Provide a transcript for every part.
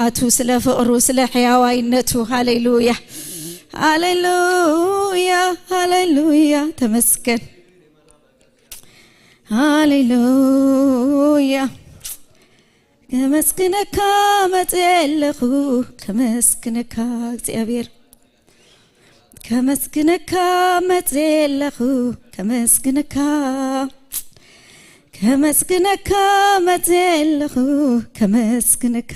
ኣቱ ስለ ፍቕሩ፣ ስለ ሕያዋይነቱ። ሃሌሉያ፣ ሃሌሉያ፣ ሃሌሉያ። ተመስገን። ሃሌሉያ። ከመስግነካ መጽየ ኣለኹ፣ ከመስግነካ እግዚኣብሔር። ከመስግነካ መጽየ ኣለኹ፣ ከመስግነካ። ከመስግነካ መጽየ ኣለኹ፣ ከመስግነካ።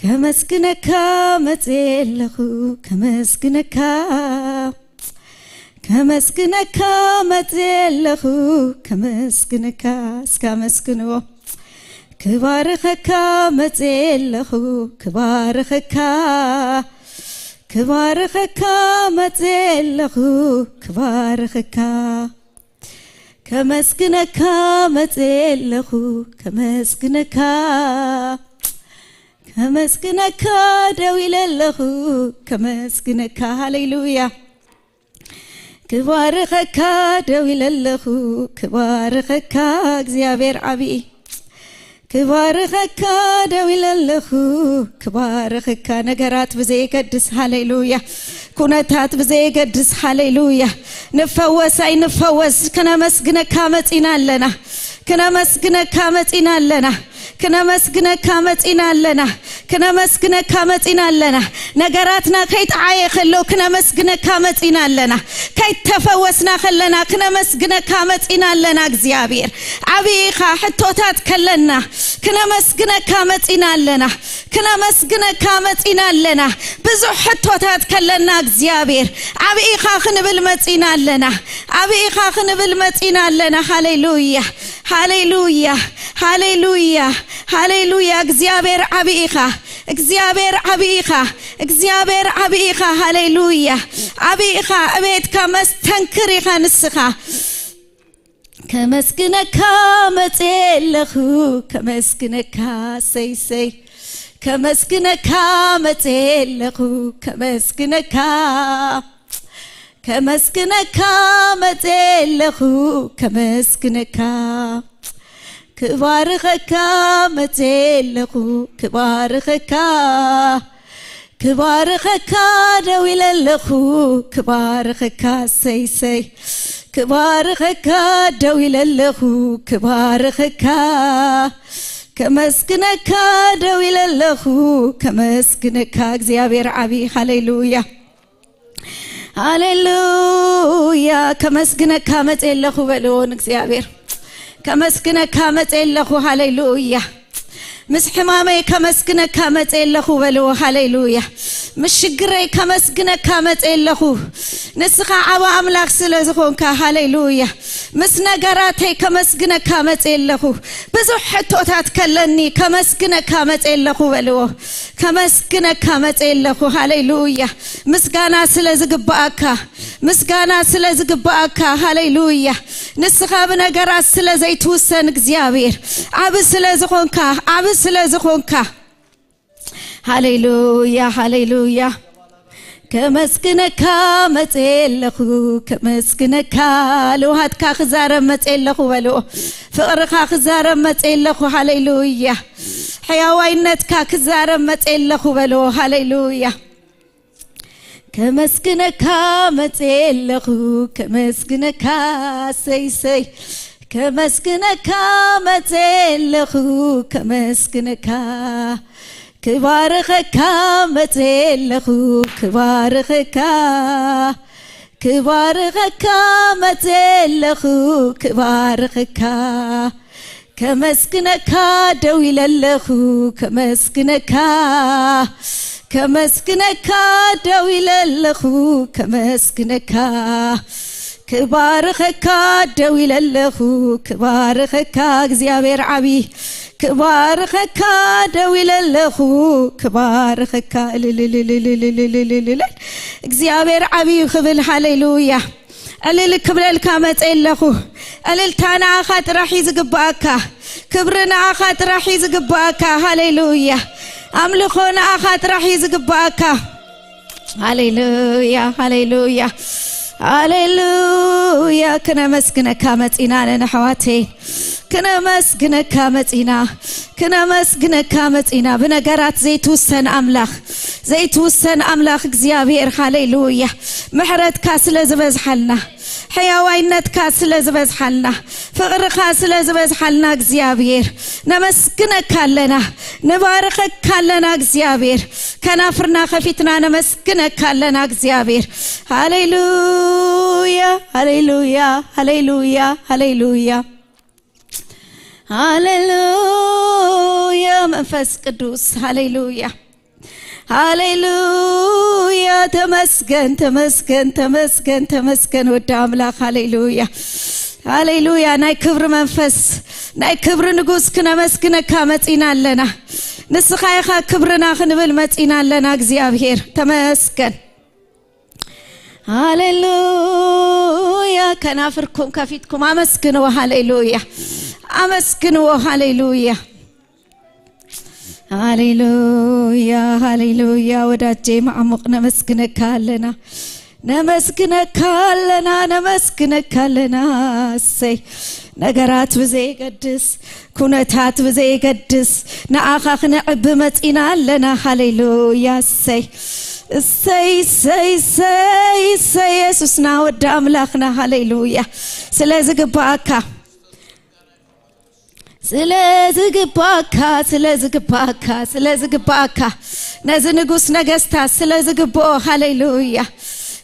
ከመስግነካ መጽየ ኣለኹ፣ ከመስግነካ። ከመስግነካ መጽየ ኣለኹ፣ ከመስግነካ። እስከ ኣመስግንዎ። ክባርኸካ መጽየ ኣለኹ፣ ክባርኸካ። ክባርኸካ መጽየ ኣለኹ፣ ክባርኸካ። ከመስግነካ መጽየ ኣለኹ፣ ከመስግነካ። ከመስግነካ ደው ኢለ ኣለኹ፣ ከመስግነካ። ሃሌሉያ። ክባርኸካ ደው ኢለ ኣለኹ፣ ክባርኸካ እግዚኣብሔር ዓብዪ። ክባርኸካ ደው ኢለ ኣለኹ፣ ክባርኸካ። ነገራት ብዘየገድስ፣ ሃሌሉያ፣ ኩነታት ብዘየገድስ፣ ሃሌሉያ፣ ንፈወስ ኣይንፈወስ፣ ክነመስግነካ መጺና ኣለና፣ ክነመስግነካ መጺና ኣለና። ክነመስግነካ መጺና ኣለና። ክነመስግነካ መጺና ኣለና። ነገራትና ከይጠዓየ ከሎ ክነመስግነካ መጺና ኣለና። ከይተፈወስና ከለና ክነመስግነካ መጺና ኣለና። እግዚኣብሔር ዓብዪ ኢኻ። ሕቶታት ከለና ክነመስግነካ መጺና ኣለና። ክነመስግነካ መጺና ኣለና። ብዙሕ ሕቶታት ከለና እግዚኣብሔር ዓብዪ ኢኻ ክንብል መጺና ኣለና። ዓብዪ ኢኻ ክንብል መጺና ኣለና። ሃሌሉያ፣ ሃሌሉያ፣ ሃሌሉያ፣ ሃሌሉያ። እግዚኣብሔር ዓብዪ ኢኻ። እግዚኣብሔር ዓብዪ ኢኻ። እግዚኣብሔር ዓብዪ ኢኻ። ሃሌሉያ። ዓብዪ ኢኻ። እቤትካ መስተንክር ኢኻ ንስኻ። ከመስግነካ መጽየ ኣለኹ፣ ከመስግነካ፣ ሰይ፣ ሰይ። ከመስግነካ መጽየ ኣለኹ፣ ከመስግነካ። ከመስግነካ መጽየ ኣለኹ፣ ከመስግነካ። ክባርኸካ መጽየ ኣለኹ፣ ክባርኸካ። ክባርኸካ ደው ኢለ ኣለኹ፣ ክባርኸካ፣ ሰይ፣ ሰይ። ክባርኸካ ደው ኢለ ኣለኹ፣ ክባርኸካ። ከመስግነካ ደው ኢለ ኣለኹ፣ ከመስግነካ። እግዚኣብሔር ዓብዪ። ሃሌሉያ፣ ሃሌሉያ። ከመስግነካ መጽየ ኣለኹ በልዎ ንእግዚኣብሔር። ከመስግነካ መጽየ ኣለኹ። ሃሌሉያ። ምስ ሕማመይ ከመስግነካ መጽየ ኣለኹ በልዎ። ሃሌሉያ። ምስ ሽግረይ ከመስግነካ መጽየ ኣለኹ። ንስኻ ዓቢ ኣምላኽ ስለ ዝኾንካ፣ ሃሌሉያ። ምስ ነገራተይ ከመስግነካ መጽየ ኣለኹ። ብዙሕ ሕቶታት ከለኒ ከመስግነካ መጽየ ኣለኹ በልዎ። ከመስግነካ መጽየ ኣለኹ። ሃሌሉያ። ምስጋና ስለ ዝግብኣካ፣ ምስጋና ስለ ዝግብኣካ። ሃሌሉያ። ንስኻ ብነገራት ስለ ዘይትውሰን እግዚኣብሔር፣ ዓቢ ስለ ዝኾንካ፣ ዓቢ ስለ ዝኾንካ። ሃሌሉያ፣ ሃሌሉያ። ከመስግነካ መጽየ ኣለኹ፣ ከመስግነካ። ልውሃትካ ክዛረብ መጽየ ኣለኹ በልዎ። ፍቕርኻ ክዛረብ መጽየ ኣለኹ። ሃሌሉያ። ሕያዋይነትካ ክዛረብ መጽየ ኣለኹ በልዎ። ሃሌሉያ። ከመስግነካ መጽየ ኣለኹ፣ ከመስግነካ፣ ሰይ፣ ሰይ። ከመስግነካ መጽየ ኣለኹ፣ ከመስግነካ። ክባርኸካ መጽየ ኣለኹ፣ ክባርኸካ። ክባርኸካ መጽየ ኣለኹ፣ ክባርኸካ። ከመስግነካ ደው ኢለ ኣለኹ፣ ከመስግነካ። ከመስግነካ ደው ኢለ ኣለኹ፣ ከመስግነካ። ክባርኸካ ደው ኢለ ኣለኹ፣ ክባርኸካ። እግዚኣብሔር ዓቢ። ክባርኸካ ደው ኢለ ኣለኹ፣ ክባርኸካ። እልልልልልልልልልልል። እግዚኣብሔር ዓቢ ክብል። ሃሌሉያ። እልል ክብለልካ መጸ ኣለኹ። እልልታ ንኣኻ ጥራሕ እዩ ዝግብኣካ። ክብሪ ንኣኻ ጥራሕ እዩ ዝግብኣካ። ሃሌሉያ። ኣምልኾ ንኣኻ ጥራሕ እዩ ዝግብኣካ። ሃሌሉያ፣ ሃሌሉያ፣ ሃሌሉያ። ክነመስግነካ መጺና ነን ኣሕዋተይ። ክነመስግነካ መጺና፣ ክነመስግነካ መጺና። ብነገራት ዘይትውሰን ኣምላኽ፣ ዘይትውሰን ኣምላኽ እግዚኣብሔር፣ ሃሌሉያ። ምሕረትካ ስለ ዝበዝሓልና፣ ሕያዋይነትካ ስለ ዝበዝሓልና፣ ፍቕርኻ ስለ ዝበዝሓልና እግዚኣብሔር፣ ነመስግነካ ኣለና፣ ንባርኸካ ኣለና እግዚኣብሔር። ከናፍርና ከፊትና ነመስግነካ ኣለና እግዚኣብሔር። ሃሌሉያ፣ ሃሌሉያ፣ ሃሌሉያ፣ ሃሌሉያ። ሃሌሉያ መንፈስ ቅዱስ፣ ሃሌሉያ፣ ሃሌሉያ። ተመስገን፣ ተመስገን፣ ተመስገን፣ ተመስገን ወዲ ኣምላኽ። ሃሌሉያ፣ ሃሌሉያ። ናይ ክብሪ መንፈስ፣ ናይ ክብሪ ንጉስ ክነመስግነካ መጺና ኣለና። ንስኻ ኢኻ ክብርና ክንብል መጺና ኣለና። እግዚኣብሔር ተመስገን። ሃሌሉያ። ከናፍርኩም ከፊትኩም ኣመስግንዎ። ሃሌሉያ። ኣመስግንዎ። ሃሌሉያ። ሃሌሉያ። ሃሌሉያ። ወዳጄ ማዕሙቕ ነመስግነካ ኣለና። ነመስግነካ ኣለና። ነመስግነካ ኣለና። እሰይ። ነገራት ብዘይገድስ፣ ኩነታት ብዘይገድስ፣ ንኣኻ ክነዕቢ መጺና ኣለና። ሃሌሉያ። እሰይ፣ እሰይ፣ እሰይ፣ እሰይ፣ እሰይ፣ የሱስና ወዲ ኣምላኽና። ሃሌሉያ። ስለ ዝግባኣካ፣ ስለ ዝግባኣካ፣ ስለ ዝግባኣካ፣ ስለ ዝግባኣካ፣ ነዚ ንጉስ ነገስታት ስለ ዝግብኦ። ሃሌሉያ።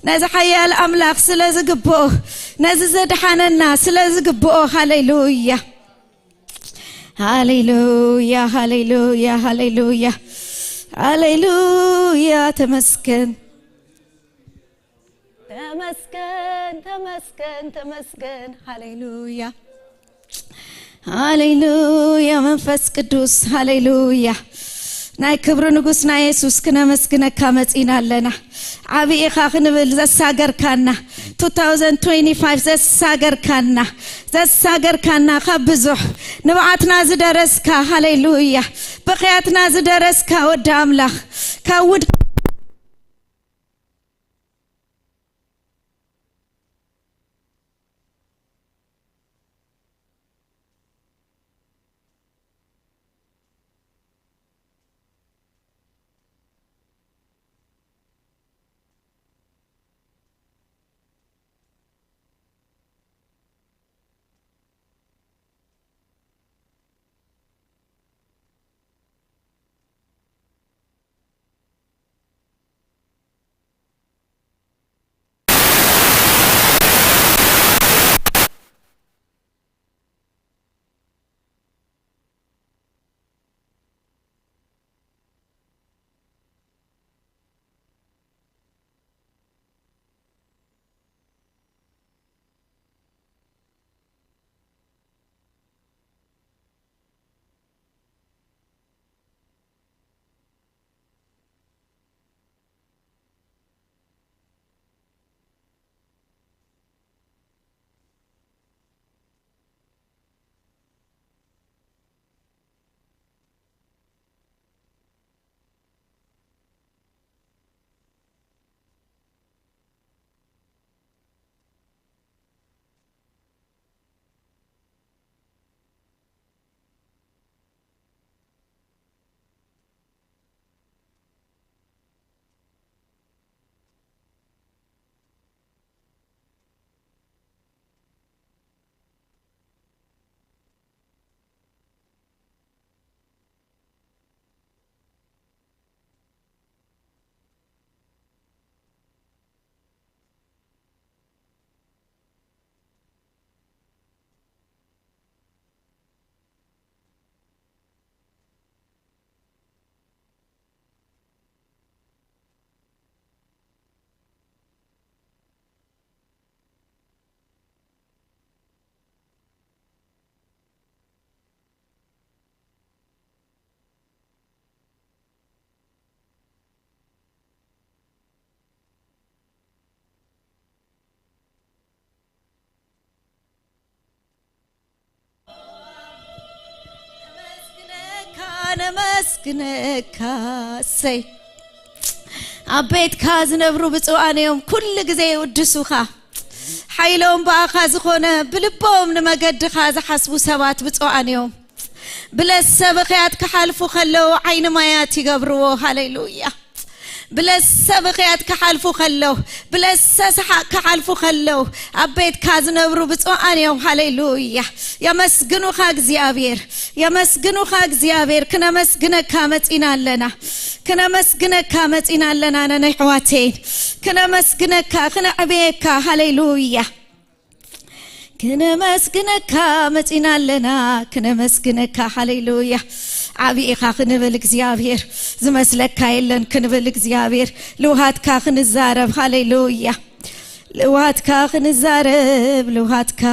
ነዚ ሓያል ኣምላኽ ስለ ዝግብኦ፣ ነዚ ዘድሓነና ስለ ዝግብኦ። ሃሌሉያ። ሃሌሉያ፣ ሃሌሉያ፣ ሃሌሉያ፣ ሃሌሉያ። ተመስገን፣ ተመስገን፣ ተመስገን፣ ተመስገን። ሃሌሉያ፣ ሃሌሉያ። መንፈስ ቅዱስ፣ ሃሌሉያ። ናይ ክብሪ ንጉስና የሱስ ክነመስግነካ መጺና ኣለና። ዓቢ ኢኻ ክንብል ዘሳገርካና፣ two thousand twenty-five ዘሳገርካና፣ ዘሳገርካና ካብ ብዙሕ ንብዓትና ዝደረስካ፣ ሃሌሉያ፣ ብኽያትና ዝደረስካ ወዲ ኣምላኽ፣ ካብ ውድ ነመስግነካ፣ ነመስግነካ። እሰይ። ኣብ ቤትካ ዝነብሩ ብፁዓን እዮም፣ ኩሉ ግዜ ይውድሱኻ። ሓይሎም ብኣኻ ዝኾነ፣ ብልቦም ንመገድኻ ዝሓስቡ ሰባት ብፁዓን እዮም። ብለሰብኽያት ክሓልፉ ከለዉ ዓይኒ ማያት ይገብርዎ። ሃሌሉያ። ብለሰብኽያት ክሓልፉ ከለዉ፣ ብለሰ ሰሓቕ ክሓልፉ ከለዉ ኣብ ቤትካ ዝነብሩ ብፁዓን እዮም። ሃሌሉያ። የመስግኑኻ እግዚኣብሔር፣ የመስግኑኻ እግዚኣብሔር። ክነመስግነካ መጺና ኣለና፣ ክነመስግነካ መጺና ኣለና። ነነይ ኣሕዋተይን ክነመስግነካ፣ ክነዕብየካ። ሃሌሉያ። ክነመስግነካ መጺና ኣለና፣ ክነመስግነካ። ሃሌሉያ። ዓቢ ኢኻ ክንብል እግዚኣብሔር፣ ዝመስለካ የለን ክንብል እግዚኣብሔር፣ ልውሃትካ ክንዛረብ። ሃሌሉያ። ልውሃትካ ክንዛረብ፣ ልውሃትካ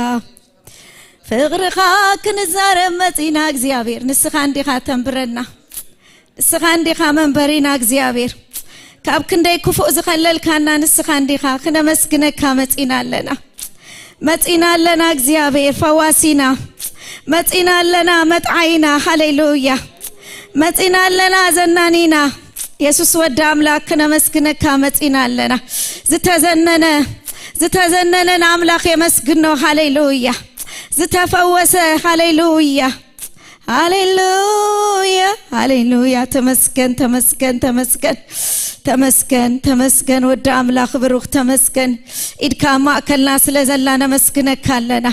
ፍቕርኻ ክንዛረብ መጺና እግዚኣብሔር። ንስኻ እንዲኻ ተንብረና፣ ንስኻ እንዲኻ መንበሪና እግዚኣብሔር። ካብ ክንደይ ክፉእ ዝኸለልካና ንስኻ እንዲኻ። ክነመስግነካ መጺና ኣለና፣ መጺና ኣለና እግዚኣብሔር ፈዋሲና፣ መጺና ኣለና መጥዓይና። ሃሌሉያ። መጺና ኣለና ዘናኒና። የሱስ ወዲ ኣምላኽ ክነመስግነካ መጺና ኣለና። ዝተዘነነ፣ ዝተዘነነ ንኣምላኽ የመስግኖ። ሃሌሉያ። ዝተፈወሰ፣ ሃሌሉያ፣ ሃሌሉያ፣ ሃሌሉያ። ተመስገን፣ ተመስገን፣ ተመስገን፣ ተመስገን፣ ተመስገን። ወዲ ኣምላኽ ብሩኽ ተመስገን። ኢድካ ኣብ ማእከልና ስለ ዘላ ነመስግነካ ኣለና።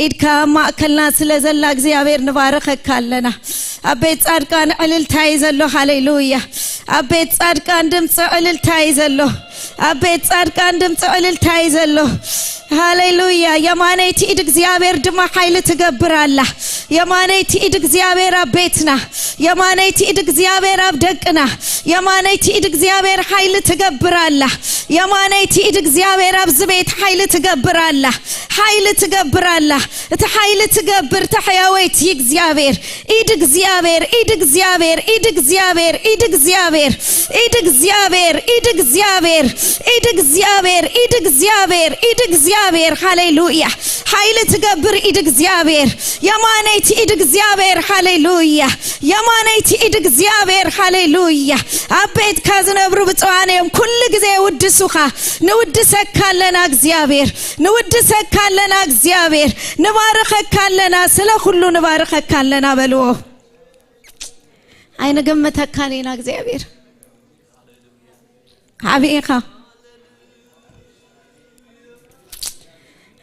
ኢድካ ኣብ ማእከልና ስለ ዘላ እግዚኣብሔር ንባርኸካ ኣለና። ኣብ ቤት ጻድቃን ዕልልታ እዩ ዘሎ። ሃሌሉያ። ኣብ ቤት ጻድቃን ድምፂ ዕልልታ እዩ ዘሎ። ኣብ ቤት ጻድቃን ድምፂ ዕልልታ እዩ ዘሎ። ሃሌሉያ። የማነይቲ ኢድ እግዚኣብሔር ድማ ሓይሊ ትገብር ኣላ። የማነይቲ ኢድ እግዚኣብሔር ኣብ ቤትና፣ የማነይቲ ኢድ እግዚኣብሔር ኣብ ደቅና፣ የማነይቲ ኢድ እግዚኣብሔር ሓይሊ ትገብር ኣላ። የማነይቲ ኢድ እግዚኣብሔር ኣብዚ ቤት ሓይሊ ትገብር ኣላ። ሓይሊ ትገብር ኣላ። እቲ ሓይሊ ትገብር፣ እቲ ሕያወይቲ እግዚኣብሔር፣ ኢድ እግዚኣብሔር፣ ኢድ እግዚኣብሔር፣ ኢድ እግዚኣብሔር፣ ኢድ እግዚኣብሔር፣ ኢድ እግዚኣብሔር፣ ኢድ እግዚኣብሔር፣ ኢድ እግዚኣብሔር፣ ኢድ እግዚኣብሔር፣ ኢድ እግዚኣብሔር። ሃሌሉያ። ሓይሊ ትገብር ኢድ እግዚኣብሔር፣ የማነይቲ ኢድ እግዚኣብሔር። ሃሌሉያ። የማነይቲ ኢድ እግዚኣብሔር። ሃሌሉያ። ኣብ ቤትካ ዝነብሩ ብፁዓን እዮም፣ ኩሉ ግዜ የውድሱኻ። ንውድሰካ ኣለና እግዚኣብሔር፣ ንውድሰካ ኣለና እግዚኣብሔር፣ ንባርኸካ ኣለና፣ ስለ ኩሉ ንባርኸካ ኣለና በልዎ። ኣይንግምተካን ኢና እግዚኣብሔር። ዓቢ ኢኻ፣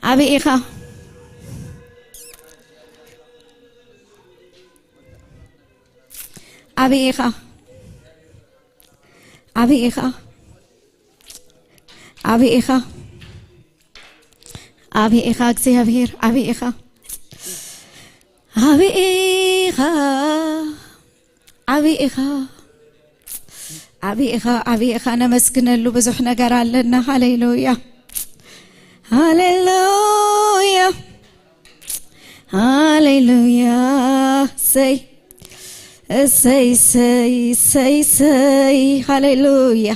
ዓቢ ኢኻ፣ ዓቢ ኢኻ፣ ዓቢ ኢኻ፣ ዓቢ ኢኻ፣ ዓቢ ኢኻ እግዚኣብሔር፣ ዓቢ ኢኻ፣ ዓቢ ኢኻ፣ ዓቢ ኢኻ፣ ዓቢ ኢኻ፣ ዓቢ ኢኻ። ነመስግነሉ ብዙሕ ነገር ኣለና። ሃሌሉያ፣ ሃሌሉያ፣ ሃሌሉያ። እሰይ፣ እሰይ፣ እሰይ፣ እሰይ፣ እሰይ። ሃሌሉያ፣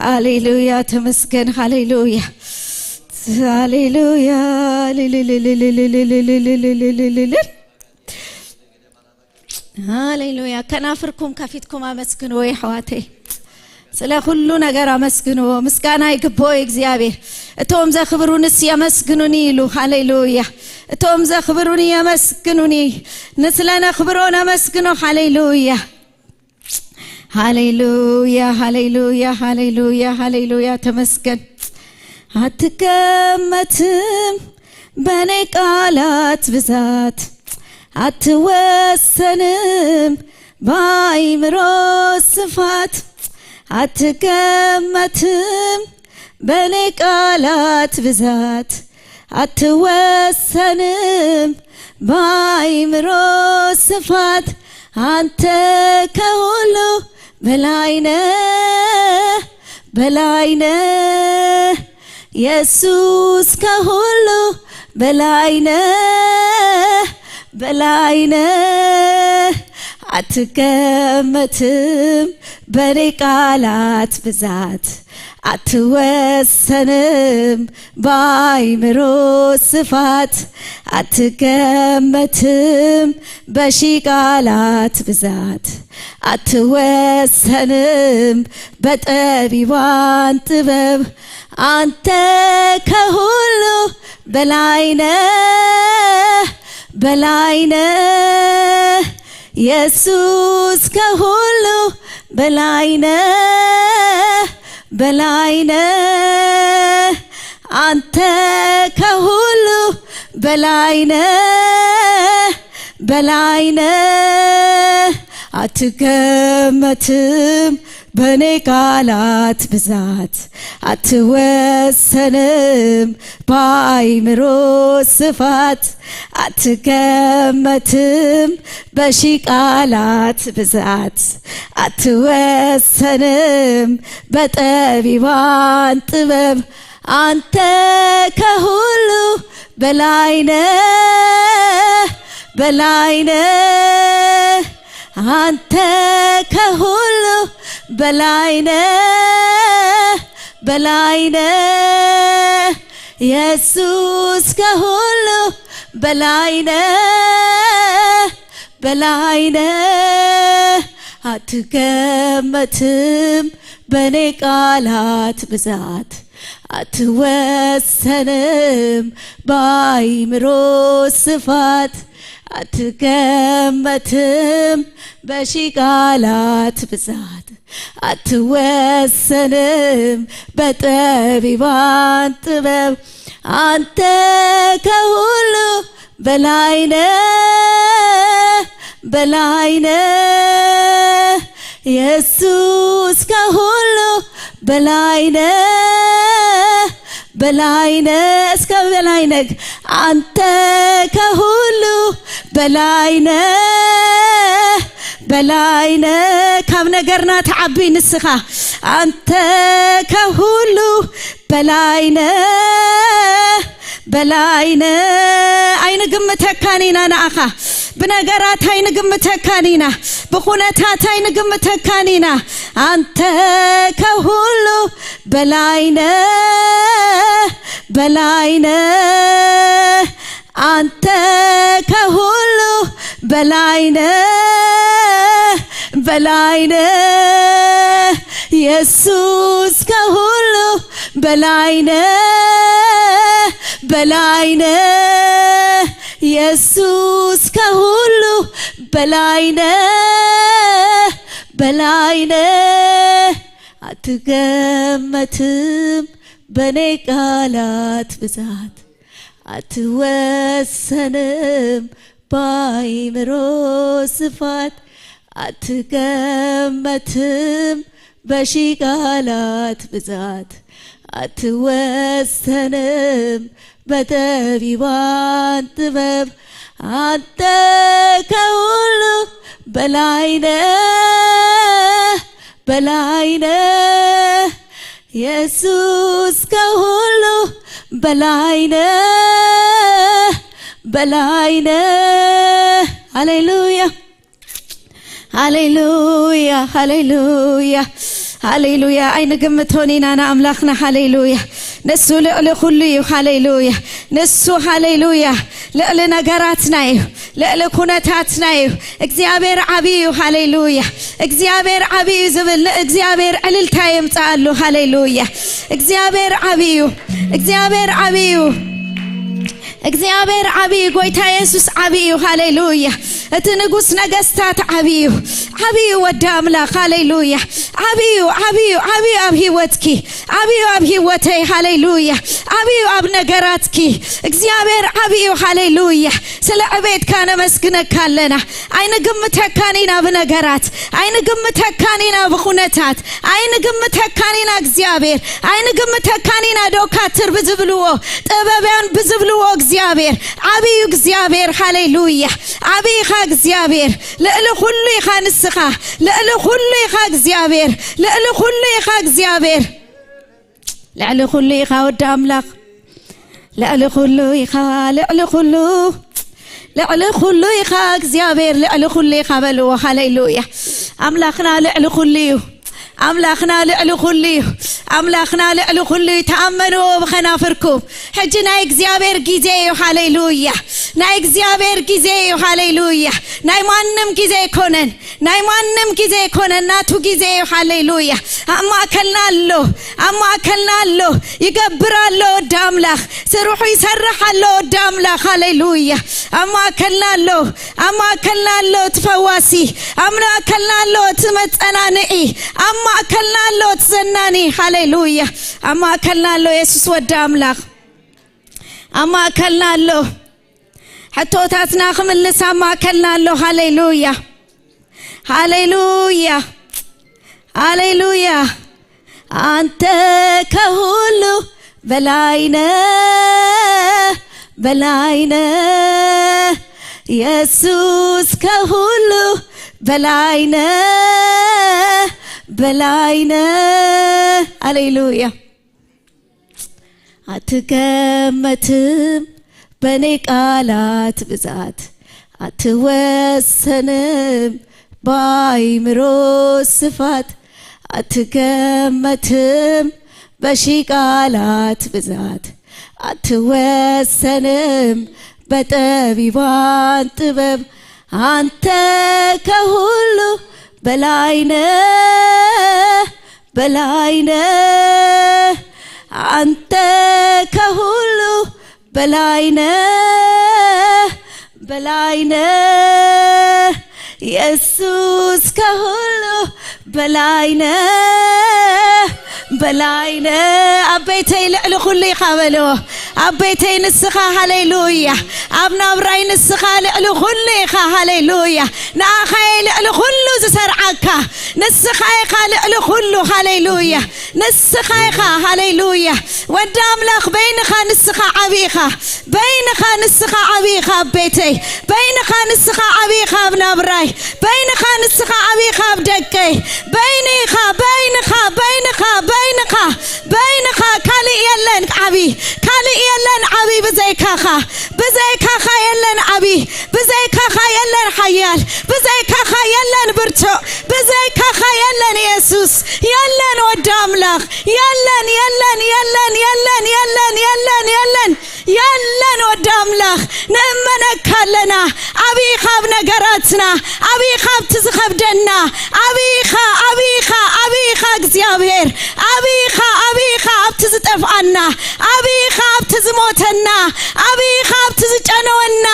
ሃሌሉያ። ተመስገን። ሃሌሉያ፣ ሃሌሉያ። ሃሌሉያ። ከናፍርኩም ከፊትኩም ኣመስግንዎ የሕዋተይ። ስለ ኩሉ ነገር ኣመስግንዎ። ምስጋና ይግብኦ እግዚኣብሔር። እቶም ዘኽብሩንስ የመስግኑኒ ኢሉ። ሃሌሉያ። እቶም ዘኽብሩኒ የመስግኑኒ። ንስለ ነኽብሮ ነመስግኖ። ሃሌሉያ። ሃሌሉያ፣ ሃሌሉያ፣ ሃሌሉያ፣ ሃሌሉያ። ተመስገን። አትገመትም በኔ ቃላት ብዛት፣ አትወሰንም በአይምሮ ስፋት። አትገመትም በኔ ቃላት ብዛት፣ አትወሰንም በአይምሮ ስፋት። አንተ ከሁሉ በላይ ነህ፣ በላይ ነህ። ኢየሱስ ከሁሉ በላይ ነህ፣ በላይ ነህ። አትገመትም በኔ ቃላት ብዛት፣ አትወሰንም በአይምሮ ስፋት። አትገመትም በሺ ቃላት ብዛት፣ አትወሰንም በጠቢባን ጥበብ። አንተ ከሁሉ በላይ ነህ፣ በላይ ነህ። ኢየሱስ ከሁሉ በላይ ነህ፣ በላይ ነህ። አንተ ከሁሉ በላይ ነህ፣ በላይ ነህ። አትገመትም በኔ ቃላት ብዛት፣ አትወሰንም በአይምሮ ስፋት። አትገመትም በሺ ቃላት ብዛት፣ አትወሰንም በጠቢባን ጥበብ። አንተ ከሁሉ በላይ ነህ፣ በላይ ነህ። አንተ ከሁሉ በላይ ነህ፣ በላይ ነህ። ኢየሱስ ከሁሉ በላይ ነህ፣ በላይ ነህ። አትገመትም በኔ ቃላት ብዛት፣ አትወሰንም በአይምሮ ስፋት። አትገመትም በሺ ቃላት ብዛት፣ አትወሰንም በጠቢባን ጥበብ። አንተ ከሁሉ በላይ ነህ፣ በላይ ነህ። ኢየሱስ ከሁሉ በላይ ነህ፣ በላይ ነህ። እስከ በላይ ነህ። አንተ ከሁሉ በላይ ነህ፣ በላይ ነህ። ካብ ነገርና ትዓቢ ንስኻ። አንተ ከሁሉ በላይ ነህ፣ በላይ ነህ። ኣይንግምተካን ኢና ንኣኻ። ብነገራት ኣይንግምተካን ኢና። ብኹነታት ኣይንግምተካን ኢና። አንተ ከሁሉ በላይ ነህ፣ በላይ ነህ። አንተ ከሁሉ በላይ ነህ፣ በላይ ነህ። ኢየሱስ ከሁሉ በላይ ነህ፣ በላይ ነህ። ኢየሱስ ከሁሉ በላይ ነህ፣ በላይ ነህ። አትገመትም በኔ ቃላት ብዛት፣ አትወሰንም በአይምሮ ስፋት፣ አትገመትም በሺ ቃላት ብዛት፣ አትወሰንም በጠቢባን ጥበብ። አንተ ከሁሉ በላይ ነህ፣ በላይ ነህ። ኢየሱስ ከሁሉ በላይ ነህ፣ በላይ ነህ። ሃሌሉያ፣ ሃሌሉያ፣ ሃሌሉያ፣ ሃሌሉያ። ኣይንግምቶን ኢና ንኣምላኽና። ሃሌሉያ። ንሱ ልዕሊ ኩሉ እዩ። ሃሌሉያ። ንሱ፣ ሃሌሉያ፣ ልዕሊ ነገራትና እዩ፣ ልዕሊ ኩነታትና እዩ። እግዚኣብሔር ዓብዪ እዩ። ሃሌሉያ። እግዚኣብሔር ዓብዪ እዩ ዝብል ንእግዚኣብሔር ዕልልታ የምፅኣሉ። ሃሌሉያ። እግዚኣብሔር ዓብዪ እዩ። እግዚኣብሔር ዓብዪ እዩ። እግዚኣብሔር ዓብዪ እዩ። ጎይታ የሱስ ዓብዪ እዩ። ሃሌሉያ። እቲ ንጉስ ነገስታት ዓብዪ እዩ። ዓብዪ እዩ ወዲ ኣምላኽ። ሃሌሉያ። ዓብዪ እዩ፣ ዓብዪ እዩ፣ ዓብዪ እዩ ኣብ ህይወትኪ፣ ዓብዪ እዩ ኣብ ህይወተይ። ሃሌሉያ። ዓብዪ እዩ ኣብ ነገራትኪ። እግዚኣብሔር ዓብዪ እዩ። ሃሌሉያ። ስለ ዕቤትካ ነመስግነካ ኣለና። ኣይንግምተካን ኢና ብነገራት፣ ኣይንግምተካን ኢና ብኹነታት፣ ኣይንግምተካን ኢና እግዚኣብሔር፣ ኣይንግምተካን ኢና። ዶካትር ብዝብልዎ፣ ጥበብያን ብዝብልዎ እግዚኣብሔር ዓብዪ እዩ። እግዚኣብሔር፣ ሃሌሉያ። ዓብዪ ኢኻ እግዚኣብሔር፣ ልዕሊ ኩሉ ኢኻ ንስኻ፣ ልዕሊ ኩሉ ኢኻ እግዚኣብሔር፣ ልዕሊ ኩሉ ኢኻ እግዚኣብሔር። ልዕሊ ኩሉ ኢኻ ወዲ ኣምላኽ፣ ልዕሊ ኩሉ ኢኻ፣ ልዕሊ ኩሉ፣ ልዕሊ ኩሉ ኢኻ እግዚኣብሔር፣ ልዕሊ ኩሉ ኢኻ በልዎ። ሃሌሉያ። ኣምላኽና ልዕሊ ኩሉ እዩ። ኣምላኽና ልዕሊ ኩሉ እዩ። ኣምላኽና ልዕሊ ኩሉ እዩ። ተኣመንዎ ብኸናፍርኩም። ሕጂ ናይ እግዚኣብሔር ግዜ እዩ። ሃሌሉያ። ናይ እግዚኣብሔር ግዜ እዩ። ሃሌሉያ። ናይ ማንም ግዜ ኣይኮነን። ናይ ማንም ግዜ ኣይኮነን። ናቱ ግዜ እዩ። ሃሌሉያ። ኣብ ማእከልና ኣሎ። ኣብ ማእከልና ኣሎ። ይገብር ኣሎ ወዲ ኣምላኽ። ስርሑ ይሰርሕ ኣሎ ወዲ ኣምላኽ። ሃሌሉያ። ኣብ ማእከልና ኣሎ። ኣብ ማእከልና ኣሎ እቲ ፈዋሲ። ኣብ ማእከልና ኣሎ እቲ መጸናንዒ። ኣብ ማእከልና ኣሎ እቲ ዘናኒ። ሃሌሉያ። ኣብ ማእከልና ኣሎ የሱስ ወዲ ኣምላኽ። ኣብ ማእከልና ኣሎ። ሕቶታትና ክምልስ ኣብ ማእከልና ኣሎ። ሃሌሉያ። ሃሌሉያ። ሃሌሉያ። አንተ ከሁሉ በላይ ነህ፣ በላይ ነህ። ኢየሱስ ከሁሉ በላይ ነህ፣ በላይ ነህ። ሃሌሉያ። አትገመትም በኔ ቃላት ብዛት፣ አትወሰንም በአይምሮ ስፋት፣ አትገመትም በሺ ቃላት ብዛት፣ አትወሰንም በጠቢባን ጥበብ። አንተ ከሁሉ በላይ ነህ፣ በላይ ነህ። አንተ ከሁሉ በላይ ነህ፣ በላይ ነህ። ኢየሱስ ከሁሉ በላይ ነህ፣ በላይ ነህ። ኣቤተይ ልዕሊ ኩሉ ኢኻ በልዎ። ኣቤተይ ንስኻ ሃሌሉያ። ኣብ ናብራይ ንስኻ ልዕሊ ኩሉ ኢኻ። ሃሌሉያ። ንኣኻ እየ ልዕሊ ኩሉ ዝሰርዓካ። ንስኻ ኢኻ ልዕሊ ኩሉ። ሃሌሉያ። ንስኻ ኢኻ። ሃሌሉያ። ወዲ ኣምላኽ በይንኻ ንስኻ ዓቢ ኢኻ። በይንኻ ንስኻ ዓቢ ኢኻ ኣብ ቤተይ። በይንኻ ንስኻ ዓቢ ኢኻ ኣብ ናብራይ። በይንኻ ንስኻ ዓቢ ኢኻ ኣብ ደቀይ። በይንኻ፣ በይንኻ፣ በይንኻ፣ በይንኻ፣ በይንኻ። ካልእ የለን ዓቢ። ካልእ የለን ዓቢ ብዘይካኻ። ብዘይካኻ የለን ዓቢ። ብዘይካኻ የለን ሓያል። ብዘይካኻ የለን ብርቱዕ። ብዘይካኻ የለን ኢየሱስ። የለን ወዲ ኣምላኽ። የለን፣ የለን፣ የለን፣ የለን፣ የለን፣ የለን፣ የለን። የለን ወዲ ኣምላኽ። ንእመነካ ኣለና። ዓቢ ኢኻ ኣብ ነገራትና። ዓቢ ኢኻ ኣብቲ ዝኸብደና። ዓቢ ኢኻ፣ ዓቢ ኢኻ፣ ዓቢ ኢኻ እግዚኣብሔር። ዓቢ ኢኻ፣ ዓቢ ኢኻ ኣብቲ ዝጠፍኣና። ዓቢ ኢኻ ኣብቲ ዝሞተና። ዓቢ ኢኻ ኣብቲ ዝጨነወና።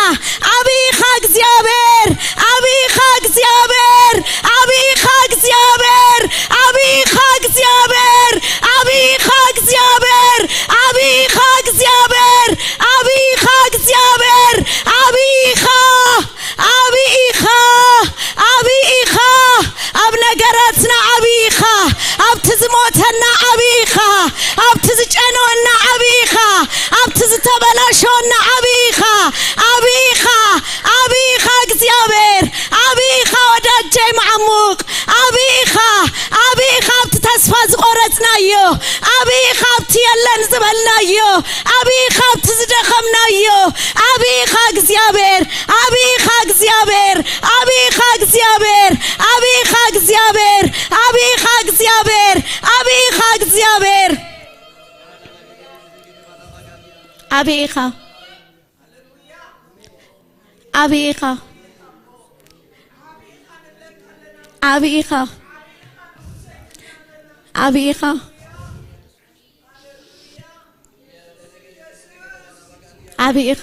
ዓቢ ኢኻ እግዚኣብሔር። ዓቢ ኢኻ እግዚኣብሔር። ዓቢ ኢኻ እግዚኣብሔር። ዓቢ ኢኻ እግዚኣብሔር። ዓቢ ኢኻ እግዚኣብሔር። ዓቢ ኢኻ እግዚኣብሔር። ዓቢ ኢኻ እግዚኣብሔር። ዓቢ ኢኻ። ዓቢ ኢኻ። ዓቢ ኢኻ። ኣብ ነገራትና ዓቢ ኢኻ። ኣብቲ ዝሞተና ዓቢ ኢኻ። ኣብቲ ዝጨነወና ዓቢ ኢኻ። ኣብቲ ዝተበላሸወና ዓቢ ኢኻ። ዓቢ ኢኻ። ዓቢ ኢኻ እግዚኣብሔር። ዓቢ ኢኻ ወዳጀይ መዓሙቕ። ዓቢ ኢኻ። ዓቢ ኢኻ ኣብቲ ተስፋ ዝቖረጽናዮ። ዓቢ ኢኻ ኣብቲ የለን ዝበልናዮ። ዓቢ ኢኻ ኣብቲ ዝደኸምናዮ። ዓቢ ኢኻ እግዚኣብሔር። ዓቢ ኢኻ እግዚኣብሔር። ዓቢ ኢኻ እግዚኣብሔር። ዓቢ ኢኻ እግዚኣብሔር። ዓቢ ኢኻ እግዚኣብሔር። ዓቢ ኢኻ እግዚኣብሔር። ዓቢ ኢኻ። ዓቢ ኢኻ። ዓቢ ኢኻ። ዓቢ ኢኻ። ዓቢ ኢኻ።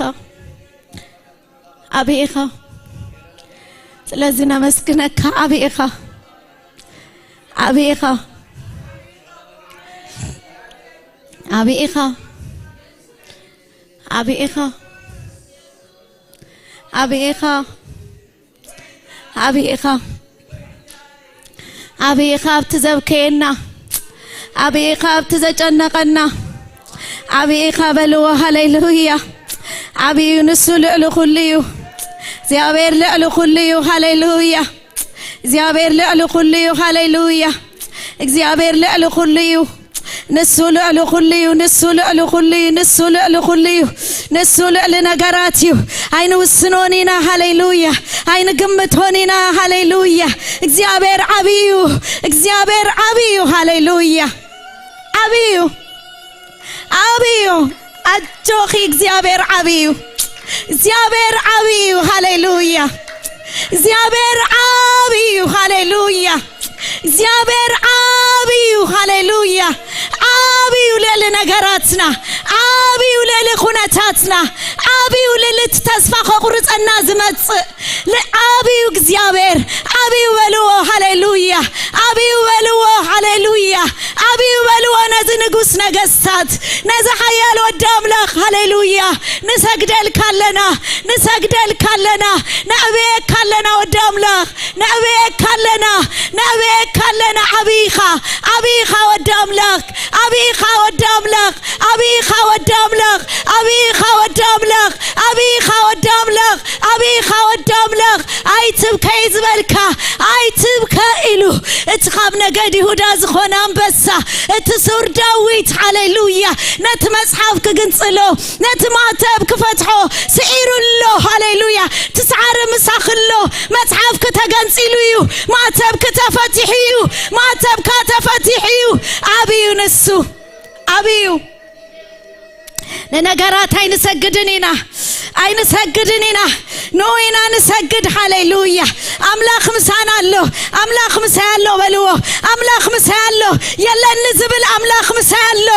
ዓቢ ኢኻ። ስለዚ ነመስግነካ። ዓቢ ኢኻ። ዓቢ ኢኻ። ዓቢ ኢኻ። ዓቢ ኢኻ። ዓቢ ኢኻ። ዓቢ ኢኻ። ዓቢ ኢኻ ኣብቲ ዘብከየና። ዓቢ ኢኻ ኣብቲ ዘጨነቐና። ዓቢ ኢኻ በልዎ። ሃሌሉያ። ዓቢ እዩ ንሱ፣ ልዕሊ ኩሉ እዩ። እግዚኣብሔር ልዕሊ ኩሉ እዩ። ሃሌሉያ። እግዚኣብሔር ልዕሊ ኩሉ እዩ። ሃሌሉያ። እግዚኣብሔር ልዕሊ ኩሉ እዩ። ንሱ ልዕሊ ኩሉ እዩ። ንሱ ልዕሊ ኩሉ እዩ። ንሱ ልዕሊ ኩሉ እዩ። ንሱ ልዕሊ ነገራት እዩ። ኣይንውስኖን ኢና። ሃሌሉያ። ኣይንግምቶን ኢና። ሃሌሉያ። እግዚኣብሔር ዓቢ እዩ። እግዚኣብሔር ዓቢ እዩ። ሃሌሉያ። ዓብዩ፣ ዓብዩ። ኣጆኺ፣ እግዚኣብሔር ዓብዩ። እግዚኣብሔር ዓብዩ። ሃሌሉያ። እግዚኣብሔር ዓብዩ። ሃሌሉያ። እግዚኣብሔር ዓብዩ። ሃሌሉያ። ዓብዩ ልዕሊ ነገራትና፣ ዓብዩ ልዕሊ ኩነታትና፣ ዓብዩ ልዕሊ እቲ ተስፋ ከቑርጸና ዝመጽእ ል-፣ ዓብዩ እግዚኣብሔር፣ ዓብዩ በልዎ። ሃሌሉያ። ዓብዩ በልዎ። ሃሌሉያ። ዓብዩ በልዎ ነዚ ንጉስ ነገስታት፣ ነዚ ሓያል ወዲ ኣምላኽ። ሃሌሉያ። ንሰግደልካ ኣለና፣ ንሰግደልካ ኣለና፣ ነዕብየካ ኣለና ወዲ ኣምላኽ፣ ነዕብየካ ኣለና፣ ነዕብየካ ኣለና። ዓብይኻ፣ ዓብይኻ ወዲ ኣምላኽ፣ ዓብይኻ ወዲ ኣምላኽ፣ ዓብይኻ ወዲ ኣምላኽ፣ ዓብይኻ ወዲ ኣምላኽ፣ ዓብይኻ ወዲ ኣምላኽ፣ ዓብይኻ ወዲ ኣምላኽ። ኣይትብከ እዩ ዝበልካ፣ ኣይትብከ ኢሉ እቲ ካብ ነገድ ይሁዳ ዝኾነ ኣንበሳ፣ እቲ ሱር ዳዊት፣ ሃሌሉያ፣ ነቲ መጽሓፍ ክግንጽሎ፣ ነቲ ማተብ ክፈትሖ ስዒሩ ኣሎ። ሃሌሉያ። እቲ ሰዓሪ ምሳኽ ኣሎ። መጽሓፍኪ ተገንጺሉ እዩ። ማተብኪ ተፈቲሑ እዩ። ማተብካ ተፈቲሑ እዩ። ዓብዩ ንሱ። ዓብዩ። ንነገራት ኣይንሰግድን ኢና፣ ኣይንሰግድን ኢና። ንኡ ኢና ንሰግድ። ሃሌሉያ። ኣምላኽ ምሳና ኣሎ። ኣምላኽ ምሳይ ኣሎ በልዎ። ኣምላኽ ምሳይ ኣሎ። የለኒ ዝብል ኣምላኽ ምሳይ ኣሎ።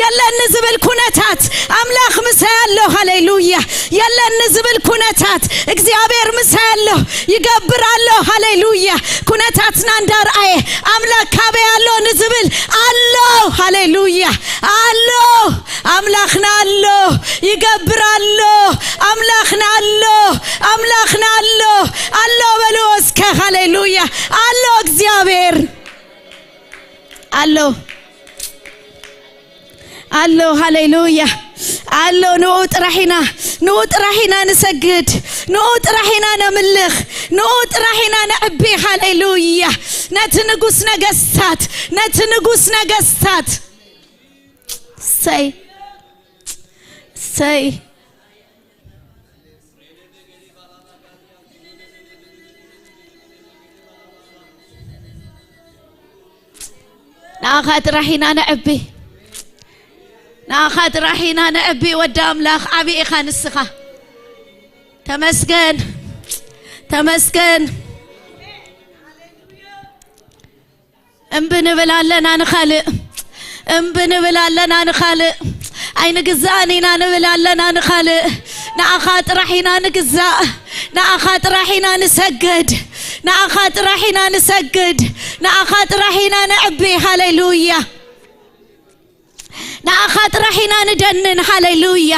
የለኒ ዝብል ኩነታት ኣምላኽ ምሳይ ኣሎ። ሃሌሉያ። የለኒ ዝብል ኩነታት እግዚኣብሔር ምሳይ ኣሎ። ይገብር ኣሎ። ሃሌሉያ። ኩነታትና እንዳርኣየ ኣምላኽ ካበይ ኣሎ ንዝብል ኣሎ። ሃሌሉያ። ኣሎ። ኣምላኽና ኣሎ። ይገብር ኣሎ። ኣምላኽና ኣሎ። ኣምላኽና ኣሎ። ኣሎ በልዎ እስከ። ሃሌሉያ። ኣሎ እግዚኣብሔር። ኣሎ። ኣሎ። ሃሌሉያ። ኣሎ። ንኡ ጥራሕ ኢና፣ ንኡ ጥራሕ ኢና ንሰግድ፣ ንኡ ጥራሕ ኢና ነምልኽ፣ ንኡ ጥራሕ ኢና ነዕቢ። ሃሌሉያ። ነቲ ንጉስ ነገስታት፣ ነቲ ንጉስ ነገስታት። ሰይ፣ ሰይ። ንኣኻ ጥራሕ ኢና ነዕቢ፣ ንኣኻ ጥራሕ ኢና ነዕቢ። ወዲ ኣምላኽ ዓቢ ኢኻ ንስኻ። ተመስገን፣ ተመስገን። እምቢ ንብል ኣለና ንኻልእ፣ እምቢ ንብል ኣለና ንኻልእ። ኣይንግዛእን ኢና ንብል ኣለና ንኻልእ። ንኣኻ ጥራሕ ኢና ንግዛእ፣ ንኣኻ ጥራሕ ኢና ንሰግድ፣ ንኣኻ ጥራሕ ኢና ንሰግድ፣ ንኣኻ ጥራሕ ኢና ነዕቢ። ሃሌሉያ። ንኣኻ ጥራሕ ኢና ንደንን። ሃሌሉያ።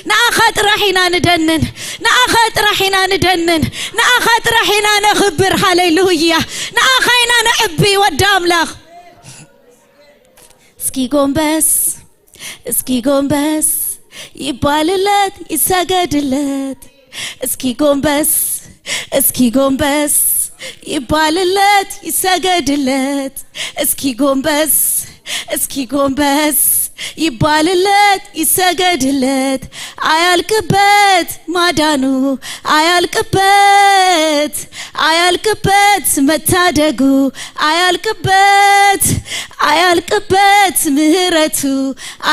ንኣኻ ጥራሕ ኢና ንደንን፣ ንኣኻ ጥራሕ ኢና ንደንን፣ ንኣኻ ጥራሕ ኢና ነኽብር። ሃሌሉያ። ንኣኻ ኢና ነዕቢ ወዲ ኣምላኽ። እስኪ ጎንበስ፣ እስኪ ጎንበስ ይባልለት፣ ይሰገድለት። እስኪ ጎንበስ፣ እስኪ ጎንበስ ይባልለት፣ ይሰገድለት። እስኪ ጎንበስ፣ እስኪ ጎንበስ ይባልለት፣ ይሰገድለት። ኣያልቅበት ማዳኑ፣ ኣያልቅበት፣ ኣያልቅበት መታደጉ፣ ኣያልቅበት፣ ኣያልቅበት ምህረቱ፣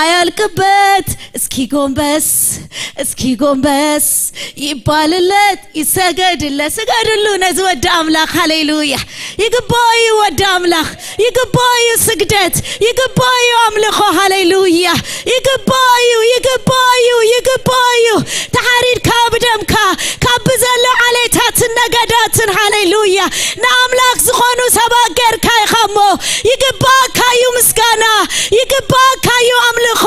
ኣያልቅበት። እስኪ ጎንበስ፣ እስኪ ጎንበስ ይባልለት፣ ይሰገድለት። ስገድሉ ነዚ ወዲ ኣምላኽ። ሃሌሉያ። ይግባኦ እዩ ወዲ ኣምላኽ፣ ይግባኦ እዩ ስግደት፣ ይግባኦ እዩ ኣምልኾ። ሃሌሉያ። ይግባኦ እዩ፣ ይግባኦ እዩ፣ ይግባኦ እዩ። ተሓሪድካ ብደምካ ካብ ብዘሎ ዓሌታትን ነገዳትን፣ ሃሌሉያ፣ ንኣምላኽ ዝኾኑ ሰባት ጌርካ ኢኻ እሞ፣ ይግባእካ እዩ ምስጋና፣ ይግባእካ እዩ ኣምልኾ፣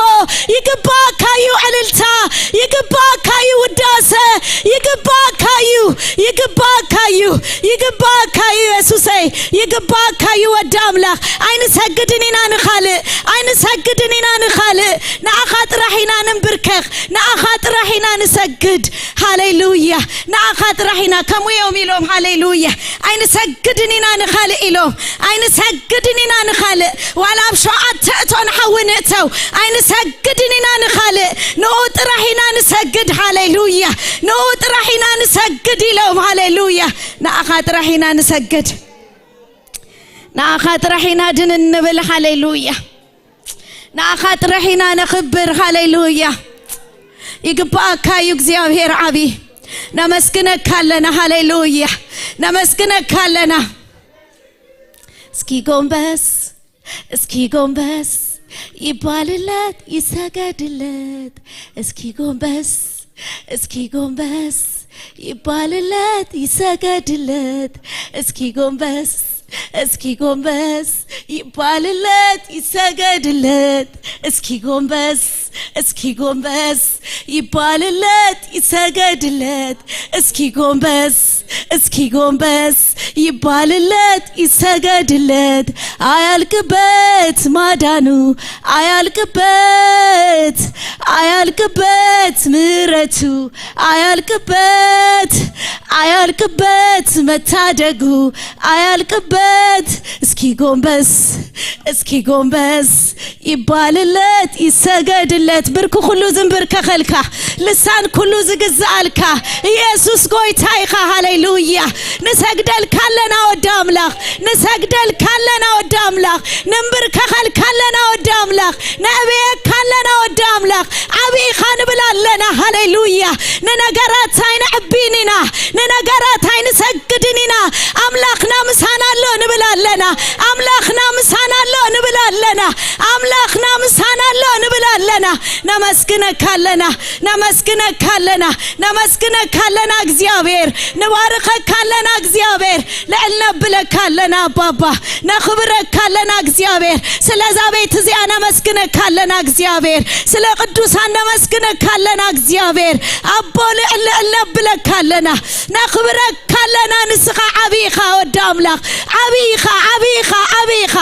ይግባእካ እዩ ዕልልታ፣ ይግባእካ እዩ ውዳሰ፣ ይግባእካ እዩ፣ ይግባእካ እዩ፣ ይግባእካ እዩ የሱሰይ፣ ይግባእካ እዩ ወዲ ኣምላኽ። ኣይንሰግድን ኢና ንኻልእ፣ ኣይንሰግድን ኢና ንኻልእ። ንኣኻ ጥራሕ ኢና ንንብርከኽ፣ ንኣኻ ጥራሕ ኢና ንሰግድ። ሃሌሉያ። ንኣኻ ጥራሕ ኢና። ከምኡ እዮም ኢሎም። ሃሌሉያ። ኣይንሰግድን ኢና ንኻልእ ኢሎም። ኣይንሰግድን ኢና ንኻልእ። ዋላ ኣብ ሸውዓተ እቶን ሓዊ ንእተው። ኣይንሰግድን ኢና ንኻልእ። ንኡ ጥራሕ ኢና ንሰግድ። ሃሌሉያ። ንኡ ጥራሕ ኢና ንሰግድ ኢሎም። ሃሌሉያ። ንኣኻ ጥራሕ ኢና ንሰግድ። ንኣኻ ጥራሕ ኢና ድንን ንብል። ሃሌሉያ። ንኣኻ ጥራሕ ኢና ነኽብር። ሃሌሉያ። ይግባኣካ እዩ እግዚኣብሔር ዓቢ። ነመስግነካ ኣለና። ሃሌሉያ። ነመስግነካ ኣለና። እስኪ ጎንበስ፣ እስኪ ጎንበስ ይባልለት ይሰገድለት። እስኪ ጎንበስ፣ እስኪ ጎንበስ ይባልለት ይሰገድለት። እስኪ ጎንበስ፣ እስኪ ጎንበስ ይባልለት ይሰገድለት። እስኪ ጎንበስ፣ እስኪ ጎንበስ ይባልለት ይሰገድለት። እስኪ ጎንበስ፣ እስኪ ጎንበስ ይባልለት ይሰገድለት። አያልቅበት ማዳኑ፣ አያልቅበት፣ አያልቅበት ምሕረቱ፣ አያልቅበት፣ አያልቅበት መታደጉ፣ አያልቅበት። እስኪ ጎንበስ፣ እስኪ ጎንበስ ይባልለት ይሰገድለት። ብርኪ ኩሉ ዝንብርከኸልካ፣ ልሳን ኩሉ ዝግዝኣልካ ኢየሱስ ጎይታ ኢኻ። ሃሌሉያ። ንሰግደልካ ኣለና ወዲ ኣምላኽ፣ ንሰግደልካ ኣለና ወዲ ኣምላኽ፣ ንንብርከኸልካ ኣለና ወዲ ኣምላኽ፣ ነዕብየካ ኣለና ወዲ ኣምላኽ። ዓቢ ኢኻ ንብል ኣለና። ሃሌሉያ። ንነገራት ኣይነዕብን ኢና፣ ንነገራት ኣይንሰግድን ኢና። ኣምላኽና ምሳና ኣሎ ንብል ኣለና። ኣምላኽና ምሳና ኣሎ ንብል ኣለና። ኣምላኽና ምሳና ኣሎ ንብል ኣለና። ነመስግነካ ኣለና፣ ነመስግነካ ኣለና፣ ነመስግነካ ኣለና እግዚኣብሔር። ንባርከካ ኣለና እግዚኣብሔር። ልዕል ነብለካ ኣለና ኣባባ። ነኽብረካ ኣለና እግዚኣብሔር። ስለዛ ቤት እዚኣ ነመስግነካ ኣለና እግዚኣብሔር። ስለ ቅዱሳን ነመስግነካ ኣለና እግዚኣብሔር። ኣቦ ልዕል ልዕል ነብለካ ኣለና። ነኽብረካ ኣለና። ንስኻ ዓቢ ኢኻ ወዲ ኣምላኽ። ዓቢ ኢኻ፣ ዓቢ ኢኻ፣ ዓቢ ኢኻ።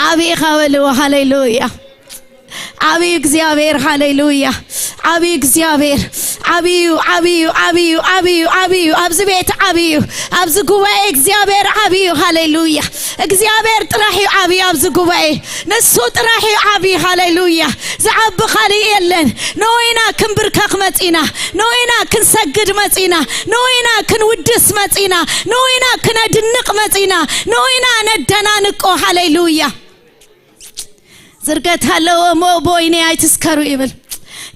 ዓቢ ኢኻ በልዎ። ሃሌሉያ። ዓብዩ እግዚኣብሔር። ሃሌሉያ። ዓብዩ እግዚኣብሔር። ዓብዩ፣ ዓብዩ፣ ዓብዩ፣ ዓብዩ፣ ዓብዩ። ኣብዚ ቤት ዓብዩ። ኣብዚ ጉባኤ እግዚኣብሔር ዓብዩ። ሃሌሉያ። እግዚኣብሔር ጥራሕ እዩ ዓብዩ ኣብዚ ጉባኤ። ንሱ ጥራሕ እዩ ዓብዩ። ሃሌሉያ። ዝዓቢ ካልእ የለን። ንወይና ክንብርከኽ መጺና፣ ንወይና ክንሰግድ መጺና፣ ንወይና ክንውድስ መጺና፣ ንወይና ክነድንቕ መጺና፣ ንወይና ነደናንቆ። ሃሌሉያ። ዝርገት ኣለዎ እሞ ብወይኒ ኣይትስከሩ ይብል።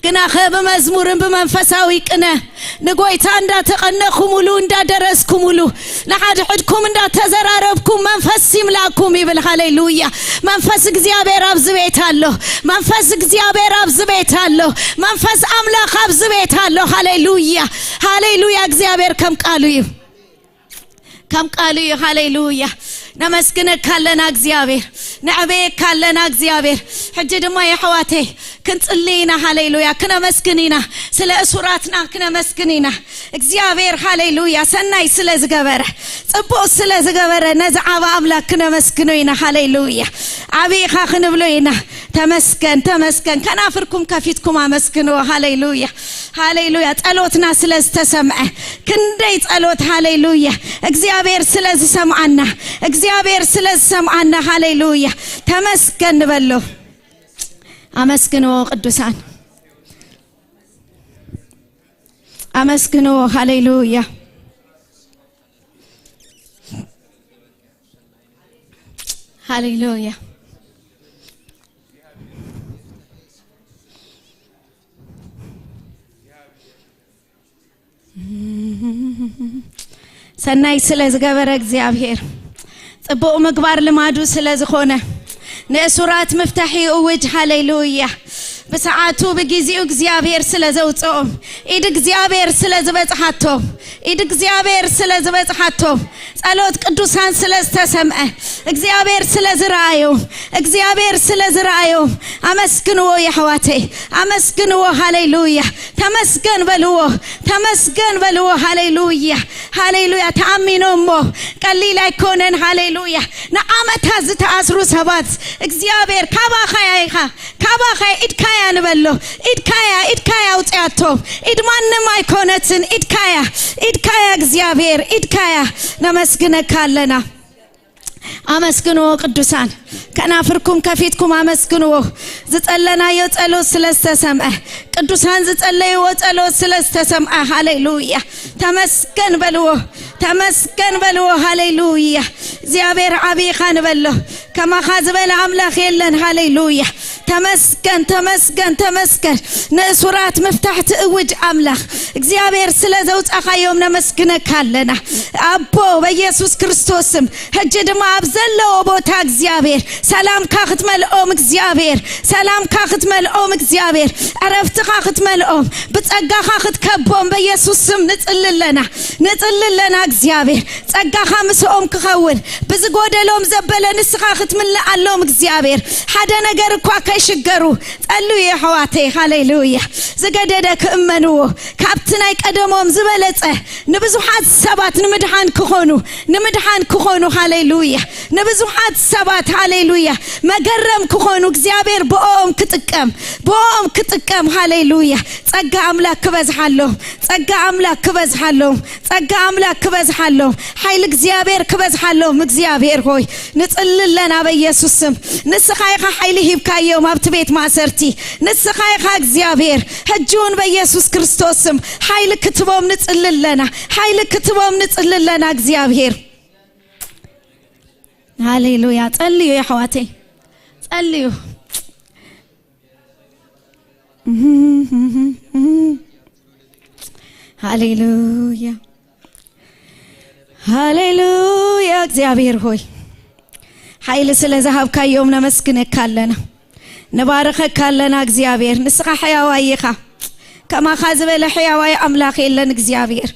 ግናኸ ብመዝሙርን ብመንፈሳዊ ቅነ ንጎይታ እንዳተቐነኹሙሉ፣ እንዳደረስኩሙሉ፣ ንሓድሕድኩም እንዳተዘራረብኩም መንፈስ ይምላእኩም ይብል። ሃሌሉያ። መንፈስ እግዚኣብሔር ኣብዚ ቤት ኣሎ። መንፈስ እግዚኣብሔር ኣብዚ ቤት ኣሎ። መንፈስ ኣምላኽ ኣብዚ ቤት ኣሎ። ሃሌሉያ። ሃሌሉያ። እግዚኣብሔር ከም ቃሉ እዩ። ከም ቃሉ እዩ። ሃሌሉያ። ነመስግነካ ኣለና እግዚኣብሔር። ነዕበየካ ኣለና እግዚኣብሔር። ሕጂ ድማ የሕዋተይ ክንጽሊ ኢና። ሃሌሉያ። ክነመስግን ኢና። ስለ እሱራትና ክነመስግን ኢና። እግዚኣብሔር ሃሌሉያ ሰናይ ስለ ዝገበረ፣ ጽቡቕ ስለ ዝገበረ ነዚ ዓቢ ኣምላኽ ክነመስግኖ ኢና። ሃሌሉያ። ዓቢ ኢኻ ክንብሎ ኢና። ተመስገን፣ ተመስገን። ከናፍርኩም ከፊትኩም ኣመስግንዎ። ሃሌሉያ፣ ሃሌሉያ። ጸሎትና ስለ ዝተሰምዐ፣ ክንደይ ጸሎት፣ ሃሌሉያ። እግዚኣብሔር ስለ ዝሰምዓና፣ እግዚኣብሔር ስለ ዝሰምዓና፣ ሃሌሉያ። ተመስገን ንበሎ። ኣመስግንዎ ቅዱሳን፣ ኣመስግንዎ። ሃሌሉያ፣ ሃሌሉያ። ሰናይ ስለ ዝገበረ እግዚኣብሔር፣ ጽቡቕ ምግባር ልማዱ ስለ ዝኾነ፣ ንእሱራት ምፍታሕ ይእውጅ። ሃሌሉያ። ብሰዓቱ ብጊዜኡ እግዚኣብሔር ስለ ዘውጽኦም፣ ኢድ እግዚኣብሔር ስለ ዝበጽሓቶም፣ ኢድ እግዚኣብሔር ስለ ዝበጽሓቶም፣ ጸሎት ቅዱሳን ስለ ዝተሰምዐ፣ እግዚኣብሔር ስለ ዝረኣዮም፣ እግዚኣብሔር ስለ ዝረኣዮም፣ ኣመስግንዎ የሕዋተይ፣ ኣመስግንዎ። ሃሌሉያ። ተመስገን በልዎ፣ ተመስገን በልዎ። ሃሌሉያ፣ ሃሌሉያ። ተኣሚኖሞ ቀሊል ኣይኮነን። ሃሌሉያ። ንዓመታት ዝተኣስሩ ሰባት እግዚኣብሔር ካባኻ ኢኻ፣ ካባኻ ኢድካያ ንበሎ። ኢድካያ፣ ኢድካያ ኣውጽኣቶ። ኢድ ማንም ኣይኮነትን። ኢድካያ፣ ኢድካያ እግዚኣብሔር፣ ኢድካያ። ነመስግነካ ኣለና። ኣመስግንዎ ቅዱሳን፣ ከናፍርኩም ከፊትኩም ኣመስግንዎ። ዝጸለናዮ ጸሎት ስለ ዝተሰምዐ፣ ቅዱሳን ዝጸለይዎ ጸሎት ስለ ዝተሰምዐ፣ ሃሌሉያ። ተመስገን በልዎ፣ ተመስገን በልዎ። ሃሌሉያ። እግዚኣብሔር ዓብይኻ ንበሎ። ከማኻ ዝበለ ኣምላኽ የለን። ሃሌሉያ። ተመስገን፣ ተመስገን፣ ተመስገን። ንእሱራት ምፍታሕ ትእውጅ ኣምላኽ እግዚኣብሔር፣ ስለ ዘውፃኻዮም ነመስግነካ ኣለና ኣቦ፣ በኢየሱስ ክርስቶስ ስም። ሕጂ ድማ ኣብ ዘለዎ ቦታ እግዚኣብሔር ሰላምካ ክትመልኦም፣ እግዚኣብሔር ሰላምካ ክትመልኦም፣ እግዚኣብሔር ዕረፍትኻ ክትመልኦም፣ ብጸጋኻ ክትከቦም በኢየሱስ ስም ንጽሊ ኣለና፣ ንጽሊ ኣለና። እግዚኣብሔር ጸጋኻ ምስኦም ክኸውን፣ ብዝጎደሎም ዘበለ ንስኻ ክትምልኣሎም እግዚኣብሔር፣ ሓደ ነገር እኳ ከይሽገሩ ጸልዩ የሕዋተይ። ሃሌሉያ። ዝገደደ ክእመንዎ፣ ካብቲ ናይ ቀደሞም ዝበለጸ ንብዙሓት ሰባት ንምድሓን ክኾኑ፣ ንምድሓን ክኾኑ። ሃሌሉያ። ንብዙሓት ሰባት፣ ሃሌሉያ፣ መገረም ክኾኑ እግዚኣብሔር ብኦም ክጥቀም፣ ብኦም ክጥቀም። ሃሌሉያ። ጸጋ ኣምላክ ክበዝሓሎም፣ ጸጋ ኣምላክ ክበዝሓሎም፣ ጸጋ ኣምላክ ክበዝሓሎም፣ ሓይሊ እግዚኣብሔር ክበዝሓሎም። እግዚኣብሔር ሆይ ንጽሊ ኣለና በኢየሱስ ስም። ንስኻ ኢኻ ሓይሊ ሂብካዮም ኣብቲ ቤት ማእሰርቲ። ንስኻ ኢኻ እግዚኣብሔር። ሕጂ እውን በኢየሱስ ክርስቶስ ስም ሓይሊ ክትቦም ንጽሊ ኣለና። ሓይሊ ክትቦም ንጽሊ ኣለና እግዚኣብሔር። ሃሌሉያ። ጸልዩ የሕዋተይ፣ ጸልዩ። ሃሌሉያ፣ ሃሌሉያ። እግዚኣብሔር ሆይ ሓይሊ ስለ ዝሃብካዮም ነመስግነካ ኣለና፣ ንባርኸካ ኣለና። እግዚኣብሔር ንስኻ ሕያዋይ ኢኻ። ከማኻ ዝበለ ሕያዋይ ኣምላኽ የለን እግዚኣብሔር።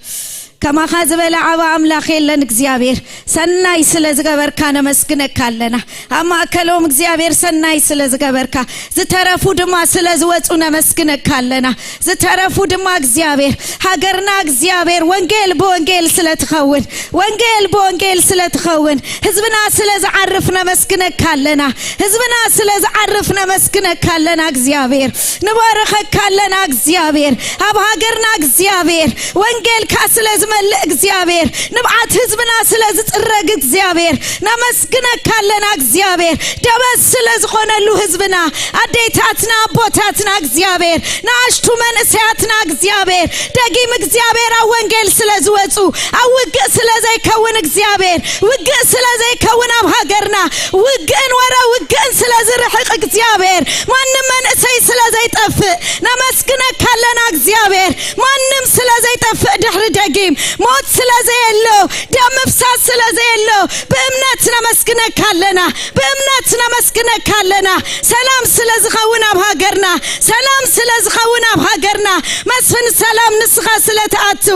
ከማኻ ዝበለ ዓባ ኣምላኽ የለን እግዚኣብሔር። ሰናይ ስለ ዝገበርካ ነመስግነካ ኣለና። ኣብ ማእከሎም እግዚኣብሔር ሰናይ ስለ ዝገበርካ፣ ዝተረፉ ድማ ስለ ዝወጹ ነመስግነካ ኣለና። ዝተረፉ ድማ እግዚኣብሔር፣ ሃገርና እግዚኣብሔር ወንጌል ብወንጌል ስለ ትኸውን፣ ወንጌል ብወንጌል ስለ ትኸውን፣ ህዝብና ስለ ዝዓርፍ ነመስግነካ ኣለና። ህዝብና ስለ ዝዓርፍ ነመስግነካ ኣለና እግዚኣብሔር። ንባርኸካ ኣለና እግዚኣብሔር። ኣብ ሃገርና እግዚኣብሔር ወንጌልካ ስለ ዝመልእ እግዚኣብሔር፣ ንብዓት ህዝብና ስለ ዝጽረግ እግዚኣብሔር፣ ነመስግነካ ኣለና እግዚኣብሔር። ደበስ ስለ ዝኾነሉ ህዝብና፣ ኣዴታትና፣ ኣቦታትና እግዚኣብሔር፣ ንኣሽቱ መንእሰያትና እግዚኣብሔር፣ ደጊም እግዚኣብሔር ኣብ ወንጌል ስለ ዝወጹ፣ ኣብ ውግእ ስለ ዘይከውን እግዚኣብሔር፣ ውግእ ስለ ዘይከውን ኣብ ሃገርና፣ ውግእን ወረ ውግእን ስለ ዝርሕቕ እግዚኣብሔር፣ ማንም መንእሰይ ስለ ዘይጠፍእ ነመስግነካ ኣለና እግዚኣብሔር። ማንም ስለ ዘይጠፍእ ድሕሪ ደጊም ሞት ስለ ዘየሎ፣ ደም ምፍሳስ ስለ ዘየሎ፣ ብእምነት ነመስግነካ ኣለና፣ ብእምነት ነመስግነካ ኣለና። ሰላም ስለ ዝኸውን ኣብ ሃገርና፣ ሰላም ስለ ዝኸውን ኣብ ሃገርና። መስፍን ሰላም ንስኻ ስለ ትኣቱ፣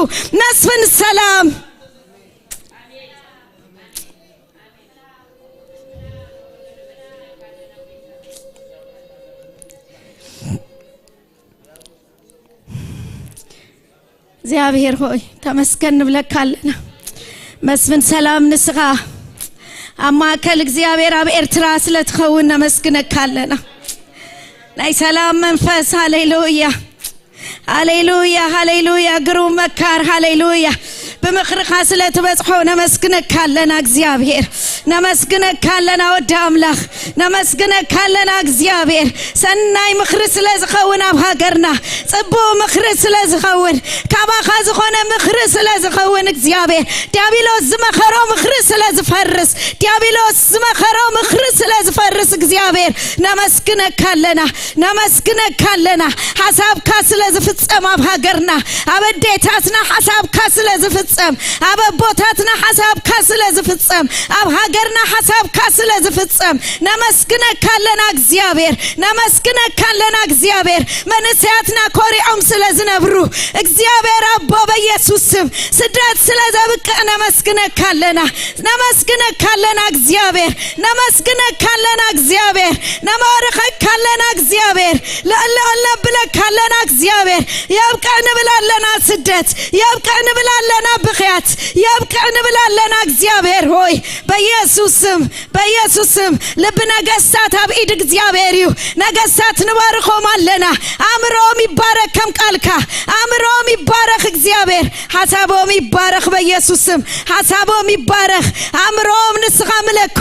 መስፍን ሰላም። እግዚኣብሔር ሆይ ተመስገን ንብለካ ኣለና። መስፍን ሰላም ንስኻ ኣብ ማእከል እግዚኣብሔር ኣብ ኤርትራ ስለ ትኸውን ነመስግነካ ኣለና። ናይ ሰላም መንፈስ፣ ሃሌሉያ፣ ሃሌሉያ፣ ሃሌሉያ። ግሩም መካር፣ ሃሌሉያ። ብምኽርኻ ስለ ትበጽሖ ነመስግነካ ኣለና እግዚኣብሔር። ነመስግነካ ኣለና ወዲ ኣምላኽ። ነመስግነካ ኣለና እግዚኣብሔር። ሰናይ ምኽሪ ስለ ዝኸውን ኣብ ሃገርና፣ ጽቡቕ ምኽሪ ስለ ዝኸውን፣ ካባኻ ዝኾነ ምኽሪ ስለ ዝኸውን እግዚኣብሔር፣ ዲያብሎስ ዝመኸሮ ምኽሪ ስለ ዝፈርስ፣ ዲያብሎስ ዝመኸሮ ምኽሪ ስለ ዝፈርስ እግዚኣብሔር ነመስግነካ ኣለና። ነመስግነካ ኣለና። ሓሳብካ ስለ ዝፍጸም ኣብ ሃገርና፣ ኣብ ኣዴታትና ሓሳብካ ስለ ዝፍጸም፣ ኣብ ኣቦታትና ሓሳብካ ስለ ዝፍጸም፣ ኣብ ሃገርና ሓሳብካ ስለ ዝፍጸም ነመስግነካ ኣለና እግዚኣብሔር። ነመስግነካ ኣለና እግዚኣብሔር። መንእሰያትና ኮሪዖም ስለ ዝነብሩ እግዚኣብሔር ኣቦ በኢየሱስ ስም ስደት ስለ ዘብቅዕ ነመስግነካ ኣለና። ነመስግነካ ኣለና እግዚኣብሔር። ነመስግነካ ኣለና እግዚኣብሔር። ነባርኸካ ኣለና እግዚኣብሔር። ልዕል ልዕል ነብለካ ኣለና እግዚኣብሔር። የብቅዕ ንብል ኣለና ስደት። የብቅዕ ንብል ኣለና ብኽያት። የብቅዕ ንብል ኣለና እግዚኣብሔር ሆይ በኢየሱስ ስም፣ በኢየሱስ ስም። ልቢ ነገስታት ኣብ ኢድ እግዚኣብሔር እዩ። ነገስታት ንባርኾም ኣለና። ኣእምሮኦም ይባረክ ከም ቃልካ። ኣእምሮኦም ይባረክ እግዚኣብሔር። ሓሳቦም ይባረኽ በኢየሱስ ስም። ሓሳቦም ይባረኽ። ኣእምሮኦም ንስኻ ምለኮ።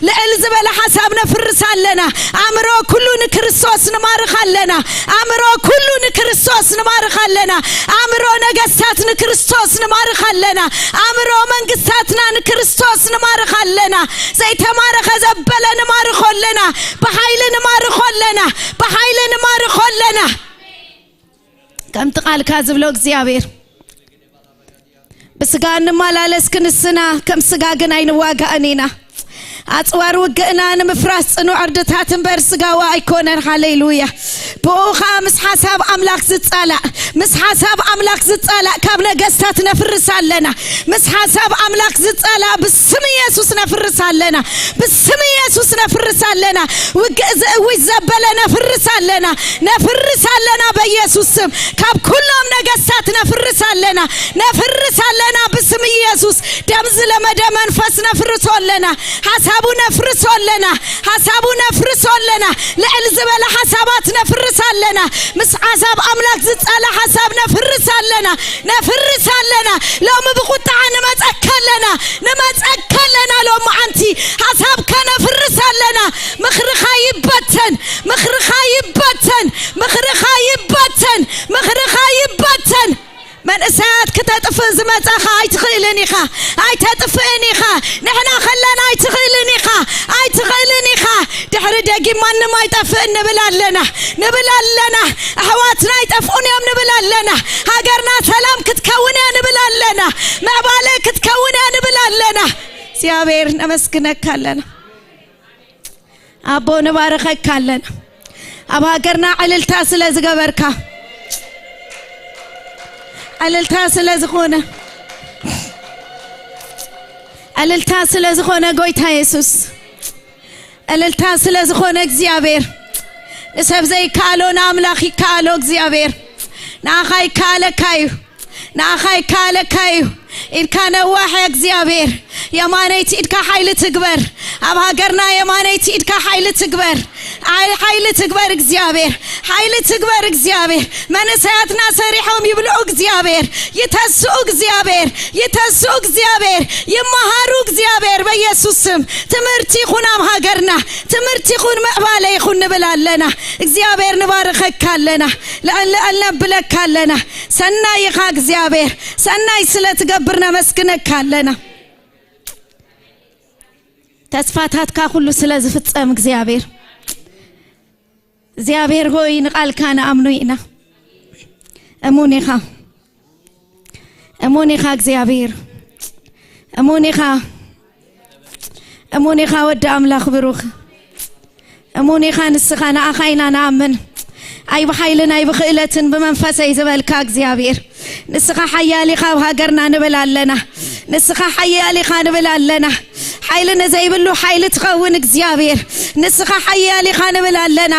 ልዕል ዝበለ ሓሳብ ነፍርስ ኣለና። ኣእምሮ ኩሉ ንክርስቶስ ንማርኽ ኣለና። ኣእምሮ ኩሉ ንክርስቶስ ንማርኽ ኣለና። ኣእምሮ ነገስታት ንክርስቶስ ንማርኽ ኣለና። ኣእምሮ መንግስታትና ንክርስቶስ ንማርኽ ኣለና። ዘይተማረኸ ዘበለ ንማርኾ ኣለና። ብሓይሊ ንማርኾ ኣለና። ብሓይሊ ንማርኾ ኣለና። ከምቲ ቃልካ ዝብሎ እግዚኣብሔር፣ ብስጋ እንመላለስ ክንስና፣ ከም ስጋ ግን ኣይንዋጋእን ኢና። ኣጽዋር ውግእና ንምፍራስ ጽኑዕ ዕርድታት እምበር ስጋዊ ኣይኮነን። ሃሌሉያ። ብኡ ኸኣ ምስ ሓሳብ ኣምላኽ ዝጻላእ፣ ምስ ሓሳብ ኣምላኽ ዝጻላእ ካብ ነገስታት ነፍርስ ኣለና። ምስ ሓሳብ ኣምላኽ ዝጻላእ ብስም ኢየሱስ ነፍርስ ኣለና። ብስም ኢየሱስ ነፍርስ ኣለና። ውግእ ዝእውጅ ዘበለ ነፍርስ ኣለና። ነፍርስ ኣለና በኢየሱስ ስም። ካብ ኩሎም ነገስታት ነፍርስ ኣለና። ነፍርስ ኣለና ብስም ኢየሱስ። ደም ዝለመደ መንፈስ ነፍርሶ ኣለና። ሓሳቡ ነፍርሶ ኣለና። ሓሳቡ ነፍርሶ ኣለና። ልዕል ዝበለ ሓሳባት ነፍርስ ኣለና። ምስ ሓሳብ ኣምላኽ ዝጻለ ሓሳብ ነፍርስ ኣለና። ነፍርስ ኣለና። ሎሚ ብቁጥዓ ንመጸካ ኣለና። ንመጸካ ኣለና ሎሚ ኣንቲ። ሓሳብካ ነፍርስ ኣለና። ምኽርኻ ይበተን። ምኽርኻ ይበተን። ምኽርኻ ይበተን። ምኽርኻ ይበተን። መንእሰያት ክተጥፍእ ዝመጻኻ ኣይትኽእልን ኢኻ። ኣይተጥፍእን ኢኻ። ንሕና ከለና ኣይትኽእልን ኢኻ። ኣይትኽእልን ኢኻ። ድሕሪ ደጊም ማንም ኣይጠፍእን ንብል ኣለና። ንብል ኣለና። ኣሕዋትና ኣይጠፍኡን እዮም ንብል ኣለና። ሃገርና ሰላም ክትከውን እያ ንብል ኣለና። ምዕባለ ክትከውን እያ ንብል ኣለና። እግዚኣብሔር ነመስግነካ ኣለና። ኣቦ ንባርኸካ ኣለና። ኣብ ሃገርና ዕልልታ ስለ ዝገበርካ፣ ዕልልታ ስለ ዝኾነ፣ ዕልልታ ስለ ዝኾነ ጎይታ የሱስ፣ ዕልልታ ስለ ዝኾነ እግዚኣብሔር፣ ንሰብ ዘይከኣሎ ንኣምላኽ ይከኣሎ እግዚኣብሔር። ንኣኻ ይከኣለካ እዩ። ንኣኻ ይከኣለካ እዩ። ኢድካ ነዋሕ እያ እግዚኣብሔር። የማነይቲ ኢድካ ሓይሊ ትግበር። ኣብ ሃገርና የማነይቲ ኢድካ ሓይሊ ትግበር። ኣይ፣ ሓይሊ ትግበር እግዚኣብሔር። ሓይሊ ትግበር እግዚኣብሔር። መንእሰያትና ሰሪሖም ይብልዑ እግዚኣብሔር። ይተስኡ እግዚኣብሔር። ይተስኡ እግዚኣብሔር። ይመሃሩ እግዚኣብሔር በኢየሱስ ስም። ትምህርቲ ይኹን ኣብ ሃገርና። ትምህርቲ ይኹን ምዕባለ ይኹን ንብል ኣለና። እግዚኣብሔር ንባርኸካ ኣለና። ልዕል ልዕል ነብለካ ኣለና። ሰናይ ኢኻ እግዚኣብሔር። ሰናይ ስለ ትገብር ነመስግነካ ኣለና። ተስፋታትካ ኩሉ ስለ ዝፍጸም እግዚኣብሔር፣ እግዚኣብሔር ሆይ ንቓልካ ንኣምኖ ኢና። እሙን ኢኻ። እሙን ኢኻ እግዚኣብሔር። እሙን ኢኻ። እሙን ኢኻ ወዲ ኣምላኽ ብሩኽ። እሙን ኢኻ ንስኻ፣ ንኣኻ ኢና ንኣምን። ኣይ ብሓይልን ኣይ ብኽእለትን ብመንፈሰይ ዝበልካ እግዚኣብሔር። ንስኻ ሓያል ኢኻ ኣብ ሃገርና ንብል ኣለና። ንስኻ ሓያል ኢኻ ንብል ኣለና። ሓይሊ ንዘይብሉ ሓይሊ ትኸውን እግዚኣብሔር። ንስኻ ሓያል ኢኻ ንብል ኣለና።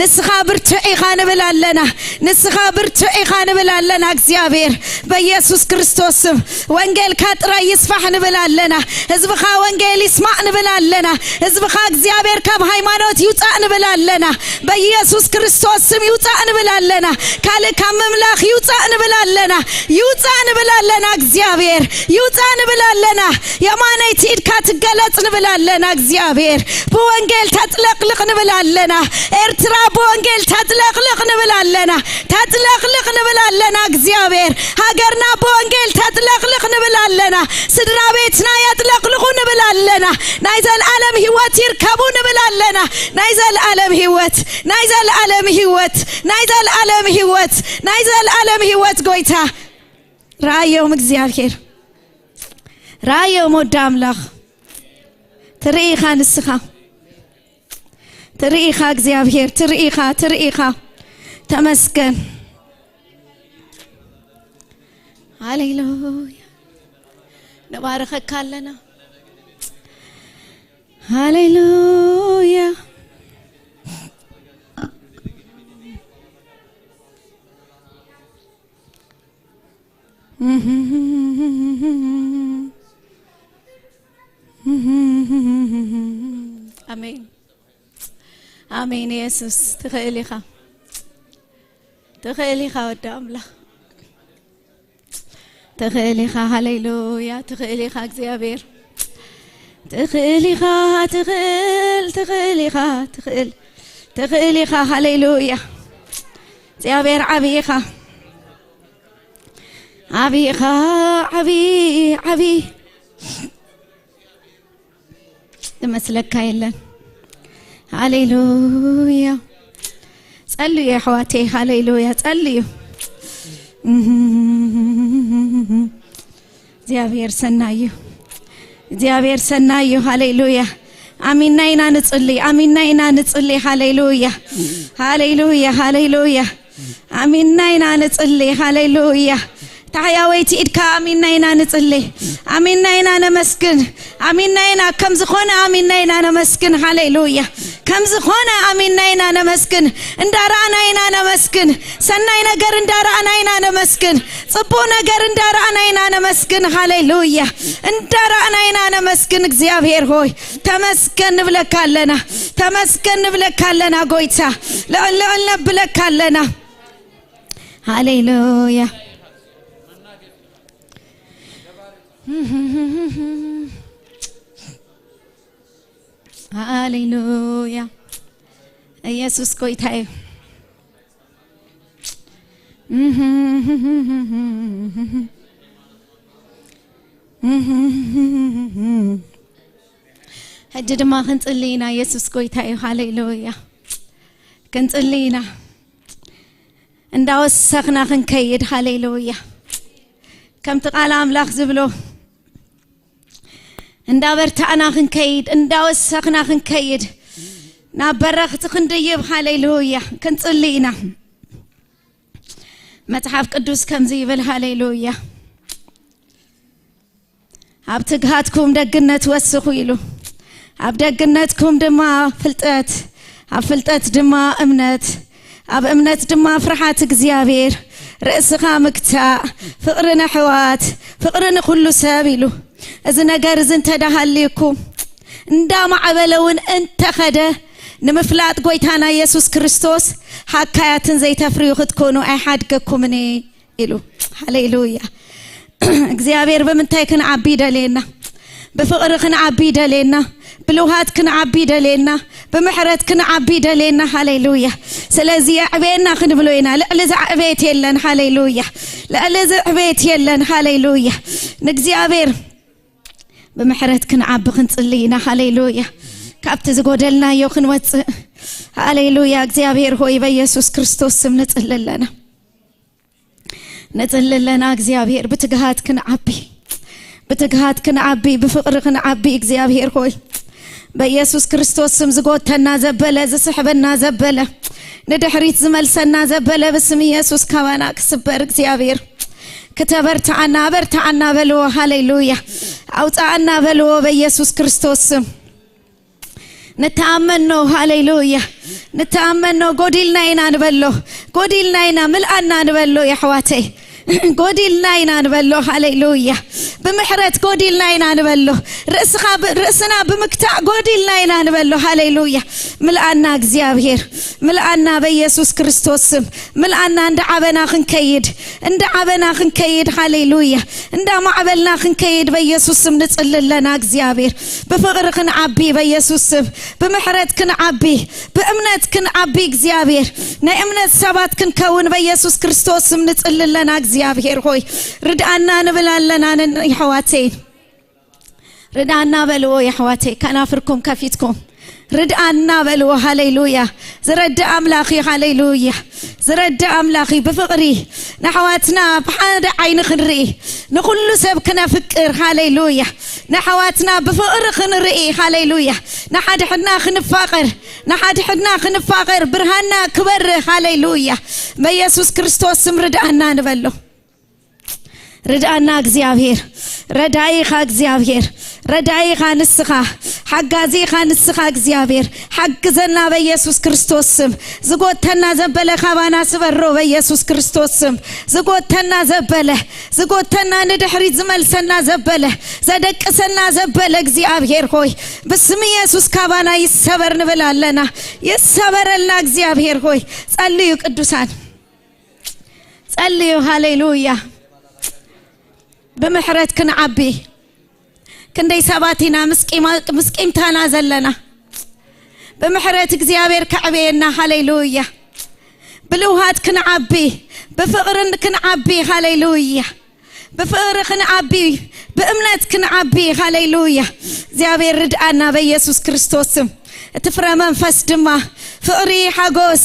ንስኻ ብርቱዕ ኢኻ ንብል ኣለና። ንስኻ ብርቱዕ ኢኻ ንብል ኣለና እግዚኣብሔር። በኢየሱስ ክርስቶስ ስም ወንጌልካ ጥራይ ይስፋሕ ንብል ኣለና። ህዝብኻ ወንጌል ይስማዕ ንብል ኣለና። ህዝብኻ እግዚኣብሔር ካብ ሃይማኖት ይውጻእ ንብል ኣለና። በኢየሱስ ክርስቶስ ስም ይውጻእ ንብል ኣለና። ካልእ ካብ ምምላኽ ይውጻእ ንብል ኣለና። ይውጻእ ንብል ኣለና እግዚኣብሔር። ይውጻእ ንብል ኣለና። የማነይቲ ኢድካ ትገለጽ ንብል ኣለና እግዚኣብሔር። ብወንጌል ተጥለቕልቕ ንብል ኣለና። ኤርትራ ብወንጌል ተጥለቕልቕ ንብል ኣለና። ተጥለቕልቕ ንብል ኣለና እግዚኣብሔር። ሃገርና ብወንጌል ተጥለቕልቕ ንብል ኣለና። ስድራ ቤትና የጥለቕልቑ ንብል ኣለና። ናይ ዘልኣለም ህይወት ይርከቡ ንብል ኣለና። ናይ ዘልኣለም ህይወት፣ ናይ ዘልኣለም ህይወት፣ ናይ ዘልኣለም ህይወት፣ ናይ ዘልኣለም ህይወት ጎይታ። ረኣዮም እግዚኣብሔር፣ ረኣዮም ወዲ ኣምላኽ። ትርኢ ኢኻ ንስኻ፣ ትርኢ ኢኻ እግዚኣብሔር፣ ትርኢ ኢኻ፣ ትርኢ ኢኻ። ተመስገን። ሃሌሉያ። ንባርኸካ ኣለና። ሃሌሉያ። ኣሜን። ኣሜን። የሱስ ትኽእል ኢኻ። ትኽእል ኢኻ ወዲ ኣምላኽ። ትኽእል ኢኻ። ሃሌሉያ። ትኽእል ኢኻ እግዚኣብሔር። ትኽእል ኢኻ። ትኽእል፣ ትኽእል ኢኻ። ትኽእል። ትኽእል ኢኻ። ሃሌሉያ። እግዚኣብሔር ዓብዪ ኢኻ። ዓብዪ ኢኻ። ዓብዪ፣ ዓብዪ። ዝመስለካ የለን። ሃሌሉያ። ጸልዩ ኣሕዋተይ። ሃሌሉያ። ጸልዩ። እግዚኣብሔር ሰናዩ። እግዚኣብሔር ሰናዩ። ሃሌሉያ። ኣሚንና ኢና ንጽሊ። ኣሚንና ኢና ንጽሊ። ሃሌሉያ። ሃሌሉያ። ሃሌሉያ። ኣሚንና ኢና ንጽሊ። ሃሌሉያ። ታሕያወይቲ ኢድካ ኣሚንና ኢና ንጽሊ። ኣሚንና ኢና ነመስግን። ኣሚንና ኢና ከም ዝኾነ ኣሚንና ኢና ነመስግን። ሃሌሉያ። ከም ዝኾነ ኣሚንና ኢና ነመስግን። እንዳረኣና ኢና ነመስግን። ሰናይ ነገር እንዳረኣና ኢና ነመስግን። ጽቡቕ ነገር እንዳረኣና ኢና ነመስግን። ሃሌሉያ። እንዳረኣና ኢና ነመስግን። እግዚኣብሔር ሆይ ተመስገን ንብለካ ኣለና። ተመስገን ንብለካ ኣለና ጎይታ። ልዕል ልዕል ነብለካ ኣለና። ሃሌሉያ። ሃሌሉያ። ኢየሱስ ጎይታ እዩ። ሕጂ ድማ ክንጽሊ ኢና። ኢየሱስ ጎይታ እዩ። ሃሌሉያ። ክንጽሊ ኢና። እንዳወሰኽና ክንከይድ። ሃሌሉያ። ከምቲ ቃል ኣምላኽ ዝብሎ፣ እንዳበርታዕና ክንከይድ፣ እንዳወሰኽና ክንከይድ፣ ናብ በረኽቲ ክንድይብ። ሃሌሉያ። ክንጽሊ ኢና። መጽሓፍ ቅዱስ ከምዚ ይብል። ሃሌሉያ። ኣብ ትግሃትኩም ደግነት ወስኹ ኢሉ፣ ኣብ ደግነትኩም ድማ ፍልጠት፣ ኣብ ፍልጠት ድማ እምነት፣ ኣብ እምነት ድማ ፍርሓት እግዚኣብሔር፣ ርእስኻ ምግታእ፣ ፍቕሪ ንኣሕዋት፣ ፍቕሪ ንኹሉ ሰብ ኢሉ። እዚ ነገር እዚ እንተ ደኣ ሃልዩኩም፣ እንዳማዕበለ እውን እንተኸደ፣ ንምፍላጥ ጐይታና ኢየሱስ ክርስቶስ፣ ሃካያትን ዘይተፍርዩ ክትኮኑ ኣይሓድገኩምን እየ ኢሉ። ሃሌሉያ። እግዚኣብሔር ብምንታይ ክንዓቢ ይደልየና? ብፍቕሪ ክንዓቢ ይደልየና፣ ብልውሃት ክንዓቢ ይደልየና፣ ብምሕረት ክንዓቢ ይደልየና። ሃሌሉያ። ስለዚ የዕብየና ክንብሎ ኢና። ልዕሊ እዚ ዕብየት የለን። ሃሌሉያ። ልዕሊ እዚ ዕብየት የለን። ሃሌሉያ። ንእግዚኣብሔር ብምሕረት ክንዓቢ ክንጽሊ ኢና። ሃሌሉያ። ካብቲ ዝጎደልናዮ ክንወጽእ። ሃሌሉያ። እግዚኣብሔር ሆይ፣ በኢየሱስ ክርስቶስ ስም ንጽሊ ኣለና። ንጽሊ ኣለና። እግዚኣብሔር፣ ብትግሃት ክንዓቢ፣ ብትግሃት ክንዓቢ፣ ብፍቕሪ ክንዓቢ። እግዚኣብሔር ሆይ፣ በኢየሱስ ክርስቶስ ስም ዝጎተና ዘበለ፣ ዝስሕበና ዘበለ፣ ንድሕሪት ዝመልሰና ዘበለ፣ ብስም ኢየሱስ ካባና ክስበር። እግዚኣብሔር፣ ክተበርትዓና፣ ኣበርትዓና በልዎ። ሃሌሉያ። ኣውፅኣና በልዎ በኢየሱስ ክርስቶስ ስም። ንተኣመኖ። ሃሌሉያ። ንተኣመኖ። ጎዲልና ኢና ንበሎ። ጎዲልና ኢና፣ ምልኣና ንበሎ የሕዋተይ። ጎዲልና ኢና ንበሎ። ሃሌሉያ። ብምሕረት ጎዲልና ኢና ንበሎ። ርእስኻ ብ-፣ ርእስና ብምግታእ ጎዲልና ኢና ንበሎ። ሃሌሉያ። ምልኣና እግዚኣብሔር። ምልኣና በኢየሱስ ክርስቶስ ስም። ምልኣና እንዳዓበና ክንከይድ። እንዳዓበና ክንከይድ። ሃሌሉያ። እንዳማዕበልና ክንከይድ በኢየሱስ ስም ንጽሊ ኣለና እግዚኣብሔር። ብፍቕሪ ክንዓቢ በኢየሱስ ስም። ብምሕረት ክንዓቢ፣ ብእምነት ክንዓቢ እግዚኣብሔር። ናይ እምነት ሰባት ክንከውን በኢየሱስ ክርስቶስ ስም ንጽሊ ኣለና። እግዚኣብሔር ሆይ፣ ርድኣና ንብል ኣለና ን-፣ የሕዋተይ። ርድኣና በልዎ የሕዋተይ፣ ከናፍርኩም ከፊትኩም። ርድኣና በልዎ። ሃሌሉያ። ዝረድእ ኣምላኽ እዩ። ሃሌሉያ። ዝረድእ ኣምላኽ እዩ። ብፍቕሪ ንኣሕዋትና ብሓደ ዓይኒ ክንርኢ፣ ንኹሉ ሰብ ክነፍቅር። ሃሌሉያ። ንኣሕዋትና ብፍቕሪ ክንርኢ። ሃሌሉያ። ንሓድሕድና ክንፋቐር፣ ንሓድሕድና ክንፋቐር፣ ብርሃንና ክበርህ። ሃሌሉያ። በኢየሱስ ክርስቶስ ስም ርድኣና ንበሎ። ርድኣና እግዚኣብሔር። ረዳኢ ኢኻ እግዚኣብሔር። ረዳኢ ኢኻ ንስኻ። ሓጋዚ ኢኻ ንስኻ እግዚኣብሔር። ሓግዘና በኢየሱስ ክርስቶስ ስም። ዝጎተና ዘበለ ካባና ስበሮ በኢየሱስ ክርስቶስ ስም። ዝጎተና ዘበለ፣ ዝጎተና ንድሕሪት ዝመልሰና ዘበለ፣ ዘደቅሰና ዘበለ እግዚኣብሔር ሆይ፣ ብስም ኢየሱስ ካባና ይሰበር ንብል ኣለና። ይሰበረልና እግዚኣብሔር ሆይ። ጸልዩ ቅዱሳን። ጸልዩ። ሃሌሉያ። ብምሕረት ክንዓቢ። ክንደይ ሰባት ኢና ምስቂማ-፣ ምስቂምታና ዘለና። ብምሕረት እግዚኣብሔር ከዕብየና። ሃሌሉያ። ብልውሃት ክንዓቢ፣ ብፍቕርን ክንዓቢ። ሃሌሉያ። ብፍቕሪ ክንዓቢ፣ ብእምነት ክንዓቢ። ሃሌሉያ። እግዚኣብሔር ርድኣና በኢየሱስ ክርስቶስ ስም። እቲ ፍረ መንፈስ ድማ ፍቕሪ፣ ሓጎስ፣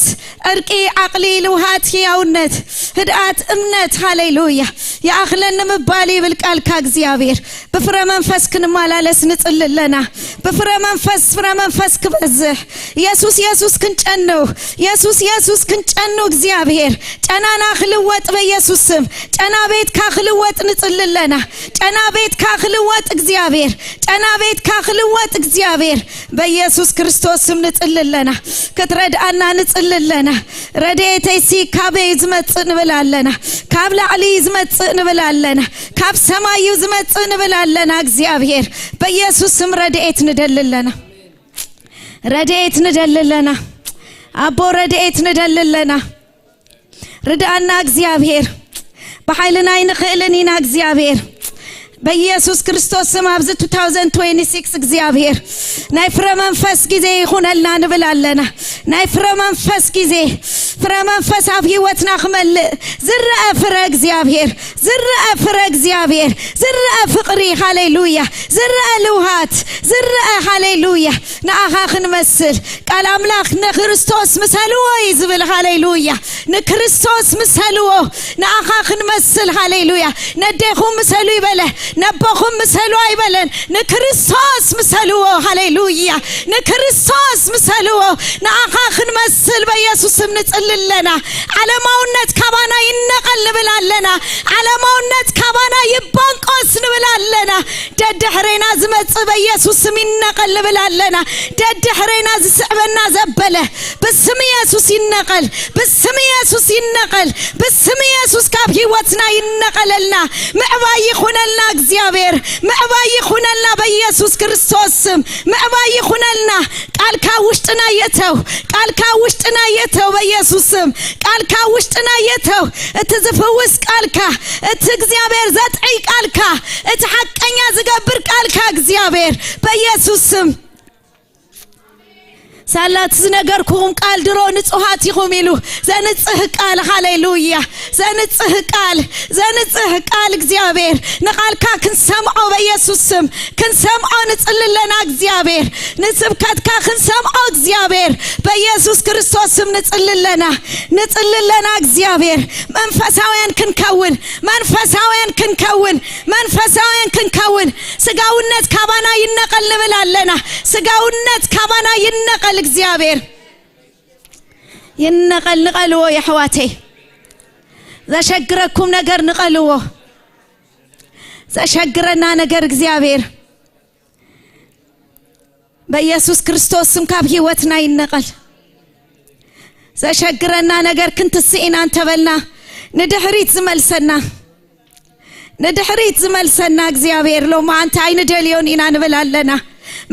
ዕርቂ፣ ዓቕሊ፣ ልውሃት፣ ህያውነት፣ ህድኣት፣ እምነት። ሃሌሉያ። ይኣኽለኒ ምባል ይብል ቃልካ እግዚኣብሔር። ብፍረ መንፈስ ክንመላለስ ንጽሊ ኣለና። ብፍረ መንፈስ፣ ፍረ መንፈስ ክበዝሕ፣ የሱስ የሱስ ክንጨኑ፣ የሱስ የሱስ ክንጨኑ። እግዚኣብሔር ጨናና ክልወጥ በኢየሱስ ስም። ጨና ቤትካ ክልወጥ ንጽሊ ኣለና። ጨና ቤትካ ክልወጥ እግዚኣብሔር፣ ጨና ቤትካ ክልወጥ እግዚኣብሔር፣ በኢየሱስ ክርስቶስ ስም ንጽሊ ኣለና። ክትረድኣና ንጽሊ ኣለና። ረድኤተይሲ ካበይ ዝመጽእ ንብል ኣለና። ካብ ላዕሊ ዝመጽእ ንብል ኣለና። ካብ ሰማይ እዩ ዝመጽእ ንብል ኣለና። እግዚኣብሔር በኢየሱስ ስም ረድኤት ንደሊ ኣለና። ረድኤት ንደሊ ኣለና። ኣቦ ረድኤት ንደሊ ኣለና። ርድኣና እግዚኣብሔር። ብሓይልና ኣይንኽእልን ኢና እግዚኣብሔር። በኢየሱስ ክርስቶስ ስም ኣብዚ two thousand twenty-six እግዚኣብሔር ናይ ፍረ መንፈስ ግዜ ይኹነልና ንብል ኣለና። ናይ ፍረ መንፈስ ግዜ፣ ፍረ መንፈስ ኣብ ህይወትና ክመልእ፣ ዝረአ ፍረ እግዚኣብሔር፣ ዝረአ ፍረ እግዚኣብሔር፣ ዝረአ ፍቕሪ፣ ሃሌሉያ፣ ዝረአ ልውሃት፣ ዝረአ፣ ሃሌሉያ፣ ንኣኻ ክንመስል። ቃል ኣምላኽ ንክርስቶስ ምሰልዎ እዩ ዝብል። ሃሌሉያ። ንክርስቶስ ምሰልዎ፣ ንኣኻ ክንመስል። ሃሌሉያ። ነዴኹም ምሰሉ ይበለ፣ ነቦኹም ምሰሉ ኣይበለን። ንክርስቶስ ምሰልዎ። ሃሌሉያ። ንክርስቶስ ምሰልዎ። ንኣኻ ክንመስል በኢየሱስ ስም ንጽሊ ኣለና። ዓለማውነት ካባና ይነቐል ንብል ኣለና። ዓለማውነት ካባና ይባንቆስ ንብል ኣለና። ደድሕሬና ዝመጽእ በኢየሱስ ስም ይነቐል ንብል ኣለና። ደድሕሬና ዝስዕበና ዘበለ ብስም ኢየሱስ ይነቐል፣ ብስም ኢየሱስ ይነቐል፣ ብስም ኢየሱስ ካብ ህይወትና ይነቐለልና። ምዕባይ ይኹነልና እግዚኣብሔር፣ ምዕባይ ይኹነልና በኢየሱስ ክርስቶስ ስም። ምዕባይ ይኹነልና። ቃልካ ውሽጥና ይእተው፣ ቃልካ ውሽጥና ይእተው በኢየሱስ ስም። ቃልካ ውሽጥና ይእተው። እቲ ዝፍውስ ቃልካ፣ እቲ እግዚኣብሔር ዘጥዕይ ቃልካ፣ እቲ ሓቀኛ ዝገብር ቃልካ እግዚኣብሔር በኢየሱስ ስም። ሳላት ዝነገርኩኹም ቃል ድሮ ንጹሃት ኢኹም ኢሉ ዘንጽህ ቃል። ሃሌሉያ። ዘንጽህ ቃል፣ ዘንጽህ ቃል እግዚኣብሔር። ንቓልካ ክንሰምዖ በኢየሱስ ስም ክንሰምዖ ንጽሊ ኣለና እግዚኣብሔር። ንስብከትካ ክንሰምዖ እግዚኣብሔር በኢየሱስ ክርስቶስ ስም ንጽሊ ኣለና። ንጽሊ ኣለና እግዚኣብሔር። መንፈሳውያን ክንከውን፣ መንፈሳውያን ክንከውን፣ መንፈሳውያን ክንከውን። ስጋውነት ካባና ይነቐል ንብል ኣለና። ስጋውነት ካባና ይነቐል እግዚኣብሔር። ይነቐል፣ ንቐልዎ የሕዋተይ። ዘሸግረኩም ነገር ንቐልዎ። ዘሸግረና ነገር እግዚኣብሔር በኢየሱስ ክርስቶስ ስም ካብ ህይወትና ይነቐል። ዘሸግረና ነገር ክንትስእ ኢና እንተበልና ንድሕሪት ዝመልሰና፣ ንድሕሪት ዝመልሰና እግዚኣብሔር ሎማዓንቲ ኣይንደልዮን ኢና ንብል ኣለና።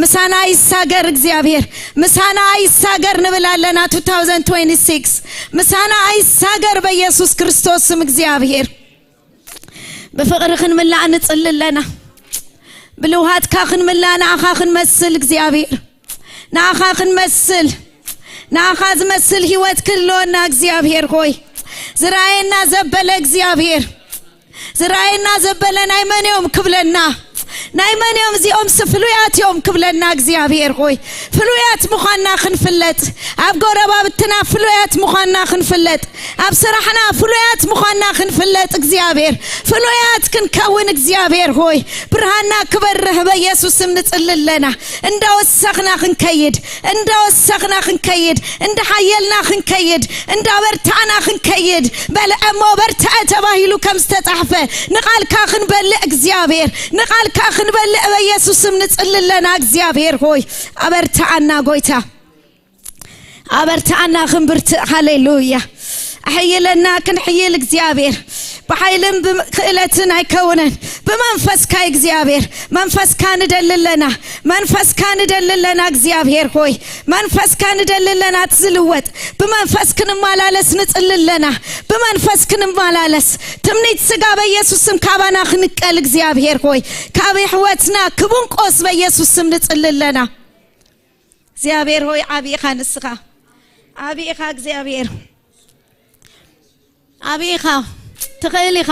ምሳና ይሳገር እግዚኣብሔር፣ ምሳና ኣይሳገር ንብል ኣለና። two thousand twenty-six ምሳና ኣይሳገር በኢየሱስ ክርስቶስ ስም እግዚኣብሔር። ብፍቕሪ ክንምላእ ንጽሊ ኣለና። ብልውሃትካ ክንምላእ፣ ንኣኻ ክንመስል እግዚኣብሔር፣ ንኣኻ ክንመስል፣ ንኣኻ ዝመስል ህይወት ክህልወና እግዚኣብሔር ሆይ። ዝረኣየና ዘበለ እግዚኣብሔር፣ ዝረኣየና ዘበለ ናይ መን እዮም ክብለና፣ ናይ መን እዮም እዚኦምስ ፍሉያት እዮም ክብለና እግዚኣብሔር ሆይ። ፍሉያት ምዃንና ክንፍለጥ፣ ኣብ ጎረባብትና ፍሉያት ምዃንና ክንፍለጥ፣ ኣብ ስራሕና ፍሉያት ምዃንና ክንፍለጥ እግዚኣብሔር፣ ፍሉያት ክንከውን እግዚኣብሔር ሆይ። ብርሃንና ክበርህ በኢየሱስ ስም ንጽሊ ኣለና። እንዳወሰኽና ክንከይድ፣ እንዳወሰኽና ክንከይድ፣ እንዳሓየልና ክንከይድ፣ እንዳበርታዕና ክንከይድ። በልዐ እሞ በርትዐ ተባሂሉ ከም ዝተጻሕፈ ንቓልካ ክንበልዕ እግዚኣብሔር፣ ንቓልካ ክንበልዕ በኢየሱስ ስም ንጽሊ ኣለና። እግዚኣብሔር ሆይ ኣበርትዓና ጎይታ። ኣበርትዓና ክንብርትዕ። ሃሌሉያ። ኣሕይለና ክንሕይል እግዚኣብሔር። ብሓይልን ብክእለትን ኣይከውንን፣ ብመንፈስካ እግዚኣብሔር። መንፈስካ ንደሊ ኣለና፣ መንፈስካ ንደሊ ኣለና እግዚኣብሔር ሆይ። መንፈስካ ንደሊ ኣለና፣ እቲ ዝልወጥ ብመንፈስ ክንመላለስ ንጽሊ ኣለና። ብመንፈስ ክንመላለስ፣ ትምኒት ስጋ በኢየሱስ ስም ካባና ክንቀል እግዚኣብሔር ሆይ። ካብ ሕይወትና ክብንቆስ በኢየሱስ ስም ንጽሊ ኣለና። እግዚኣብሔር ሆይ፣ ዓቢ ኢኻ ንስኻ። ዓቢ ኢኻ እግዚኣብሔር። ዓቢ ኢኻ። ትኽእል ኢኻ።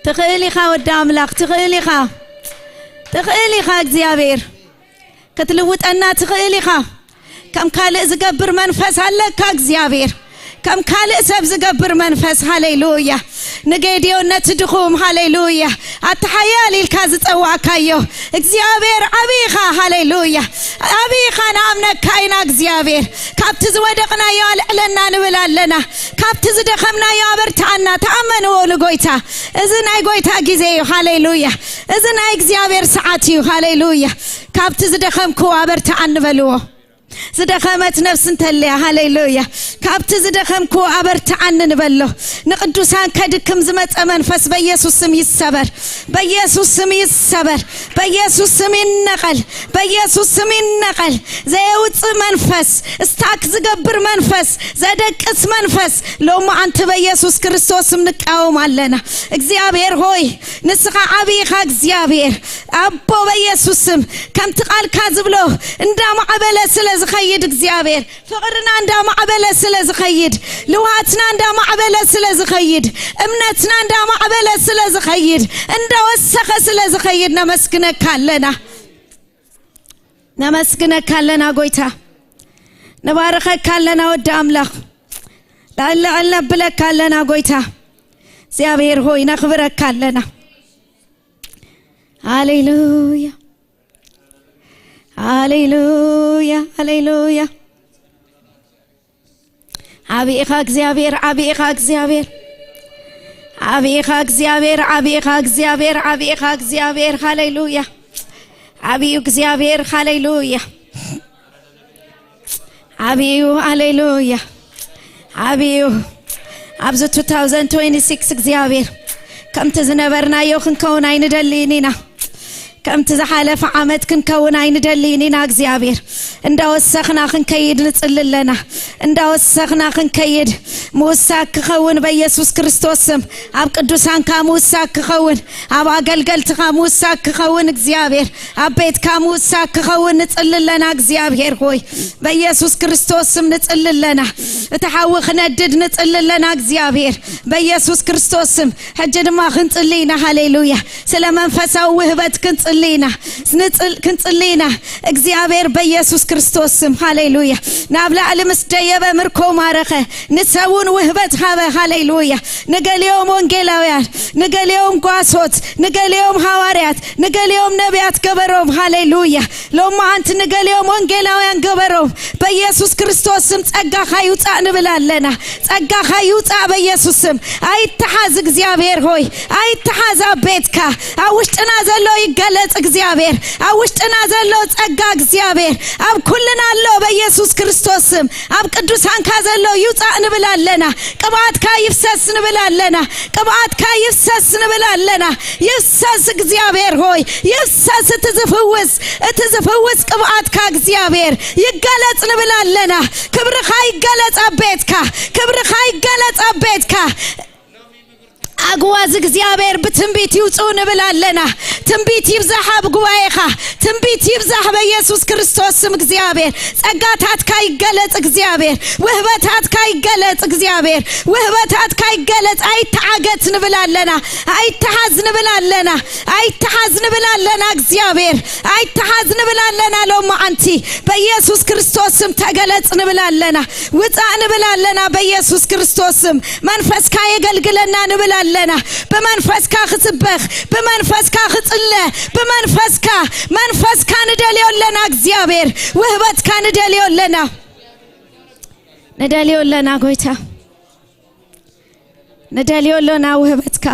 ትኽእል ኢኻ ወዲ ኣምላኽ። ትኽእል ኢኻ። ትኽእል ኢኻ እግዚኣብሔር። ክትልውጠና ትኽእል ኢኻ። ከም ካልእ ዝገብር መንፈስ ኣለካ እግዚኣብሔር። ከም ካልእ ሰብ ዝገብር መንፈስ። ሃሌሉያ። ንጌድዮን ነቲ ድኹም፣ ሃሌሉያ፣ ኣቲ ሓያል ኢልካ ዝጸዋዕካዮ እግዚኣብሔር ዓቢ ኢኻ። ሃሌሉያ። ዓቢ ኢኻ፣ ንኣምነካ ኢና እግዚኣብሔር። ካብቲ ዝወደቕናዮ ኣልዕለና ንብል ኣለና። ካብቲ ዝደኸምናዮ ኣበርትዓና። ተኣመንዎ ንጎይታ። እዚ ናይ ጎይታ ግዜ እዩ። ሃሌሉያ። እዚ ናይ እግዚኣብሔር ሰዓት እዩ። ሃሌሉያ። ካብቲ ዝደኸምክዎ ኣበርትዓኒ በልዎ። ዝደኸመት ነፍስ እንተልያ፣ ሃሌሉያ፣ ካብቲ ዝደኸምክዎ ኣበርትዓኒ ንበሎ። ንቅዱሳን ከድክም ዝመጸ መንፈስ በኢየሱስ ስም ይሰበር። በኢየሱስ ስም ይሰበር። በኢየሱስ ስም ይነቐል። በኢየሱስ ስም ይነቐል። ዘየውጽእ መንፈስ፣ ስታክ ዝገብር መንፈስ፣ ዘደቅስ መንፈስ ሎሚ ኣንቲ በኢየሱስ ክርስቶስ ስም ንቃወም ኣለና። እግዚኣብሔር ሆይ፣ ንስኻ ዓቢ ኢኻ እግዚኣብሔር። ኣቦ በኢየሱስ ስም፣ ከምቲ ቃልካ ዝብሎ እንዳማዕበለ ስለ ዝኸይድ እግዚኣብሔር፣ ፍቕርና እንዳማዕበለ ስለ ዝኸይድ፣ ልውሃትና እንዳማዕበለ ስለ ዝኸይድ፣ እምነትና እንዳማዕበለ ስለ ዝኸይድ፣ እንዳወሰኸ ስለ ዝኸይድ ነመስግነካ ኣለና። ነመስግነካ ኣለና ጎይታ። ንባርኸካ ኣለና ወዲ ኣምላኽ። ልዕል ልዕል ነብለካ ኣለና ጎይታ። እግዚኣብሔር ሆይ ነኽብረካ ኣለና። ሃሌሉያ። ሃሌሉያ። ሃሌሉያ። ዓቢ ኢኻ እግዚኣብሔር። ዓቢ ኢኻ እግዚኣብሔር። ዓቢ ኢኻ እግዚኣብሔር። ዓቢ ኢኻ እግዚኣብሔር። ዓቢ ኢኻ እግዚኣብሔር። ሃሌሉያ። ዓቢ እዩ እግዚኣብሔር። ሃሌሉያ። ዓቢ እዩ። ሃሌሉያ። ዓቢ እዩ። ኣብዚ two thousand twenty-six እግዚኣብሔር ከምቲ ዝነበርናዮ ክንከውን ኣይንደልይን ኢና። ከምቲ ዝሓለፈ ዓመት ክንከውን ኣይንደልይን ኢና እግዚኣብሔር። እንዳወሰኽና ክንከይድ ንጽሊ ኣለና። እንዳወሰኽና ክንከይድ ምውሳክ ክኸውን በኢየሱስ ክርስቶስ ስም። ኣብ ቅዱሳንካ ምውሳክ ክኸውን፣ ኣብ ኣገልገልትኻ ምውሳክ ክኸውን እግዚኣብሔር፣ ኣብ ቤትካ ምውሳክ ክኸውን ንጽሊ ኣለና እግዚኣብሔር ሆይ። በኢየሱስ ክርስቶስ ስም ንጽሊ ኣለና። እቲ ሓዊ ክነድድ ንጽሊ ኣለና እግዚኣብሔር። በኢየሱስ ክርስቶስ ስም ሕጂ ድማ ክንጽሊ ኢና። ሃሌሉያ። ስለ መንፈሳዊ ውህበት ክንጽሊ ኢና። ንጽል-፣ ክንጽሊ ኢና። እግዚኣብሔር በኢየሱስ ክርስቶስ ስም። ሃሌሉያ። ናብ ላዕሊ ምስ ደየበ ምርኮ ማረኸ። ንሰውን ውህበት ሃበ። ሃሌሉያ። ንገሊኦም ወንጌላውያን፣ ንገሊኦም ጓሶት፣ ንገሊኦም ሃዋርያት፣ ንገሊኦም ነቢያት ገበሮም። ሃሌሉያ። ሎማዓንቲ ንገሊኦም ወንጌላውያን ገበሮም። በኢየሱስ ክርስቶስ ስም ጸጋኻ ይውጻእ ንብል ኣለና። ጸጋኻ ይውጻእ በኢየሱስ ስም። ኣይተሓዝ እግዚኣብሔር ሆይ፣ ኣይተሓዝ ኣብ ቤትካ። ኣብ ውሽጥና ዘሎ ይገለጽ እግዚኣብሔር። ኣብ ውሽጥና ዘሎ ጸጋ እግዚኣብሔር ኣብ ኩልና ኣሎ በኢየሱስ ክርስቶስ ስም። ኣብ ቅዱሳንካ ዘሎ ይውጻእ ንብል ኣለና። ቅብኣትካ ይፍሰስ ንብል ኣለና። ቅብኣትካ ይፍሰስ ንብል ኣለና። ይፍሰስ እግዚኣብሔር ሆይ፣ ይፍሰስ እቲ ዝፍውስ፣ እቲ ዝፍውስ ቅብኣትካ እግዚኣብሔር ይገለጽ ንብል ኣለና። ክብርኻ ይገለጽ ኣብ ቤትካ፣ ክብርኻ ይገለጽ ኣብ ቤትካ። ኣግዋዝ እግዚኣብሔር ብትንቢት ይውፅኡ ንብል ኣለና። ትንቢት ይብዛሕ ኣብ ጉባኤኻ፣ ትንቢት ይብዛሕ በኢየሱስ ክርስቶስ ስም። እግዚኣብሔር ጸጋታትካ ይገለጽ፣ እግዚኣብሔር ውህበታትካ ይገለጽ፣ እግዚኣብሔር ውህበታትካ ይገለጽ። ኣይተዓገት ንብል ኣለና፣ ኣይተሓዝ ንብል ኣለና፣ ኣይተሓዝ ንብል ኣለና። እግዚኣብሔር ኣይተሓዝ ንብል ኣለና። ሎማዓንቲ በኢየሱስ ክርስቶስ ስም ተገለጽ ንብል ኣለና፣ ውጻእ ንብል ኣለና። በኢየሱስ ክርስቶስ ስም መንፈስካ የገልግለና ንብል ኣለና። ብመንፈስካ ክስበኽ፣ ብመንፈስካ ክጽለ፣ ብመንፈስካ፣ መንፈስካ ንደልዮ ኣለና። እግዚኣብሔር ውህበትካ ንደልዮ ኣለና፣ ንደልዮ ኣለና ጎይታ፣ ንደልዮ ኣለና ውህበትካ።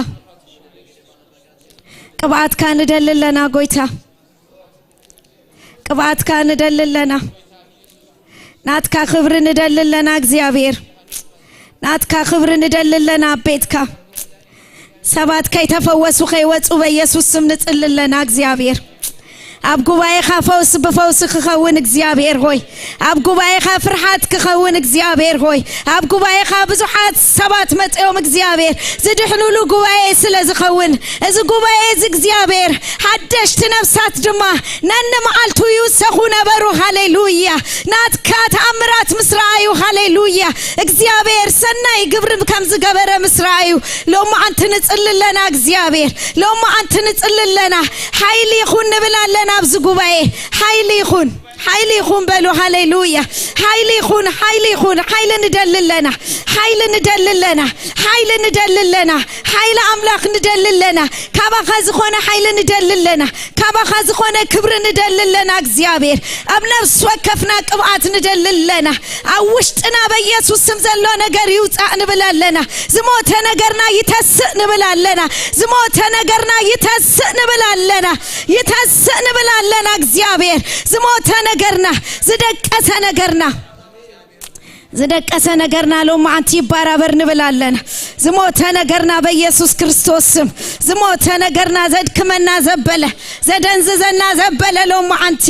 ቅብኣትካ ንደሊ ኣለና ጎይታ፣ ቅብኣትካ ንደሊ ኣለና። ናትካ ክብሪ ንደሊ ኣለና እግዚኣብሔር፣ ናትካ ክብሪ ንደሊ ኣለና። ኣብ ቤትካ ሰባት ከይተፈወሱ ከይወፁ በኢየሱስ ስም ንፅሊ ኣለና እግዚኣብሔር። ኣብ ጉባኤኻ ፈውስ ብፈውሲ ክኸውን እግዚኣብሔር ሆይ፣ ኣብ ጉባኤኻ ፍርሓት ክኸውን እግዚኣብሔር ሆይ፣ ኣብ ጉባኤኻ ብዙሓት ሰባት መጺኦም እግዚኣብሔር ዝድሕኑሉ ጉባኤ ስለ ዝኸውን፣ እዚ ጉባኤ እዚ እግዚኣብሔር ሓደሽቲ ነፍሳት ድማ ነንመዓልቱ ይውሰኹ ነበሩ። ሃሌሉያ! ናትካ ተኣምራት ምስ ረኣዩ፣ ሃሌሉያ! እግዚኣብሔር ሰናይ ግብሪ ከም ዝገበረ ምስ ረኣዩ፣ ሎሚ ኣንቲ ንጽሊ ኣለና እግዚኣብሔር፣ ሎሚ ኣንቲ ንጽሊ ኣለና። ሓይሊ ይኹን ንብል ኣለና ኣብዚ ጉባኤ። ሓይሊ ይኹን፣ ሓይሊ ይኹን በሉ። ሃሌሉያ! ሓይሊ ይኹን፣ ሓይሊ ይኹን፣ ሓይሊ ንደሊ ኣለና፣ ሓይሊ ንደሊ ኣለና፣ ሓይሊ ንደሊ ኣለና። ሓይሊ ኣምላኽ ንደሊ ኣለና። ካባኻ ዝኾነ ሓይሊ ንደሊ ኣለና። ካባኻ ዝኾነ ክብሪ ንደሊ ኣለና እግዚኣብሔር። ኣብ ነፍሲ ወከፍና ቅብኣት ንደሊ ኣለና። ኣብ ውሽጥና በኢየሱስ ስም ዘሎ ነገር ይውጻእ ንብል ኣለና። ዝሞተ ነገርና ይተስእ ንብል ኣለና። ዝሞተ ነገርና ይተስእ ንብል ኣለና። ይተስእ ንብል ኣለና እግዚኣብሔር። ዝሞተ ነገርና፣ ዝደቀሰ ነገርና፣ ዝደቀሰ ነገርና ሎሚ ኣንቲ ይባራበር ንብል ኣለና። ዝሞተ ነገርና በኢየሱስ ክርስቶስ ስም፣ ዝሞተ ነገርና ዘድክመና ዘበለ፣ ዘደንዝዘና ዘበለ ሎሚ ኣንቲ፣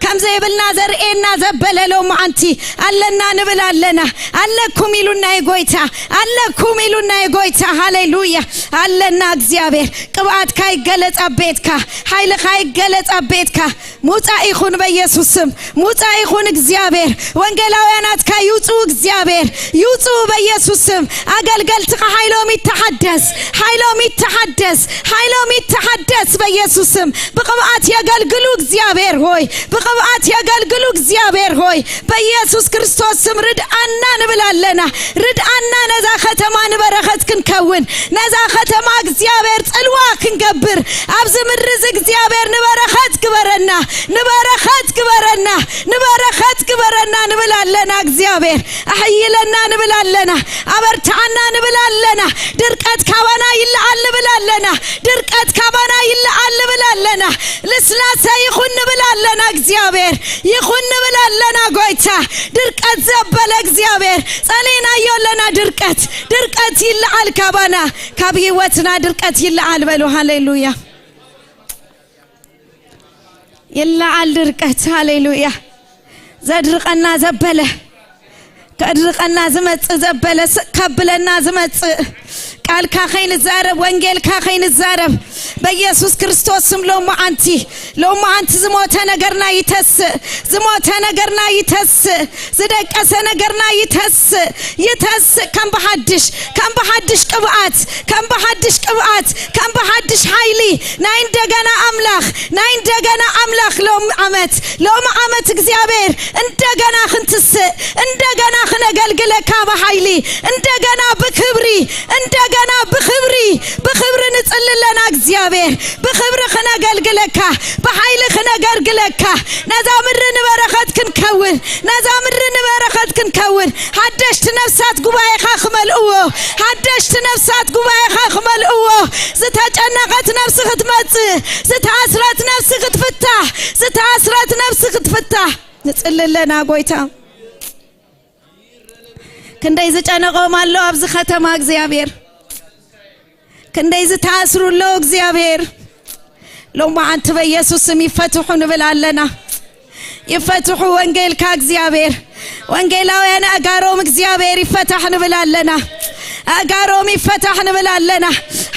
ከም ዘይብልና ዘርእየና ዘበለ ሎሚ ኣንቲ ኣለና ንብል ኣለና። ኣለኩም ኢሉና እዩ ጎይታ፣ ኣለኩም ኢሉና እዩ ጎይታ። ሃሌሉያ! ኣለና እግዚኣብሔር። ቅብኣትካ ይገለጽ ኣብ ቤትካ፣ ሓይልኻ ይገለጽ ኣብ ቤትካ። ሙጻእ ይኹን በኢየሱስ ስም፣ ሙጻእ ይኹን እግዚኣብሔር። ወንጌላውያናትካ ይውጽኡ እግዚኣብሔር፣ ይውጽኡ በኢየሱስ ስም። ኣገልገልትኻ ሓይሎም ይተሓደስ፣ ሓይሎም ይተሓደስ፣ ሓይሎም ይተሓደስ በኢየሱስ ስም። ብቕብኣት የገልግሉ እግዚኣብሔር ሆይ፣ ብቕብኣት የገልግሉ እግዚኣብሔር ሆይ። በኢየሱስ ክርስቶስ ስም ርድኣና ንብል ኣለና። ርድኣና ነዛ ከተማ ንበረኸት ክንከውን፣ ነዛ ከተማ እግዚኣብሔር ጽልዋ ክንገብር፣ ኣብዚ ምድሪ እዚ እግዚኣብሔር ንበረኸት ግበረና፣ ንበረኸት ግበረና፣ ንበረኸት ግበረና ንብል ኣለና። እግዚኣብሔር ኣሕይለና ንብል ኣለና። ኣበርትዓና ንብል ኣለና። ድርቀት ካባና ይለዓል ንብል ኣለና። ድርቀት ካባና ይለዓል ንብል ኣለና። ልስላሰ ይኹን ንብል ኣለና። እግዚኣብሔር ይኹን ንብል ኣለና። ጎይታ ድርቀት ዘበለ እግዚኣብሔር ጸሊእናዮ ኣለና። ድርቀት ድርቀት ይለዓል ካባና፣ ካብ ህይወትና ድርቀት ይለዓል በሉ። ሃሌሉያ! ይለዓል ድርቀት። ሃሌሉያ! ዘድርቀና ዘበለ፣ ከድርቀና ዝመጽእ ዘበለ፣ ስቕ ከብለና ዝመጽእ፣ ቃልካ ከይንዛረብ፣ ወንጌልካ ከይንዛረብ፣ በኢየሱስ ክርስቶስ ስም ሎሚ ኣንቲ፣ ሎሚ ኣንቲ ዝሞተ ነገርና ይተስእ፣ ዝሞተ ነገርና ይተስእ፣ ዝደቀሰ ነገርና ይተስእ፣ ይተስእ ከም ብሓድሽ፣ ከም ብሓድሽ ቅብኣት፣ ከም ብሓድሽ ቅብኣት፣ ከም ብሓድሽ ሓይሊ። ናይ እንደገና ኣምላኽ፣ ናይ እንደገና ኣምላኽ ሎም ዓመት፣ ሎም ዓመት እግዚኣብሔር እንደገና ክንትስእ፣ እንደገና ክነገልግለካ ብሓይሊ፣ እንደገና ብክብሪ፣ እንደገና ብክብሪ፣ ብክብሪ ንጽሊ ኣለና እግዚኣብሔር። ብክብሪ ክነገልግለካ፣ ብሓይሊ ክነገልግለካ፣ ነዛ ምድሪ ንበረኸት ክንከውን፣ ነዛ ምድሪ ንበረኸት ክንከውን። ሓደሽቲ ነፍሳት ጉባኤኻ ክመልእዎ፣ ሓደሽቲ ነፍሳት ጉባኤኻ ክመልእዎ። ዝተጨነቐት ነፍሲ ክትመጽእ፣ ዝተኣስረት ነፍሲ ክትፍታሕ፣ ዝተኣስረት ነፍሲ ክትፍታሕ። ንጽሊ ኣለና ጎይታ። ክንደይ ዝጨነቖም ኣሎ ኣብዚ ከተማ እግዚኣብሔር። ክንደይ ዝተኣስሩ ኣለዉ እግዚኣብሔር። ሎማዓንቲ በኢየሱስ ስም ይፈትሑ ንብል ኣለና። ይፈትሑ ወንጌልካ እግዚኣብሔር። ወንጌላውያን ኣእጋሮም እግዚኣብሔር ይፈታሕ ንብል ኣለና። ኣእጋሮም ይፈታሕ ንብል ኣለና።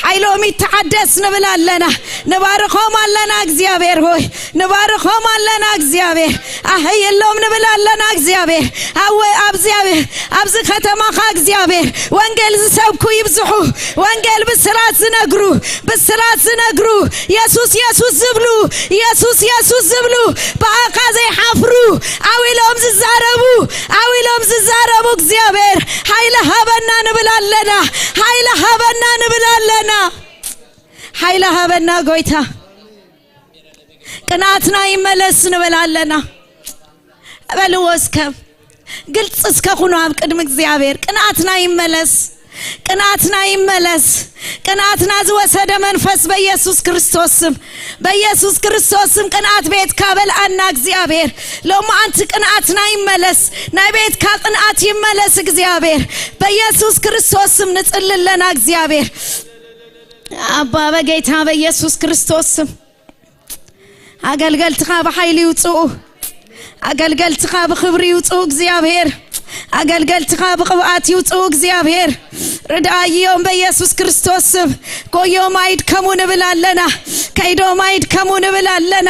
ሓይሎም ይተሓደስ ንብል ኣለና። ንባርኾም ኣለና እግዚኣብሔር ሆይ። ንባርኾም ኣለና እግዚኣብሔር። ኣህይሎም ንብል ኣለና እግዚኣብሔር። ኣወ ኣብዚኣብሔር ኣብዚ ከተማኻ እግዚኣብሔር ወንጌል ዝሰብኩ ይብዝሑ። ወንጌል ብስራት ዝነግሩ፣ ብስራት ዝነግሩ፣ የሱስ የሱስ ዝብሉ፣ የሱስ የሱስ ዝብሉ፣ ብኣኻ ዘይሓፍሩ፣ ዓው ኢሎም ዝዛረቡ፣ ዓው ኢሎም ዝዛረቡ እግዚኣብሔር ሓይሊ ሃበና ንብል ኣለና። ሓይሊ ሃበና ንብል ኣለና። ሓይሊ ሃበና ጎይታ። ቅንኣትና ይመለስ ንብል ኣለና። በልዎ እስከ፣ ግልጽ እስከ ኩኑ ኣብ ቅድሚ እግዚኣብሔር። ቅንኣትና ይመለስ፣ ቅንኣትና ይመለስ። ቅንኣትና ዝወሰደ መንፈስ በኢየሱስ ክርስቶስ ስም፣ በኢየሱስ ክርስቶስ ስም ቅንኣት ቤትካ በልኣና እግዚኣብሔር። ሎማዓንቲ ቅንኣትና ይመለስ፣ ናይ ቤትካ ቅንኣት ይመለስ እግዚኣብሔር። በኢየሱስ ክርስቶስ ስም ንጽሊ ኣለና እግዚኣብሔር። ኣባ በጌታ በኢየሱስ ክርስቶስ ስም ኣገልገልትኻ ብሓይሊ ይውፅኡ። ኣገልገልትኻ ብኽብሪ ይውፅኡ እግዚኣብሔር። ኣገልገልትኻ ብቕብኣት ይውፅኡ እግዚኣብሔር። ርድኣዮም በኢየሱስ ክርስቶስ ስም። ጎዮም ኣይድከሙ ንብል ኣለና። ከይዶም ኣይድከሙ ንብል ኣለና።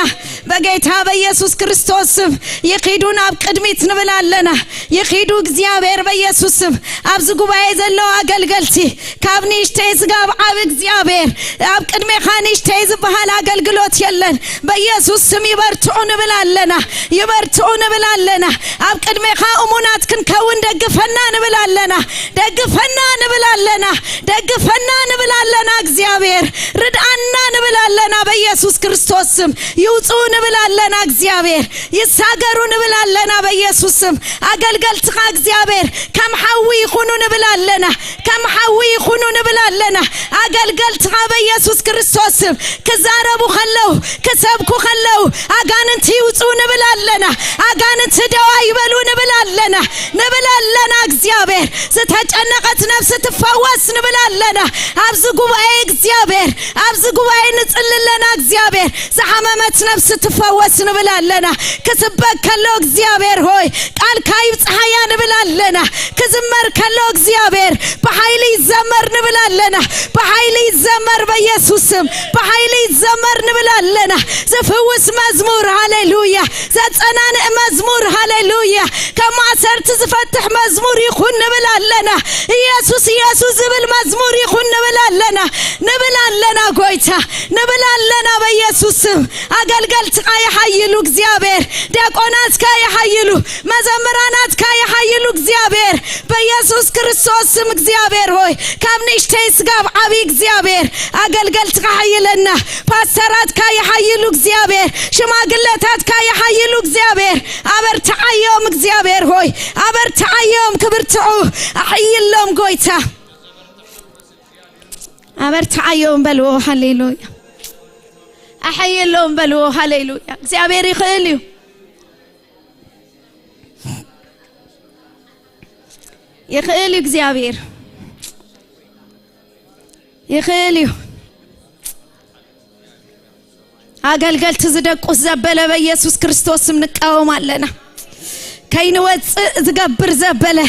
በጌታ በኢየሱስ ክርስቶስ ስም ይኺዱ ናብ ቅድሚት ንብል ኣለና። ይኺዱ እግዚኣብሔር በኢየሱስ ስም። ኣብዚ ጉባኤ ዘለዉ ኣገልገልቲ ካብ ንእሽተይ ስጋብ ዓብ እግዚኣብሔር ኣብ ቅድሜኻ ንእሽተይ ዝበሃል ኣገልግሎት የለን። በኢየሱስ ስም ይበርትዑ ንብል ኣለና። ይበርትዑ ንብል ኣለና። ኣብ ቅድሜኻ እሙናት ክንከውን ደግፈና ንብል ኣለና። ደግፈና ንብል ኣለና። ደግፈና ንብል ኣለና እግዚኣብሔር። ርድኣና ንብል ኣለና በኢየሱስ ክርስቶስ ስም። ይውፅኡ ንብል ኣለና እግዚኣብሔር። ይሳገሩ ንብል ኣለና በኢየሱስ ስም። ኣገልገልትኻ እግዚኣብሔር ከም ሓዊ ይኹኑ ንብል ኣለና። ከም ሓዊ ይኹኑ ንብል ኣለና። ኣገልገልትኻ በኢየሱስ ክርስቶስ ስም። ክዛረቡ ከለው፣ ክሰብኩ ከለው ኣጋንንቲ ይውፁ ንብል ኣለና። ኣጋንንቲ ደዋ ይበሉ ንብል ኣለና። ንብል ኣለና እግዚኣብሔር። ዝተጨነቐት ነፍሲ ትፈወስ ንብል ኣለና። ኣብዚ ጉባኤ እግዚኣብሔር፣ ኣብዚ ጉባኤ ንጽሊ ኣለና እግዚኣብሔር። ዝሓመመት ነፍሲ ትፈወስ ንብል ኣለና። ክስበክ ከሎ እግዚኣብሔር ሆይ ቃልካ ይብጽሓያ ንብል ኣለና። ክዝመር ከሎ እግዚኣብሔር ብሓይሊ ይዘመር ንብል ኣለና። ብሓይሊ ይዘመር በኢየሱስ ስም። ብሓይሊ ይዘመር ንብል ኣለና። ዝፍውስ መዝሙር ሃሌሉያ። ዘጸናንእ መዝሙር ሃሌሉያ። ካብ ማእሰርቲ ዝፈትሕ መዝሙር ይኹን ንብል ኣለና። ኢየሱስ ኢየሱስ ዝብል መዝሙር ይኹን ንብል ኣለና። ንብል ኣለና ጎይታ። ንብል ኣለና በኢየሱስ ስም። ኣገልገልትኻ ይሓይሉ እግዚኣብሔር። ዲያቆናትካ ይሓይሉ። መዘምራናትካ ይሓይሉ እግዚኣብሔር። በኢየሱስ ክርስቶስ ስም እግዚኣብሔር ሆይ ካብ ንእሽተይ ስጋብ ዓብዪ እግዚኣብሔር ኣገልገልትኻ ሓይለና። ፓስተራትካ ይሓይሉ እግዚኣብሔር። ሽማግለታትካ ይሓይሉ እግዚኣብሔር። ኣበርትዓዮም እግዚኣብሔር ሆይ ኣበርትዓዮም ክብርትዑ ኣሕይሎም ጎይታ። ኣበርትዓዮም በልዎ ሃሌሉያ። ኣሕይሎም በልዎ ሃሌሉያ። እግዚኣብሔር ይኽእል እዩ። ይኽእል እዩ እግዚኣብሔር። ይኽእል እዩ። ኣገልገልቲ ዝደቁስ ዘበለ በኢየሱስ ክርስቶስ ስም ንቃወም ኣለና። ከይንወፅእ ዝገብር ዘበለ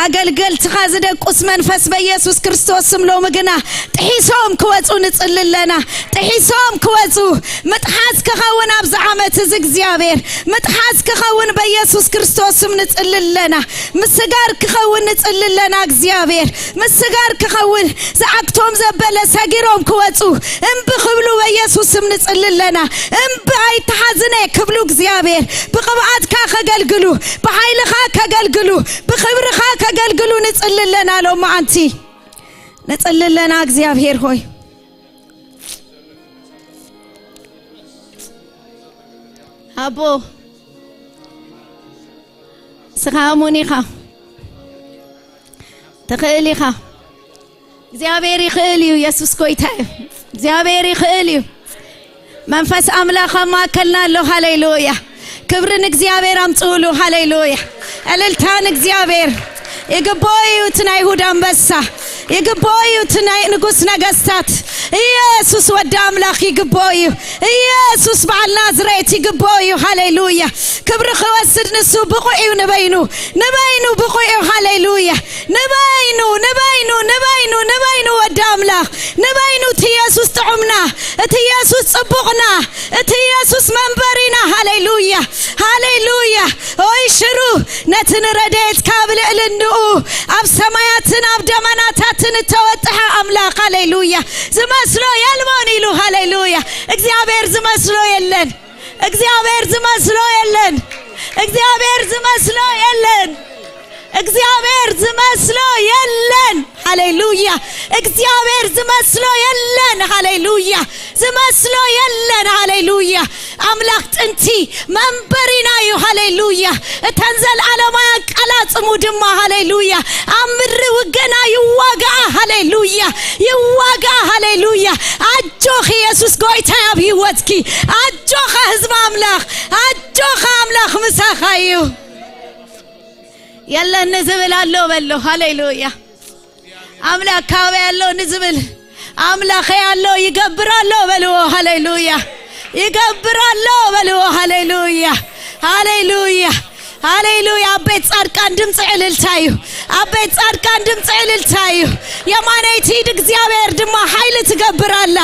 ኣገልገልትኻ ዝደቁስ መንፈስ በኢየሱስ ክርስቶስ ስም ሎሚ ግና ጥሒሶም ክወፁ ንፅሊ ኣለና። ጥሒሶም ክወፁ ምጥሓስ ክኸውን ኣብዚ ዓመት እዚ እግዚኣብሔር ምጥሓስ ክኸውን በኢየሱስ ክርስቶስ ስም ንፅሊ ኣለና። ምስጋር ክኸውን ንፅሊ ኣለና እግዚኣብሔር። ምስጋር ክኸውን ዝዓግቶም ዘበለ ሰጊሮም ክወፁ እምቢ ክብሉ በኢየሱስ ስም ንፅሊ ኣለና። እምቢ ኣይተሓዝነ ክብሉ እግዚኣብሔር ብቕብኣትካ ከገልግሉ ብሓይልኻ ከገልግሉ ብኽብርኻ ከገልግሉ ንፅሊ ኣለና። ሎማዓንቲ ንፅሊ ኣለና እግዚኣብሔር ሆይ ኣቦ ንስኻ እሙን ኢኻ። ትኽእል ኢኻ። እግዚኣብሔር ይኽእል እዩ። ኢየሱስ ጎይታ እዩ። እግዚኣብሔር ይኽእል እዩ። መንፈስ ኣምላኽ ኣብ ማእከልና ኣሎ። ሃሌሉያ። ክብሪ ንእግዚኣብሔር ኣምጽኡሉ። ሃሌሉያ። ዕልልታ ንእግዚኣብሔር። ይግብኦ እዩ እቲ ናይ ይሁዳ ኣንበሳ። ይግብኦ እዩ እቲ ናይ ንጉስ ነገስታት። ኢየሱስ ወዲ ኣምላኽ ይግብኦ እዩ። ኢየሱስ በዓል ናዝሬት ይግብኦ እዩ። ሃሌሉያ። ክብሪ ክወስድ ንሱ ብቑዕ እዩ። ንበይኑ ንበይኑ ብቑዕ እዩ። ሃሌሉያ። ንበይኑ ንበይኑ ንበይኑ ንበይኑ ወዲ ኣምላኽ ንበይኑ እቲ ኢየሱስ ጥዑምና፣ እቲ ኢየሱስ ጽቡቕና፣ እቲ ኢየሱስ መንበሪና። ሃሌሉያ። ሃሌሉያ። ኦይ ሽሩ ነቲ ንረድኤትካ ኣብ ልዕሊ እንኡ ኣብ ሰማያትን ኣብ ደመናታትን እተወጥሐ ኣምላኽ። ሃሌሉያ። ዝመስሎ የልቦን ኢሉ። ሃሌሉያ። እግዚኣብሔር ዝመስሎ የለን። እግዚኣብሔር ዝመስሎ የለን። እግዚኣብሔር ዝመስሎ የለን። እግዚኣብሔር ዝመስሎ የለን። ሃሌሉያ። እግዚኣብሔር ዝመስሎ የለን። ሃሌሉያ። ዝመስሎ የለን። ሃሌሉያ። ኣምላኽ ጥንቲ መንበሪና እዩ። ሃሌሉያ። እተን ዘለዓለማውያን ኣቃላጽሙ ድማ። ሃሌሉያ። ኣብ ምድሪ ውግእና ይዋጋኣ። ሃሌሉያ። ይዋጋኣ። ሃሌሉያ። ኣጆኺ ኢየሱስ ጎይታ ኣብ ህይወትኪ። ኣጆኻ ህዝቢ ኣምላኽ። ኣጆኻ ኣምላኽ ምሳኻ እዩ። የለን ንዝብል ኣሎ በሎ። ሃሌሉያ። ኣምላኽ ካበይ ኣሎ ንዝብል ኣምላኸይ ኣሎ ይገብር ኣሎ በልዎ። ሃሌሉያ። ይገብር ኣሎ በልዎ። ሃሌሉያ፣ ሃሌሉያ፣ ሃሌሉያ። ኣብ ቤት ጻድቃን ድምፂ ዕልልታ እዩ። ኣብ ቤት ጻድቃን ድምፂ ዕልልታ እዩ። የማነይቲ ኢድ እግዚኣብሔር ድማ ሓይሊ ትገብር ኣላ።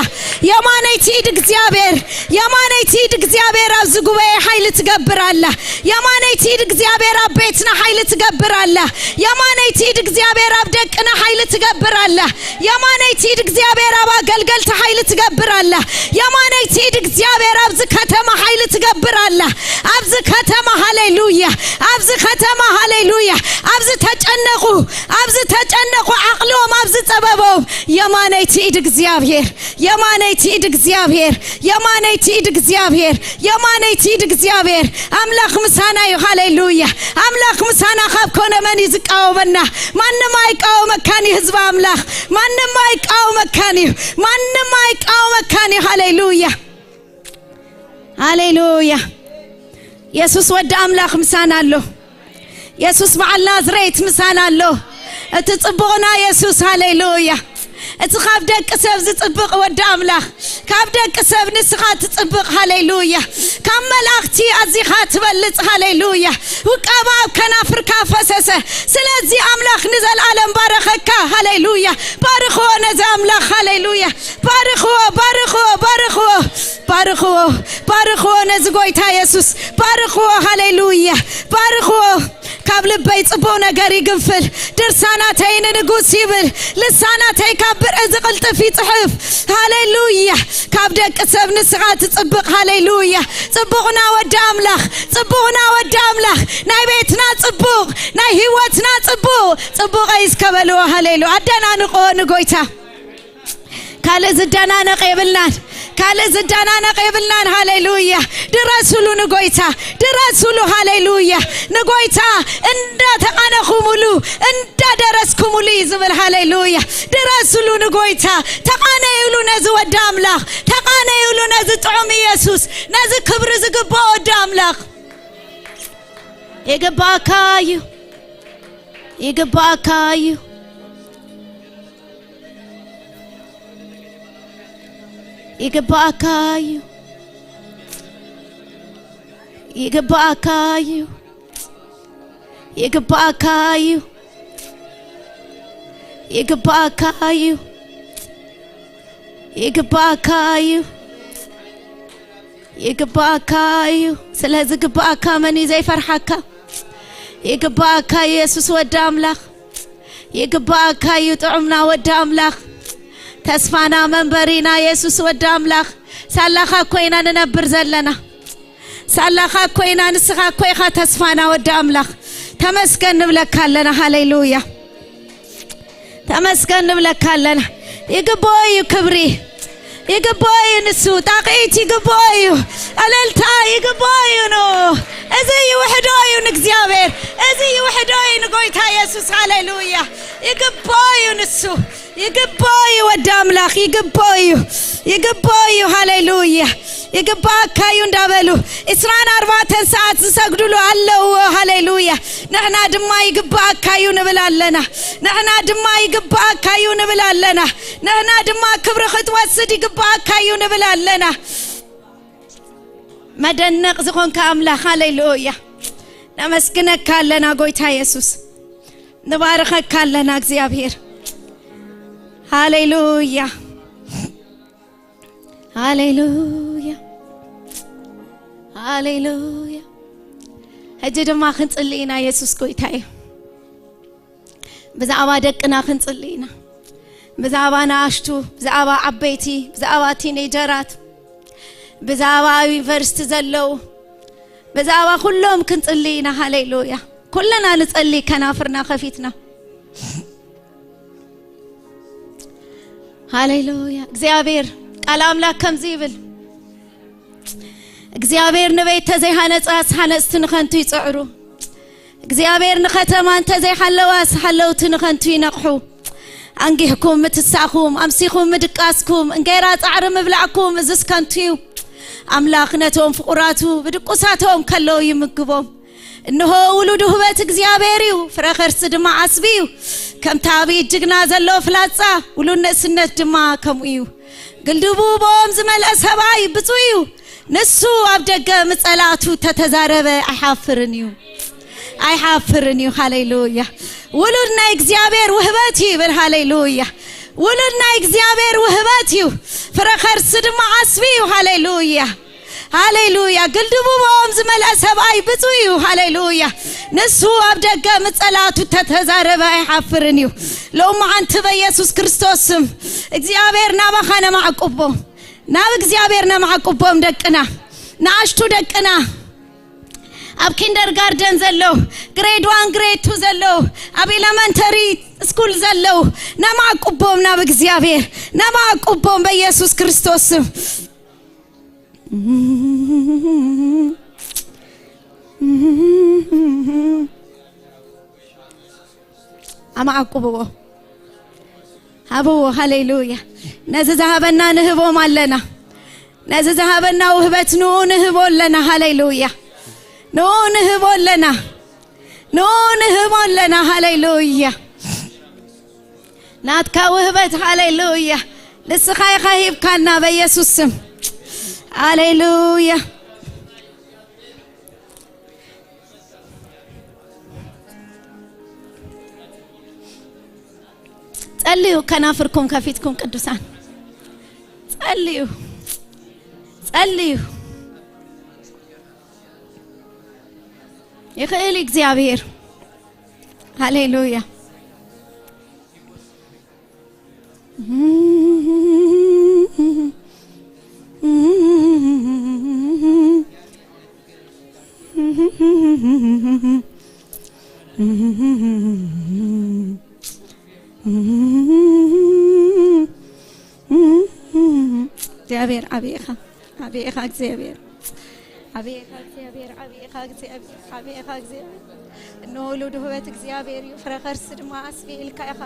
የማነይቲ ኢድ እግዚኣብሔር፣ የማነይቲ ኢድ እግዚኣብሔር ኣብዚ ጉባኤ ሓይሊ ትገብር ኣላ። የማነይቲ ኢድ እግዚኣብሔር ኣብ ቤትና ሓይሊ ትገብር ኣላ። የማነይቲ ኢድ እግዚኣብሔር ኣብ ደቅና ሓይሊ ትገብር ኣላ። የማነይቲ ኢድ እግዚኣብሔር ኣብ ኣገልገልቲ ሓይሊ ትገብር ኣላ። የማነይቲ ኢድ እግዚኣብሔር ኣብዚ ከተማ ሓይሊ ትገብር ኣላ። ኣብዚ ከተማ ሃሌሉያ፣ ኣብዚ ከተማ ሃሌሉያ፣ ኣብዚ ተጨነቑ፣ ኣብዚ ተጨነቑ፣ ዓቕሎም ኣብዚ ጸበቦም፣ የማነይቲ ኢድ እግዚኣብሔር፣ የማነይቲ ኢድ እግዚኣብሔር፣ የማነይቲ ኢድ እግዚኣብሔር፣ የማነይቲ ኢድ እግዚኣብሔር። ኣምላኽ ምሳና እዩ። ሃሌሉያ። ኣምላኽ ምሳና ካብ ኮነ መን እዩ ዝቃወመና? ማንም ኣይቃወመካን እዩ ህዝቢ ኣምላኽ። ማንም ኣይቃወመካን እዩ። ማንም ኣይቃወመካን እዩ። ሃሌሉያ፣ ሃሌሉያ። የሱስ ወዲ ኣምላኽ ምሳና ኣሎ። የሱስ በዓል ናዝሬት ምሳና ኣሎ። እቲ ጽቡቕና የሱስ፣ ሃሌሉያ። እቲ ካብ ደቂ ሰብ ዝጽብቕ ወዲ ኣምላኽ፣ ካብ ደቂ ሰብ ንስኻ ትጽብቕ፣ ሃሌሉያ። ካብ መላእኽቲ ኣዚኻ ትበልጽ፣ ሃሌሉያ። ውቃባ ኣብ ከናፍርካ ፈሰሰ። ስለዚ ኣምላኽ ንዘለኣለም ባረኸካ፣ ሃሌሉያ። ባርኽዎ ነዚ ኣምላኽ፣ ሃሌሉያ። ባርኽዎ፣ ባርኽዎ፣ ባርኽዎ፣ ባርኽዎ፣ ባርኽዎ ነዚ ጎይታ የሱስ፣ ባርኽዎ፣ ሃሌሉያ። ባርኽዎ። ካብ ልበይ ጽቡቕ ነገር ይግንፍል፣ ድርሳናተይ ንንጉስ ይብል፣ ልሳናተይ ካብ ብርዒ ዝቕልጥፍ ይጽሕፍ። ሃሌሉያ። ካብ ደቂ ሰብ ንስኻ ትጽብቕ፣ ሃሌሉያ። ጽቡቕና ወዲ ኣምላኽ፣ ጽቡቕና ወዲ ኣምላኽ፣ ናይ ቤትና ጽቡቕ፣ ናይ ህይወትና ጽቡቕ፣ ጽቡቕ እዩ እስከ በልዎ። ሃሌሉ ኣደናንቆ ንጎይታ። ካልእ ዝደናነቕ የብልናን፣ ካልእ ዝደናነቕ የብልናን። ሃሌሉያ። ድረሱሉ ንጎይታ፣ ድረሱሉ። ሃሌሉያ። ንጎይታ እንዳተቓነኹሙሉ፣ እንዳደረስኩሙሉ እዩ ዝብል። ሃሌሉያ። ድረሱሉ ንጎይታ፣ ተቓነዩሉ ነዚ ወዲ ኣምላኽ፣ ተቓነዩሉ ነዚ ጥዑም ኢየሱስ፣ ነዚ ክብሪ ዝግብኦ ወዲ ኣምላኽ። ይግባእካ እዩ፣ ይግባእካ እዩ፣ ይግባእካ እዩ፣ ይግባእካ እዩ፣ ይግባእካ እዩ፣ ይግባእካ እዩ፣ ይግባእካ እዩ፣ ይግባእካ እዩ። ስለዚ ግባእካ መን እዩ ዘይፈርሓካ? ይግባእካ እዩ የሱስ ወዲ ኣምላኽ። ይግባእካ እዩ ጥዑምና ወዲ ኣምላኽ። ተስፋና መንበሪና የሱስ ወዲ ኣምላኽ። ሳላኻ ኮይና ንነብር ዘለና። ሳላኻ ኮይና ንስኻ እኮ ኢኻ ተስፋና ወዲ ኣምላኽ። ተመስገን ንብለካ ኣለና። ሃሌሉያ። ተመስገን ንብለካ ኣለና። ይግብኦ እዩ ክብሪ። ይግብኦ እዩ ንሱ። ጣቕዒት ይግብኦ እዩ። እልልታ ይግብኦ እዩ ን-፣ እዚ ይውሕዶ እዩ ንእግዚኣብሔር። እዚ ይውሕዶ እዩ ንጎይታ የሱስ። ሃሌሉያ። ይግብኦ እዩ ንሱ። ይግብኦ እዩ ወዲ ኣምላኽ። ይግብኦ እዩ። ይግብኦ እዩ። ሃሌሉያ። ይግባኣካ እዩ እንዳበሉ ዕስራን ኣርባዕተን ሰዓት ዝሰግዱሉ ኣለዎ። ሃሌሉያ። ንሕና ድማ ይግባኣካ እዩ ንብል ኣለና። ንሕና ድማ ይግባኣካ እዩ ንብል ኣለና። ንሕና ድማ ክብሪ ክትወስድ ይግባኣካ እዩ ንብል ኣለና። መደነቕ ዝኾንካ ኣምላኽ፣ ሃሌሉያ። ነመስግነካ ኣለና ጎይታ የሱስ። ንባርኸካ ኣለና እግዚኣብሔር። ሃሌሉያ። ሃሌሉያ፣ ሃሌሉያ። ሕጂ ድማ ክንጽሊ ኢና። የሱስ ጎይታ እዩ። ብዛዕባ ደቅና ክንጽሊ ኢና። ብዛዕባ ንኣሽቱ፣ ብዛዕባ ዓበይቲ፣ ብዛዕባ ቲኔጀራት፣ ብዛዕባ ኣብ ዩኒቨርሲቲ ዘለዉ፣ ብዛዕባ ኩሎም ክንጽሊ ኢና። ሃሌሉያ። ኩልና ንጸሊ ከናፍርና ከፊትና። ሃሌሉያ። እግዚኣብሔር ቃል ኣምላኽ ከምዚ ይብል፣ እግዚኣብሔር ንቤት ተዘይሃነጻስ ሃነጽቲ ንኸንቱ ይጽዕሩ። እግዚኣብሔር ንኸተማ እንተዘይሓለዋስ ሓለውቲ ንኸንቱ ይነቕሑ። ኣንጊህኩም ምትሳእኩም፣ ኣምሲኹም ምድቃስኩም፣ እንጌራ ጻዕሪ ምብላዕኩም፣ እዝስ ከንቱ እዩ። ኣምላኽ ነቶም ፍቑራቱ ብድቁሳቶም ከለዉ ይምግቦም። እንሆ ውሉድ ውህበት እግዚኣብሔር እዩ፣ ፍረ ኸርሲ ድማ ዓስቢ እዩ። ከምቲ ኣብ ኢድ ጅግና ዘሎ ፍላጻ፣ ውሉድ ንእስነት ድማ ከምኡ እዩ። ግልድቡ ብኦም ዝመልአ ሰብኣይ ብፁዕ እዩ። ንሱ ኣብ ደገ ምጸላቱ ተተዛረበ ኣይሓፍርን እዩ። ኣይሓፍርን እዩ። ሃሌሉያ። ውሉድ ናይ እግዚኣብሔር ውህበት እዩ ይብል። ሃሌሉያ። ውሉድ ናይ እግዚኣብሔር ውህበት እዩ። ፍረ ከርሲ ድማ ዓስቢ እዩ። ሃሌሉያ። ሃሌሉያ። ግልድቡ ብኦም ዝመልአ ሰብኣይ ብፁዕ እዩ። ሃሌሉያ። ንሱ ኣብ ደገ ምጸላቱ ተተዛረበ ኣይሓፍርን እዩ። ሎሚ ዓንቲ በኢየሱስ ክርስቶስ ስም እግዚኣብሔር ናባኻ ነማዕቁቦ። ናብ እግዚኣብሔር ነማዕቁቦም ደቅና፣ ንኣሽቱ ደቅና፣ ኣብ ኪንደርጋርደን ዘለዉ፣ ግሬድ ዋን፣ ግሬድ ቱ ዘለዉ፣ ኣብ ኤለመንተሪ ስኩል ዘለዉ፣ ነማዕቁቦም ናብ እግዚኣብሔር፣ ነማዕቁቦም በኢየሱስ ክርስቶስ ስም። ኣማዕቁብዎ፣ ሃብዎ። ሃሌሉያ። ነዚ ዝሃበና ንህቦም ኣለና። ነዚ ዝሃበና ውህበት ንኡ ንህቦ ኣለና። ሃሌሉያ። ንኡ ንህቦ ኣለና። ንኡ ንህቦ ኣለና። ሃሌሉያ። ናትካ ውህበት፣ ሃሌሉያ፣ ንስኻ ኢኻ ሂብካና በኢየሱስ ስም። ሃሌሉያ። ጸልዩ፣ ከናፍርኩም ከፊትኩም ቅዱሳን ጸልዩ፣ ጸልዩ። ይኽእል እግዚኣብሔር። ሃሌሉያ። እግዚኣብሔር ዓብይ ኢኻ፣ ዓብይ ኢኻ እግዚኣብሔር፣ ዓብይ ኢኻ እግዚኣብሔር፣ ዓብይ ኢኻ እግዚኣብሔር፣ ዓብይ ኢኻ እግዚኣብሔር። እነሆ ውሉድ ውህበት እግዚኣብሔር እዩ፣ ፍረ ከርሲ ድማ ዓስቢ ኢልካ ኢኻ።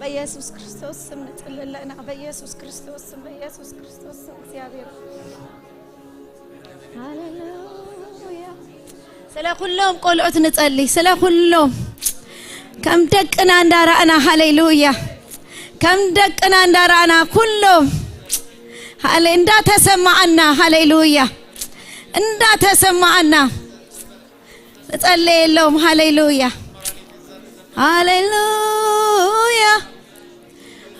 በኢየሱስ ክርስቶስ ስም ንጽሊ ኣለና፣ በኢየሱስ ክርስቶስ ስም፣ በኢየሱስ ክርስቶስ ስም እግዚኣብሔር። ሃሌሉያ። ስለ ኩሎም ቆልዑት ንጸሊ፣ ስለ ኩሎም ከም ደቅና እንዳራእና፣ ሃሌሉያ፣ ከም ደቅና እንዳራእና ኩሎም ሃሌ እንዳተሰማዓና፣ ሃሌሉያ፣ እንዳተሰማዓና ንጸልየሎም። ሃሌሉያ፣ ሃሌሉያ፣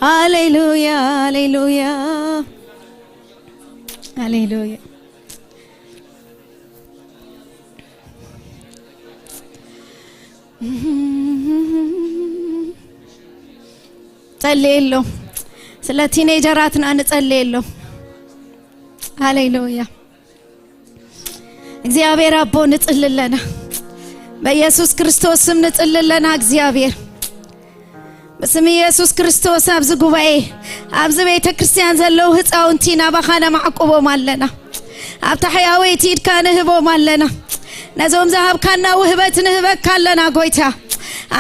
ሃሌሉያ፣ ሃሌሉያ፣ ሃሌሉያ። ጸልየሎም። ስለ ቲኔጀራትና ንጸልየሎም። ሃሌሉያ። እግዚኣብሔር ኣቦ ንጽሊ ኣለና። በኢየሱስ ክርስቶስ ስም ንጽሊ ኣለና። እግዚኣብሔር፣ ብስም ኢየሱስ ክርስቶስ ኣብዚ ጉባኤ፣ ኣብዚ ቤተ ክርስቲያን ዘለዉ ህፃውንቲ ናባኻ ነማዕቁቦም ኣለና። ኣብታ ሕያወይቲ ኢድካ ንህቦም ኣለና። ነዞም ዝሃብካና ውህበት ንህበካ ኣለና ጎይታ።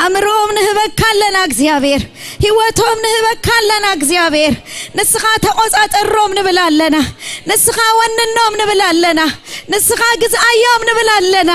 ኣእምሮኦም ንህበካ ኣለና እግዚኣብሔር። ህይወቶም ንህበካ ኣለና እግዚኣብሔር። ንስኻ ተቆጻጸሮም ንብል ኣለና። ንስኻ ወንኖም ንብል ኣለና። ንስኻ ግዝኣዮም ንብል ኣለና።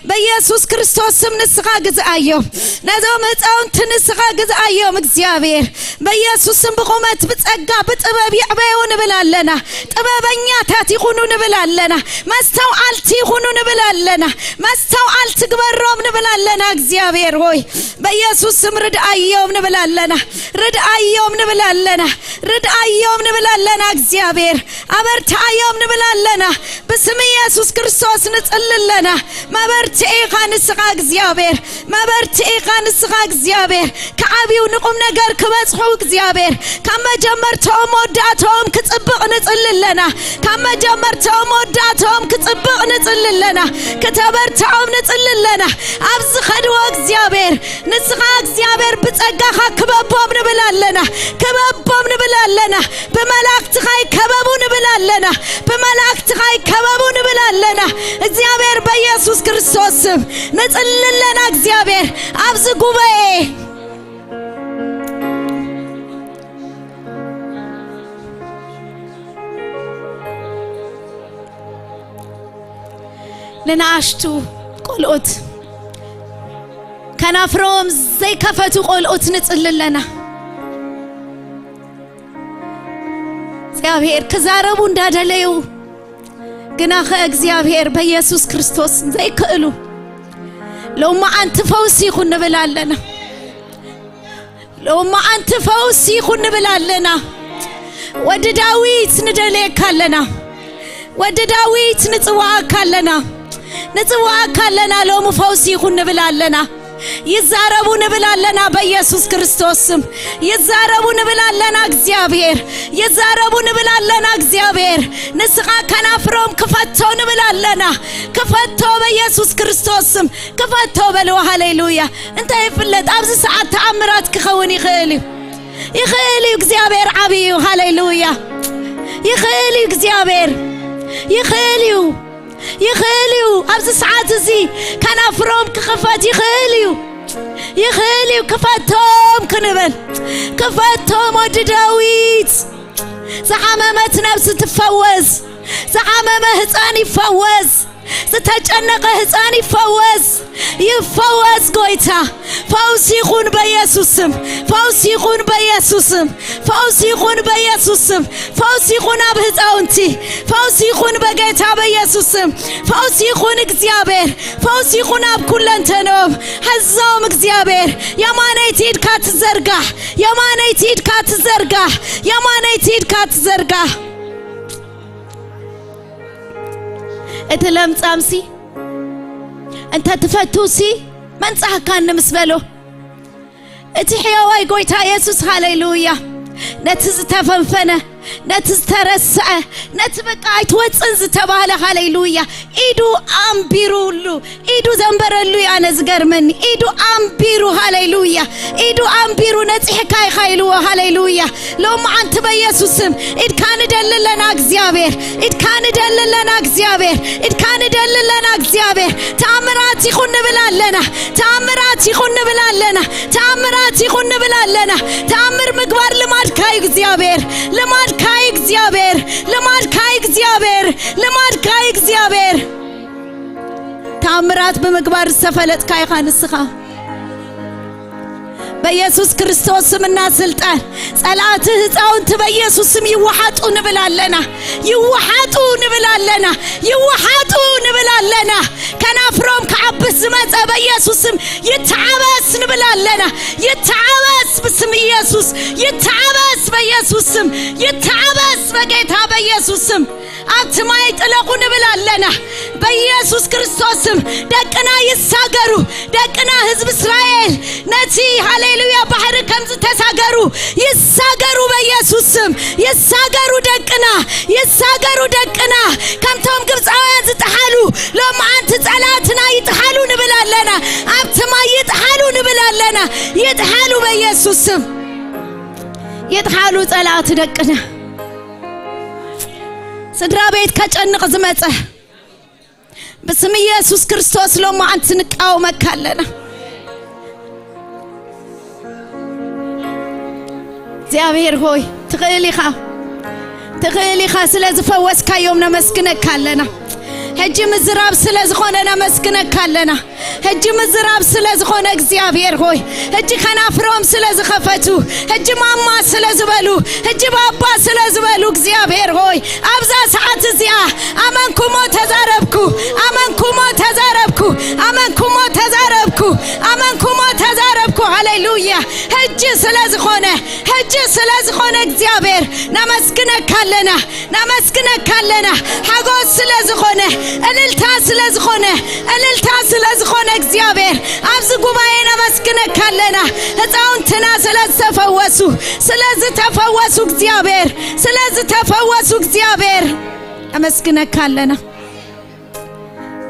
በኢየሱስ ክርስቶስ ስም ንስኻ ግዝኣዮም። ነዞም ህፃውንቲ ንስኻ ግዝኣዮም እግዚኣብሔር። በኢየሱስ ስም ብቑመት፣ ብጸጋ፣ ብጥበብ ይዕበዩ ንብል ኣለና። ጥበበኛታት ይኹኑ ንብል ኣለና። መስተውዓልቲ ይኹኑ ንብል ኣለና። መስተውዓልቲ ግበሮም ንብል ኣለና እግዚኣብሔር ሆይ። በኢየሱስ ስም ርድኣዮም ንብል ኣለና። ርድኣዮም ንብል ኣለና። ርድኣዮም ንብል ኣለና እግዚኣብሔር። ኣበርትዓዮም ንብል ኣለና። ብስም ኢየሱስ ክርስቶስ ንጽሊ ኣለና። መበርትዒ ኢኻ ንስኻ እግዚኣብሔር። መበርትዒ ኢኻ ንስኻ እግዚኣብሔር። ክዓብዩ ንቁም ነገር ክበጽሑ እግዚኣብሔር። ካብ መጀመርታኦም መወዳእታኦም ክጽብቕ ንጽሊ ኣለና። ካብ መጀመርታኦም መወዳእታኦም ክጽብቕ ንጽሊ ኣለና። ክተበርትዖም ንጽሊ ኣለና። ኣብ ዝኸድዎ እግዚኣብሔር፣ ንስኻ እግዚኣብሔር ብጸጋኻ ክበቦም ንብል ኣለና። ክበቦም ንብል ኣለና። ብመላእክትኻ ይከበቡ ንብል ኣለና። ብመላእክትኻ ይከበቡ ንብል ኣለና። እግዚኣብሔር በኢየሱስ ክርስቶስ ስም ንጽሊ ኣለና። እግዚኣብሔር ኣብዚ ጉባኤ ንንኣሽቱ ቆልዑት፣ ከናፍሮም ዘይከፈቱ ቆልዑት ንጽሊ ኣለና። እግዚኣብሔር ክዛረቡ እንዳደለዩ፣ ግናኸ እግዚኣብሔር በኢየሱስ ክርስቶስ ዘይክእሉ ሎማዓንቲ ፈውሲ ይኹን ንብል ኣለና። ሎማዓንቲ ፈውሲ ይኹን ንብል ኣለና። ወዲ ዳዊት ንደልየካ ኣለና። ወዲ ዳዊት ንጽዋዓካ ኣለና። ንጽዋዓካ ኣለና። ሎሚ ፈውሲ ይኹን ንብል ኣለና። ይዛረቡ ንብል ኣለና በኢየሱስ ክርስቶስ ስም። ይዛረቡ ንብል ኣለና እግዚኣብሔር። ይዛረቡ ንብል ኣለና እግዚኣብሔር። ንስኻ ከናፍሮም ክፈቶ ንብል ኣለና። ክፈቶ በኢየሱስ ክርስቶስ ስም። ክፈቶ በልዎ። ሃሌሉያ። እንታይ ይፍለጥ ኣብዚ ሰዓት ተኣምራት ክኸውን ይኽእል እዩ። ይኽእል እዩ እግዚኣብሔር ዓብዪ እዩ። ሃሌሉያ። ይኽእል እዩ እግዚኣብሔር። ይኽእል እዩ። ይኽእል እዩ። ኣብዚ ሰዓት እዚ ከናፍሮም ክኽፈት ይኽእል እዩ። ይኽእል እዩ። ክፈቶም ክንብል። ክፈቶም ወዲ ዳዊት። ዝሓመመት ነብሲ ትፈወስ። ዝሓመመ ህፃን ይፈወስ። ዝተጨነቐ ህፃን ይፈወስ። ይፈወስ ጎይታ። ፈውስ ይኹን በኢየሱስ ስም። ፈውስ ይኹን በኢየሱስ ስም። ፈውስ ይኹን በኢየሱስ ስም። ፈውስ ይኹን ኣብ ህፃውንቲ። ፈውስ ይኹን በጌታ በኢየሱስ ስም። ፈውስ ይኹን እግዚኣብሔር። ፈውስ ይኹን ኣብ ኩለንተኖም። ሕዞም እግዚኣብሔር። የማነይቲ ኢድካ ትዘርጋሕ። የማነይቲ ኢድካ ትዘርጋሕ። የማነይቲ ኢድካ ትዘርጋሕ። እቲ ለምጻምሲ እንተ ትፈቱሲ መንጻህካኒ ምስ በሎ፣ እቲ ሕያዋይ ጎይታ የሱስ፣ ሃሌሉያ፣ ነቲ ዝተፈንፈነ፣ ነቲ ዝተረስዐ፣ ነቲ በቃ ኣይትወጽን ዝተባህለ፣ ሃሌሉያ፣ ኢዱ ኣንቢሩሉ። ኢዱ ዘንበረሉ እዩ ኣነ ዝገርመኒ። ኢዱ ኣንቢሩ፣ ሃሌሉያ። ኢዱ ኣንቢሩ ነጺሕካ ኢኻ ኢልዎ፣ ሃሌሉያ። ሎሚ ዓንቲ በኢየሱስ ስም ኢድካ ንደሊ ኣለና እግዚኣብሔር። ኢድካ ንደሊ ኣለና እግዚኣብሔር። ኢድካ ንደሊ ኣለና እግዚኣብሔር። ተኣምራት ይኹን ንብል ኣለና። ተኣምራት ይኹን ንብል ኣለና። ተኣምራት ይኹን ንብል ኣለና። ተኣምር ምግባር ልማድካ እዩ እግዚኣብሔር። ልማድካ እዩ እግዚኣብሔር። ልማድካ እዩ እግዚኣብሔር። ልማድካ እዩ እግዚኣብሔር። ተኣምራት ብምግባር ዝተፈለጥካ ኢኻ ንስኻ። በኢየሱስ ክርስቶስ ስምና ስልጣን ጸላእቲ ህፃውንቲ በኢየሱስ ስም ይወሓጡ ንብል ኣለና። ይወሓጡ ንብል ኣለና። ይወሓጡ ንብል ኣለና። ከናፍሮም ክዓብስ ዝመጸ በኢየሱስ ስም ይተዓበስ ንብል ኣለና። ይተዓበስ ብስም ኢየሱስ። ይተዓበስ በኢየሱስ ስም። ይተዓበስ በጌታ በኢየሱስ ስም። ኣብቲ ማይ ጥለቑ ንብል ኣለና። በኢየሱስ ክርስቶስ ስም ደቅና ይሳገሩ። ደቅና ህዝቢ እስራኤል ነቲ ሃሌሉያ ባሕሪ ከም ዝተሳገሩ ይሳገሩ በኢየሱስ ስም። ይሳገሩ ደቅና። ይሳገሩ ደቅና። ከምቶም ግብፃውያን ዝጠሓሉ ሎም ኣንቲ ጸላእትና ይጥሓሉ ንብል ኣለና። ኣብቲ ማይ ይጥሓሉ ንብል ኣለና። ይጥሓሉ በኢየሱስ ስም። ይጥሓሉ ጸላእቲ ደቅና። ስድራ ቤት ከጨንቕ ዝመጸ ብስም ኢየሱስ ክርስቶስ ሎም ኣንቲ ንቃወመካ ኣለና። እግዚኣብሔር ሆይ ትኽእል ኢኻ። ትኽእል ኢኻ። ስለ ዝፈወስካዮም ነመስግነካ ኣለና። ሕጂ ምዝራብ ስለ ዝኾነ ነመስግነካ ኣለና። ሕጂ ምዝራብ ስለ ዝኾነ እግዚኣብሔር ሆይ፣ ሕጂ ከናፍሮም ስለ ዝኸፈቱ፣ ሕጂ ማማ ስለ ዝበሉ፣ ሕጂ ባባ ስለ ዝበሉ እግዚኣብሔር ሆይ፣ ኣብዛ ሰዓት እዚኣ ኣመንኩሞ ተዛረብኩ። ኣመንኩሞ ተዛረብኩ። ኣመንኩሞ ተዛረብኩ። ኣመንኩሞ ተዛረብኩ። ሃሌሉያ። ሕጂ ስለ ዝኾነ፣ ሕጂ ስለ ዝኾነ እግዚኣብሔር ነመስግነካ ኣለና። ነመስግነካ ኣለና። ሓጎስ ስለ ዝኾነ፣ እልልታ ስለ ዝኾነ፣ እልልታ ስለ ዝኾነ እግዚኣብሔር ኣብዚ ጉባኤ ነመስግነካ ኣለና። ህፃውንትና ስለ ዝተፈወሱ፣ ስለ ዝተፈወሱ እግዚኣብሔር፣ ስለ ዝተፈወሱ እግዚኣብሔር ነመስግነካ ኣለና።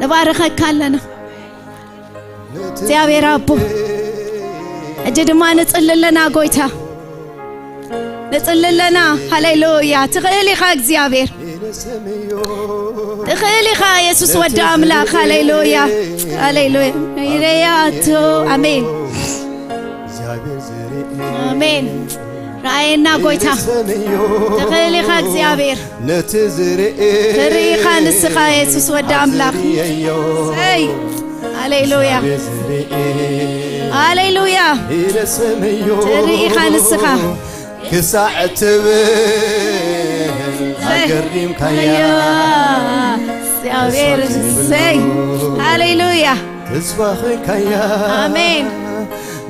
ንባርኸካ ኣለና። እግዚኣብሔር ኣቦ፣ ሕጂ ድማ ንጽሊ ኣለና ጎይታ። ንጽሊ ኣለና። ሃሌሉያ። ትኽእል ኢኻ እግዚኣብሔር። ትኽእል ኢኻ የሱስ ወዲ ኣምላኽ። ሃሌሉያ። ሃሌሉያ። ይረያቶ። ኣሜን። ኣሜን። ራእየና ጎይታ። ትኽእል ኢኻ እግዚኣብሔር። ነቲ ዝርኢ ትርኢ ኢኻ ንስኻ የሱስ ወዲ ኣምላኽ። ኣይ፣ ሃሌሉያ። ሃሌሉያ። ኢለ ስምዮ ትርኢ ኢኻ ንስኻ። ክሳዕ ትብል ኣገሪምካያ። እግዚኣብሔር እሰይ። ሃሌሉያ። ተስፋ ኾንካያ። ኣሜን።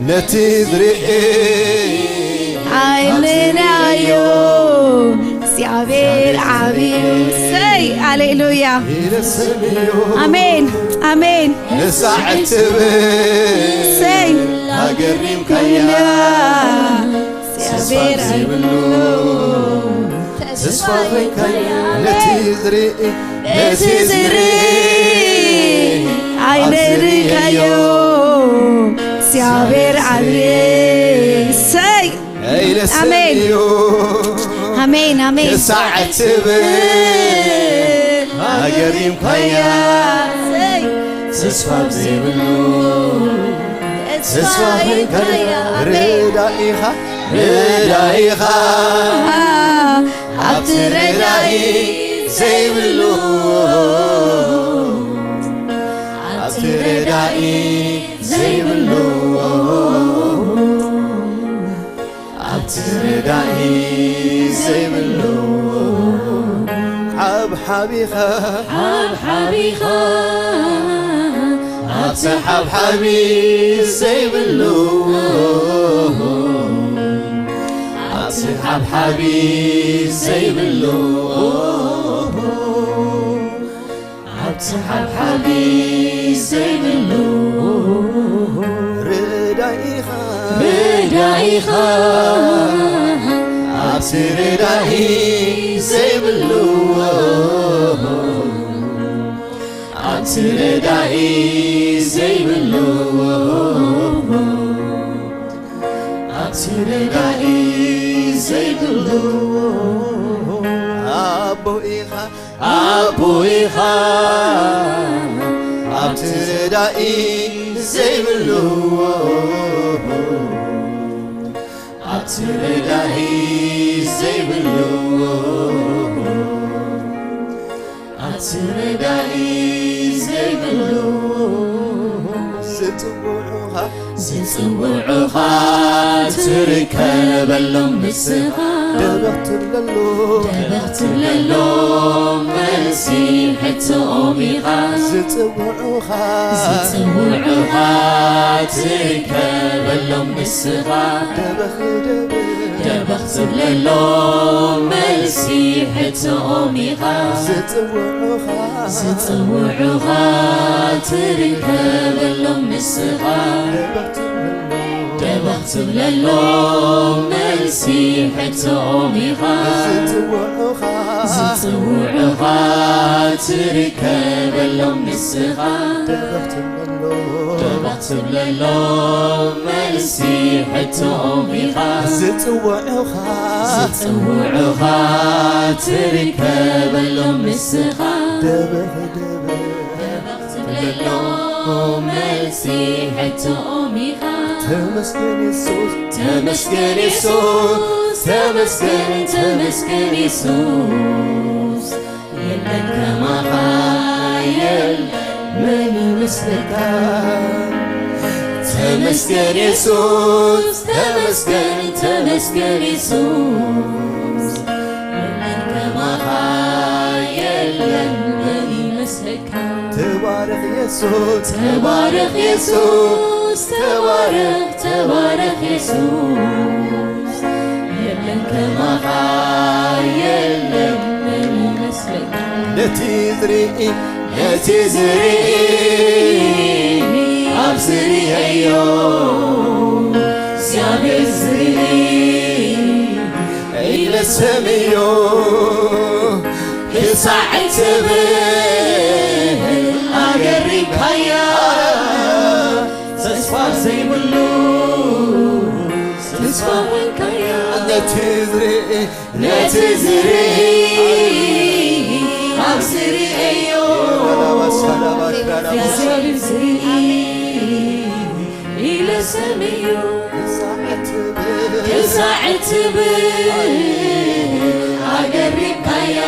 ነቲ ዝርኢ ኣይንናዮ። እግዚኣብሔር ዓብዩ። እሰይ። ሃሌሉያ። ኢለ ስምዮ። ኣሜን። ኣሜን። ንሳዕ ትብል። እሰይ። ኣገሪምካያ። እግዚኣብሔር ዘይብሉ ተስፋ ኾንካያ። ነቲ ዝርኢ፣ ነቲ ዝርኢ ኣይንርካዮ። እግዚኣብሔር ዓብየ። እሰይ። ኢለ ኣሜን። ስምዮ። ኣሜን፣ ኣሜን። ንሳዕ ትብል። ኣገሪምካያ። እሰይ። ተስፋ ዘይብሉ ተስፋ ኾንካያ። ኣሜን። ረዳኢኻ፣ ረዳኢኻ ኣብቲ ረዳኢ ዘይብሉ፣ ኣብቲ ረዳኢ ዘይብሉ፣ ኣብቲ ረዳኢ ዘይብሉ፣ ሓብሓቢኻ፣ ሓብሓቢኻ ኣብቲ ሓብሓቢ ዘይብሉ፣ ኣብቲ ሓብሓቢ ዘይብሉ፣ ኣብቲ ሓብሓቢ ዘይብሉ፣ ረዳኢኻ፣ ረዳኢኻ ኣብቲ ረዳኢ ዘይብሉ፣ ኣብቲ ረዳኢ ዘይብሉ፣ ኣብቲ ረዳኢ ዘይብሉ፣ ኣቦ ኢኻ፣ ኣቦ ኢኻ ኣብቲ ረዳኢ ዘይብሉ፣ ኣብቲ ረዳኢ ዘይብሉ፣ ኣብቲ ረዳኢ ዘይብሉ፣ ዝጽውዑኻ፣ ዝጽውዑኻ ትርከበሎም ንስኻ። ደበኽ ትብለሎም፣ ደበኽ ትብለሎም መልሲ ሕቶኦም ኢኻ። ዝጽውዑኻ፣ ዝጽውዑኻ ትርከበሎም ንስኻ። ደበኽ፣ ደበኽ፣ ደበኽ ትብለሎም መልሲ ሕቶኦም ኢኻ። ዝጽውዑኻ፣ ዝጽውዑኻ ትርከበሎም ንስኻ። ደበኽ ትብለሎም፣ ደበኽ ትብለሎም መልሲ ሕቶኦም ኢኻ። ዝጽውዑኻ፣ ዝጽውዑኻ ትርከበሎም ንስኻ። ደበኽ ትብለሎም፣ ደበኽ ትብለሎም መልሲ ሕቶኦም ኢኻ። ዝጽውዑኻ፣ ዝጽውዑኻ ትርከበሎም ንስኻ። ደበኽ፣ ደበኽ፣ ደበኽ ትብለሎም መልሲ ሕቶኦም ኢኻ። ተመስገን የሱስ፣ ተመስገን የሱስ፣ ተመስገን፣ ተመስገን የሱስ። የለን ከማኻ የለን፣ መን ይመስለካ? ተመስገን የሱስ፣ ተመስገን፣ ተመስገን የሱስ። የለን ከማኻ የለን፣ መን ይመስለካ? ተባረኽ የሱስ፣ ተባረኽ የሱስ፣ ተባረኽ፣ ተባረኽ የሱስ። የለን ከማኻ የለን፣ መን ይመስለካ? ነቲ ዝርኢ፣ ነቲ ዝርኢ ኣብ ዝርእዮ፣ እግዚኣብሔር ዝርኢ ኢለ ሰምዮ፣ ክሳዕ ትብል ኣገሪምካያ። ተስፋ ዘይብሉ ተስፋ ኾንካያ። ነቲ ዝርኢ፣ ነቲ ዝርኢ ኣብ ዝርእዮ፣ እግዚኣብሔር ዝርኢ ኢለ ሰምዮ፣ ክሳዕ ትብል ኣገሪምካያ።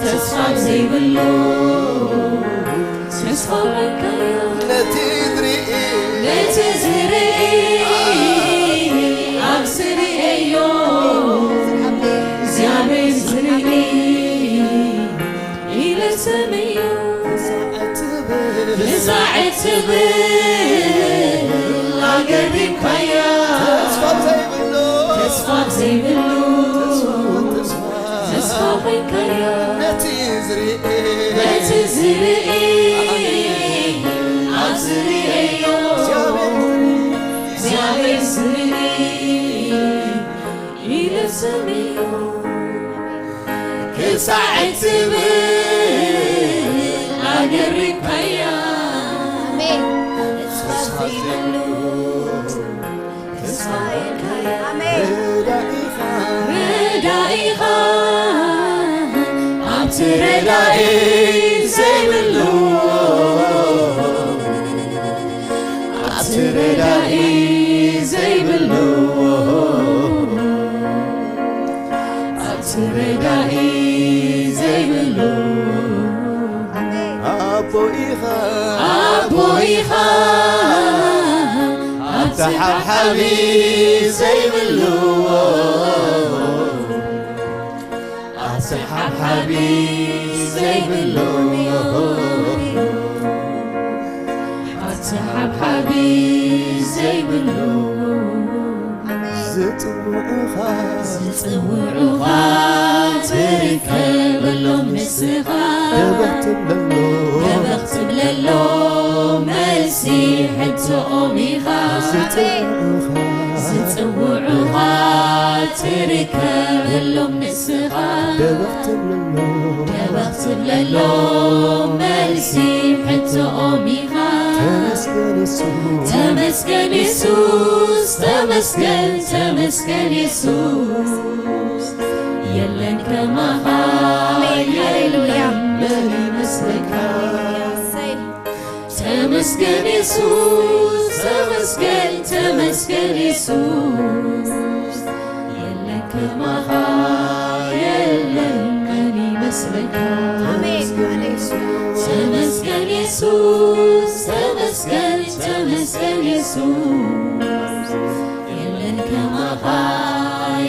ተስፋ ዘይብሉ ተስፋ ኾንካያ። ነቲ ዝርኢ፣ ነቲ ዝርኢ ኣብ ዝርእዮ፣ እግዚኣብሔር ዝርኢ ኢለ ትብል ኣገሪምካያ። ተስፋ ዘይብሉ፣ ተስፋ ዘይብሉ ተስፋ፣ ተስፋ፣ ተስፋ ኮይንካያ። ነቲ ዝርኢ፣ ነቲ ዝርኢ ኣብ ዝርእዮ እግዚኣብሔር ዝርኢ፣ እግዚኣብሔር ዝርኢ ኢለ ሰምዮ። ክሳዕ እትብል ኣገሪምካያ። ኣሜን። ተስፋ ዘይብሉ ተስፋ ኮይንካያ። ኣሜን። ረዳኢኻ፣ ረዳኢኻ ኣብቲ ረዳኢ ዘይብሉ፣ ኣብቲ ረዳኢ ዘይብሉ፣ ኣብቲ ረዳኢ ዘይብሉ ኣቦ ኢኻ፣ ኣቦ ኢኻ፣ ኣብቲ ሓብሓቢ ዘይብሉ፣ ኣብቲ ሓብሓቢ ዘይብሉ፣ ኣብቲ ሓብሓቢ ዘይብሉ ዝጽውዑኻ፣ ዝጽውዑኻ ትርከበሎም ንስኻ። ደበኽ ትብለሎ፣ ደበኽ ትብለሎ መልሲ ሕቶኦም ኢኻ። ዝጽውዑኻ፣ ዝጽውዑኻ ትርከበሎም ንስኻ። ደበኽ ትብለሎ፣ ደበኽ ትብለሎ መልሲ ሕቶኦም ኢኻ። ተመስገን የሱስ፣ ተመስገን የሱስ፣ ተመስገን፣ ተመስገን የሱስ። የለን ከማኻ፣ ኣሜን፣ ሃሌሉያ። የለን መን ይመስለካ። እሰይ። ተመስገን የሱስ፣ ተመስገን፣ ተመስገን የሱስ። የለን ከማኻ፣ የለን መን ይመስለካ። ኣሜን፣ ሃሌሉያ። ተመስገን የሱስ፣ ተመስገን፣ ተመስገን የሱስ። የለን ከማኻ፣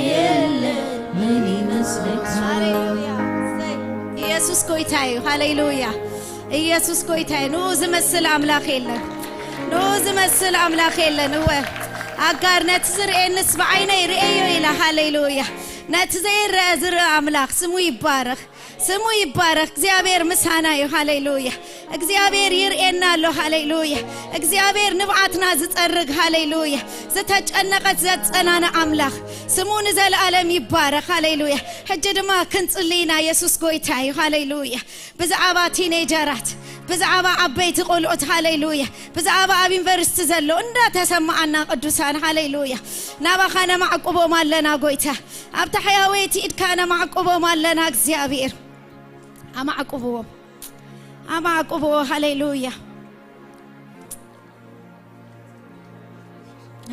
የለን መን ይመስለካ። ሃሌሉያ። እሰይ። ኢየሱስ ጎይታ እዩ። ሃሌሉያ። ኢየሱስ ጎይታ እዩ። ንኡ ዝመስል ኣምላኽ የለን። ንኡ ዝመስል ኣምላኽ የለን። እወ፣ ኣጋር ነቲ ዝርእየንስ ብዓይነይ ርእየዮ ኢላ። ሃሌሉያ። ነቲ ዘይረአ ዝረአ ኣምላኽ ስሙ ይባረኽ። ስሙ ይባረኽ። እግዚኣብሔር ምሳና እዩ። ሃሌሉያ። እግዚኣብሔር ይርእየና ኣሎ። ሃሌሉያ። እግዚኣብሔር ንብዓትና ዝጸርግ። ሃሌሉያ። ዝተጨነቐት ዘጸናነ ኣምላኽ ስሙ ንዘለኣለም ይባረኽ። ሃሌሉያ። ሕጂ ድማ ክንጽሊ ኢና። የሱስ ጎይታ እዩ። ሃሌሉያ። ብዛዕባ ቲኔጀራት፣ ብዛዕባ ዓበይቲ ቆልዑት፣ ሃሌሉያ፣ ብዛዕባ ኣብ ዩኒቨርሲቲ ዘሎ እንዳተሰማዓና ቅዱሳን፣ ሃሌሉያ፣ ናባኻ ነማዕቁቦም ኣለና ጎይታ። ኣብታ ሕያወይቲ ኢድካ ነማዕቁቦም ኣለና እግዚኣብሔር። ኣማዕቁብዎም፣ ኣማዕቁብዎ። ሃሌሉያ፣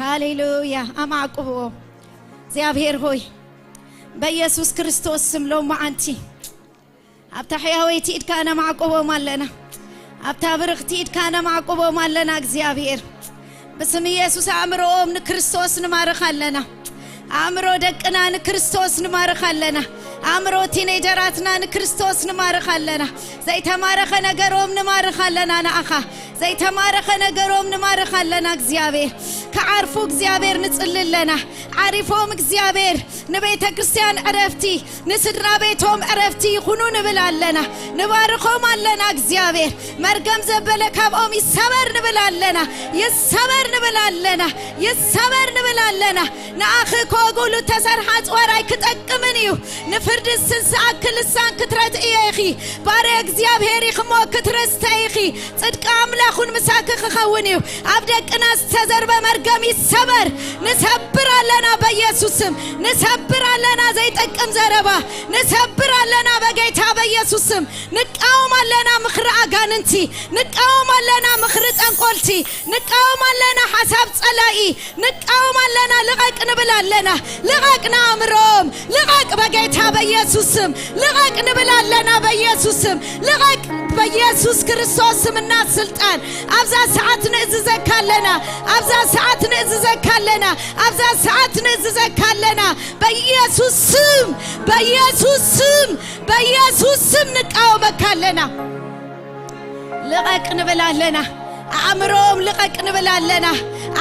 ሃሌሉያ። ኣማዕቁብዎም እግዚኣብሔር ሆይ፣ በኢየሱስ ክርስቶስ ስም ሎማዓንቲ ኣብታ ሕያወይቲ ኢድካ ነማዕቁቦም ኣለና። ኣብታ ብርኽቲ ኢድካ ነማዕቁቦም ኣለና እግዚኣብሔር። ብስም ኢየሱስ ኣእምሮኦም ንክርስቶስ ንማርኽ ኣለና። ኣእምሮ ደቅና ንክርስቶስ ንማርኽ ኣለና። ኣእምሮ ቲኔጀራትና ንክርስቶስ ንማርኽ ኣለና። ዘይተማረኸ ነገሮም ንማርኽ ኣለና ንኣኻ። ዘይተማረኸ ነገሮም ንማርኽ ኣለና እግዚኣብሔር። ክዓርፉ እግዚኣብሔር ንጽሊ ኣለና። ዓሪፎም እግዚኣብሔር ንቤተ ክርስቲያን ዕረፍቲ፣ ንስድራ ቤቶም ዕረፍቲ ይኹኑ ንብል ኣለና። ንባርኾም ኣለና እግዚኣብሔር። መርገም ዘበለ ካብኦም ይሰበር ንብል ኣለና። ይሰበር ንብል ኣለና። ይሰበር ንብል ኣለና። ንኣኺ ከወግኡሉ እተሰርሓ ኣጽዋር ኣይክጠቅምን እዩ። ንፍርዲ ዝስንስኣኪ ልሳን ክትረትእዮ ኢኺ። ባርያ እግዚኣብሔር ኢኺ እሞ ክትረስተይ ኢኺ። ጽድቂ ኣምላኽ እውን ምሳኺ ክኸውን እዩ። ኣብ ደቅና ዝተዘርበ መርገም ይሰበር። ንሰብር ኣለና በኢየሱስ ስም። ንሰብር ኣለና ዘይጠቅም ዘረባ። ንሰብር ኣለና በጌታ በኢየሱስ ስም። ንቃወም ኣለና ምኽሪ ኣጋንንቲ። ንቃወም ኣለና ምኽሪ ጠንቆልቲ። ንቃወም ኣለና ሓሳብ ጸላኢ። ንቃወም ኣለና፣ ልቐቅ ንብል ኣለና። ልቐቅ ንኣእምሮም፣ ልቐቅ በጌታ በኢየሱስ ስም። ልቐቅ ንብል ኣለና በኢየሱስ ስም። ልቐቅ በኢየሱስ ክርስቶስ ስምና ስልጣን። ኣብዛ ሰዓት ንእዝዘካ ኣለና። ኣብዛ ሰዓት ንእዝዘካ ኣለና። ኣብዛ ሰዓት ንእዝዘካ ኣለና። በኢየሱስ ስም፣ በኢየሱስ ስም፣ በኢየሱስ ስም ንቃወመካ ኣለና። ልቐቅ ንብል ኣለና። ኣእምሮኦም ልቐቅ ንብል ኣለና።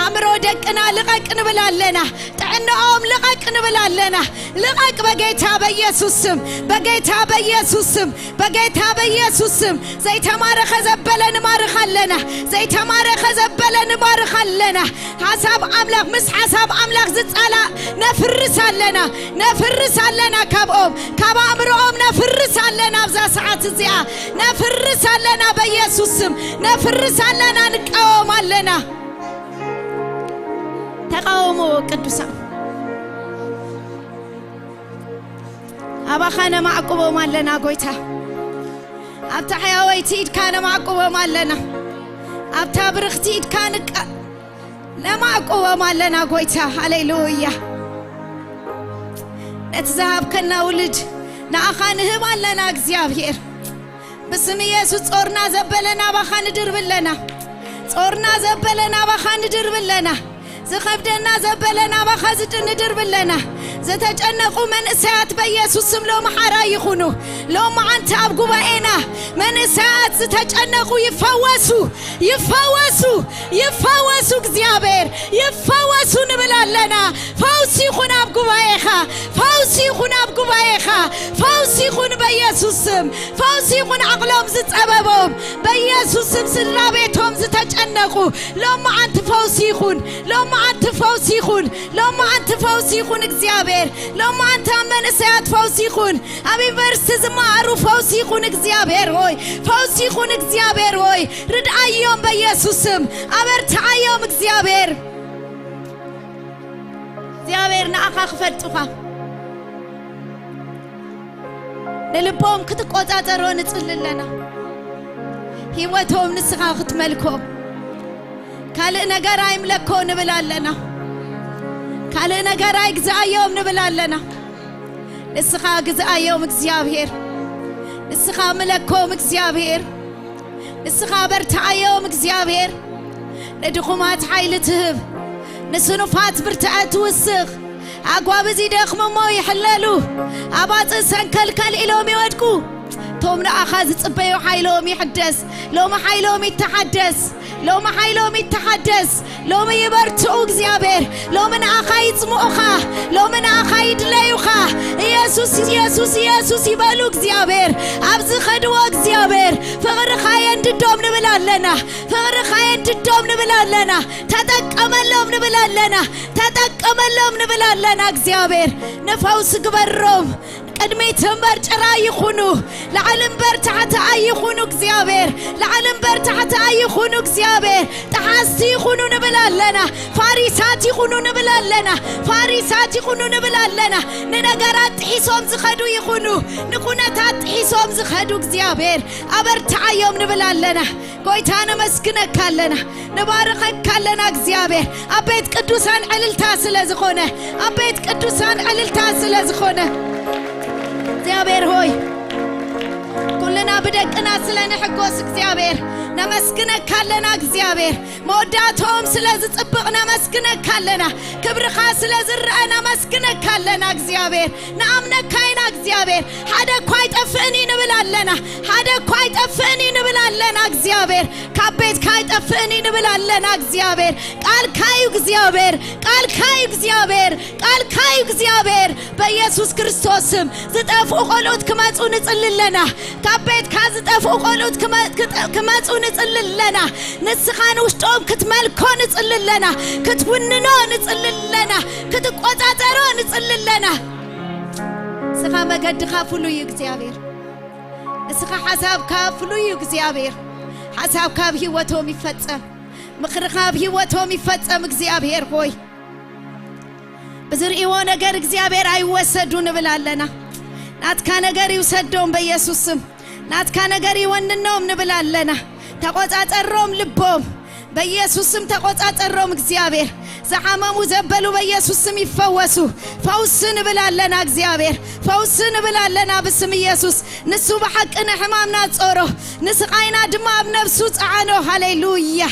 ኣእምሮ ደቅና ልቐቅ ንብል ኣለና። ጥዕናኦም ልቐቅ ንብል ኣለና። ልቐቅ በጌታ በኢየሱስ ስም፣ በጌታ በኢየሱስ ስም፣ በጌታ በኢየሱስ ስም። ዘይተማረኸ ዘበለ ንማርኽ ኣለና። ዘይተማረኸ ዘበለ ንማርኽ ኣለና። ሓሳብ ኣምላኽ፣ ምስ ሓሳብ ኣምላኽ ዝጻላእ ነፍርስ ኣለና። ነፍርስ ኣለና ካብኦም፣ ካብ ኣእምሮኦም ነፍርስ ኣለና። ኣብዛ ሰዓት እዚኣ ነፍርስ ኣለና በኢየሱስ ስም። ነፍርስ ኣለና፣ ንቃወም ኣለና። ተቃውሞ ቅዱሳን፣ ኣባኻ ነማዕቁቦም ኣለና ጎይታ። ኣብታ ሕያወይቲ ኢድካ ነማዕቁቦም ኣለና። ኣብታ ብርኽቲ ኢድካ ንቃ-፣ ነማዕቁቦም ኣለና ጎይታ። ሃሌሉያ። ነቲ ዝሃብከና ውልድ ንኣኻ ንህብ ኣለና እግዚኣብሔር። ብስም ኢየሱስ ጾርና ዘበለ ናባኻ ንድርብ ኣለና። ጾርና ዘበለ ናባኻ ንድርብ ኣለና። ዝኸብደና ዘበለ ናባኻ ዝድ-፣ ንድርብ ኣለና። ዝተጨነቑ መንእሰያት በኢየሱስ ስም ሎሚ ሓራ ይኹኑ። ሎሚ ዓንቲ ኣብ ጉባኤና መንእሰያት ዝተጨነቑ ይፈወሱ፣ ይፈወሱ፣ ይፈወሱ። እግዚኣብሔር ይፈወሱ ንብል ኣለና። ፈውሲ ይኹን ኣብ ጉባኤኻ፣ ፈውሲ ይኹን ኣብ ጉባኤኻ፣ ፈውሲ ይኹን በኢየሱስ ስም። ፈውሲ ይኹን ዓቕሎም ዝጸበቦም በኢየሱስ ስም። ስድራ ቤቶም ዝተጨነቑ ሎሚ ዓንቲ ፈውሲ ይኹን፣ ሎሚ ዓንቲ ፈውሲ ይኹን፣ ሎሚ ዓንቲ ፈውሲ ይኹን እግዚኣብሔር። ሎሚ ዓንቲ ኣብ መንእሰያት ፈውሲ ይኹን፣ ኣብ ዩኒቨርሲቲ ዝመሃሩ ፈውሲ ይኹን እግዚኣብሔር ሆይ፣ ፈውሲ ይኹን እግዚኣብሔር ሆይ። ርድኣዮም በኢየሱስ ስም፣ ኣበርትዓዮም እግዚኣብሔር። እግዚኣብሔር ንኣኻ ክፈልጡኻ፣ ንልቦም ክትቆጻጸሮ ንጽሊ ኣለና። ህይወቶም ንስኻ ክትመልኮ፣ ካልእ ነገር ኣይምለኮ ንብል ኣለና። ካልእ ነገር ኣይግዝኣዮም ንብል ኣለና። ንስኻ ግዝኣዮም እግዚኣብሔር፣ ንስኻ ምለኮም እግዚኣብሔር፣ ንስኻ በርትዓዮም እግዚኣብሔር። ንድኹማት ሓይሊ ትህብ፣ ንስኑፋት ብርትዐ ትውስኽ። ኣጓብዝ ይደኽሙ እሞ ይሕለሉ፣ ኣባጽእ ሰንከልከል ኢሎም ይወድቁ። እቶም ንኣኻ ዝጽበዩ ሓይሎም ይሕደስ፣ ሎሚ ሓይሎም ይተሓደስ፣ ሎሚ ሓይሎም ይተሓደስ። ሎሚ ይበርትኡ እግዚኣብሔር፣ ሎሚ ንኣኻ ይጽምኡኻ፣ ሎሚ ንኣኻ ይድለዩኻ። ኢየሱስ፣ ኢየሱስ፣ ኢየሱስ ይበሉ እግዚኣብሔር። ኣብ ዝኸድዎ እግዚኣብሔር ፍቕርኻ የንድዶም ንብል ኣለና፣ ፍቕርኻ የንድዶም ንብል ኣለና። ተጠቀመሎም ንብል ኣለና፣ ተጠቀመሎም ንብል ኣለና። እግዚኣብሔር ንፈውሲ ግበሮም። ቅድሚት እምበር ጭራ ይኹኑ፣ ላዕሊ እምበር ታሕቲ ኣይኹኑ እግዚኣብሔር፣ ላዕሊ እምበር ታሕቲ ኣይኹኑ እግዚኣብሔር። ጠሓስቲ ይኹኑ ንብል ኣለና፣ ፋሪሳት ይኹኑ ንብል ኣለና፣ ፋሪሳት ይኹኑ ንብል ኣለና። ንነገራት ጥሒሶም ዝኸዱ ይኹኑ፣ ንኩነታት ጥሒሶም ዝኸዱ እግዚኣብሔር ኣበርትዓዮም ንብል ኣለና። ጎይታ ነመስግነካ ኣለና፣ ንባርኸካ ኣለና እግዚኣብሔር። ኣብ ቤት ቅዱሳን ዕልልታ ስለ ዝኾነ፣ ኣብ ቤት ቅዱሳን ዕልልታ ስለ ዝኾነ እግዚኣብሔር ሆይ፣ ኩልና ብደቅና ስለ ንሕጎስ እግዚኣብሔር ነመስግነካ ኣለና እግዚኣብሔር። መወዳእታኦም ስለ ዝጽብቕ ነመስግነካ ኣለና። ክብርኻ ስለ ዝረአ ነመስግነካ ኣለና እግዚኣብሔር። ንኣምነካ ኢና እግዚኣብሔር። ሓደ እኳ ኣይጠፍእን እዩ ንብል ኣለና፣ ሓደ እኳ ኣይጠፍእን እዩ ንብል ኣለና እግዚኣብሔር። ካብ ቤትካ ኣይጠፍእን እዩ ንብል ኣለና እግዚኣብሔር። ቃልካ እዩ እግዚኣብሔር፣ ቃልካ እዩ እግዚኣብሔር፣ ቃልካ እዩ እግዚኣብሔር። በኢየሱስ ክርስቶስ ስም ዝጠፍኡ ቆልኡት ክመጹ ንጽሊ ኣለና። ካብ ቤትካ ዝጠፍኡ ቆልኡት ክመ-፣ ክጠ-፣ ክመጹ ንጽሊ ኣለና። ንስኻ ንውሽጦም ክትመልኮ ንጽሊ ኣለና፣ ክትውንኖ ንጽሊ ኣለና፣ ክትቆጻጸሮ ንጽሊ ኣለና። ንስኻ መገድኻ ፍሉይ እዩ እግዚኣብሔር። ንስኻ ሓሳብካ ፍሉይ እዩ እግዚኣብሔር። ሓሳብካ ኣብ ህይወቶም ይፈጸም፣ ምኽርኻ ኣብ ህይወቶም ይፈጸም እግዚኣብሔር ሆይ። ብዝርእይዎ ነገር እግዚኣብሔር ኣይወሰዱ ንብል ኣለና። ናትካ ነገር ይውሰዶም በኢየሱስ ስም። ናትካ ነገር ይወንኖም ንብል ኣለና። ተቆጻጸሮም ልቦም በኢየሱስ ስም ተቆጻጸሮም እግዚኣብሔር። ዝሓመሙ ዘበሉ በኢየሱስ ስም ይፈወሱ። ፈውሲ ንብል ኣለና እግዚኣብሔር፣ ፈውሲ ንብል ኣለና ብስም ኢየሱስ። ንሱ ብሓቂ ንሕማምና ጾሮ፣ ንስቓይና ድማ ኣብ ነብሱ ጸዓኖ። ሃሌሉያ፣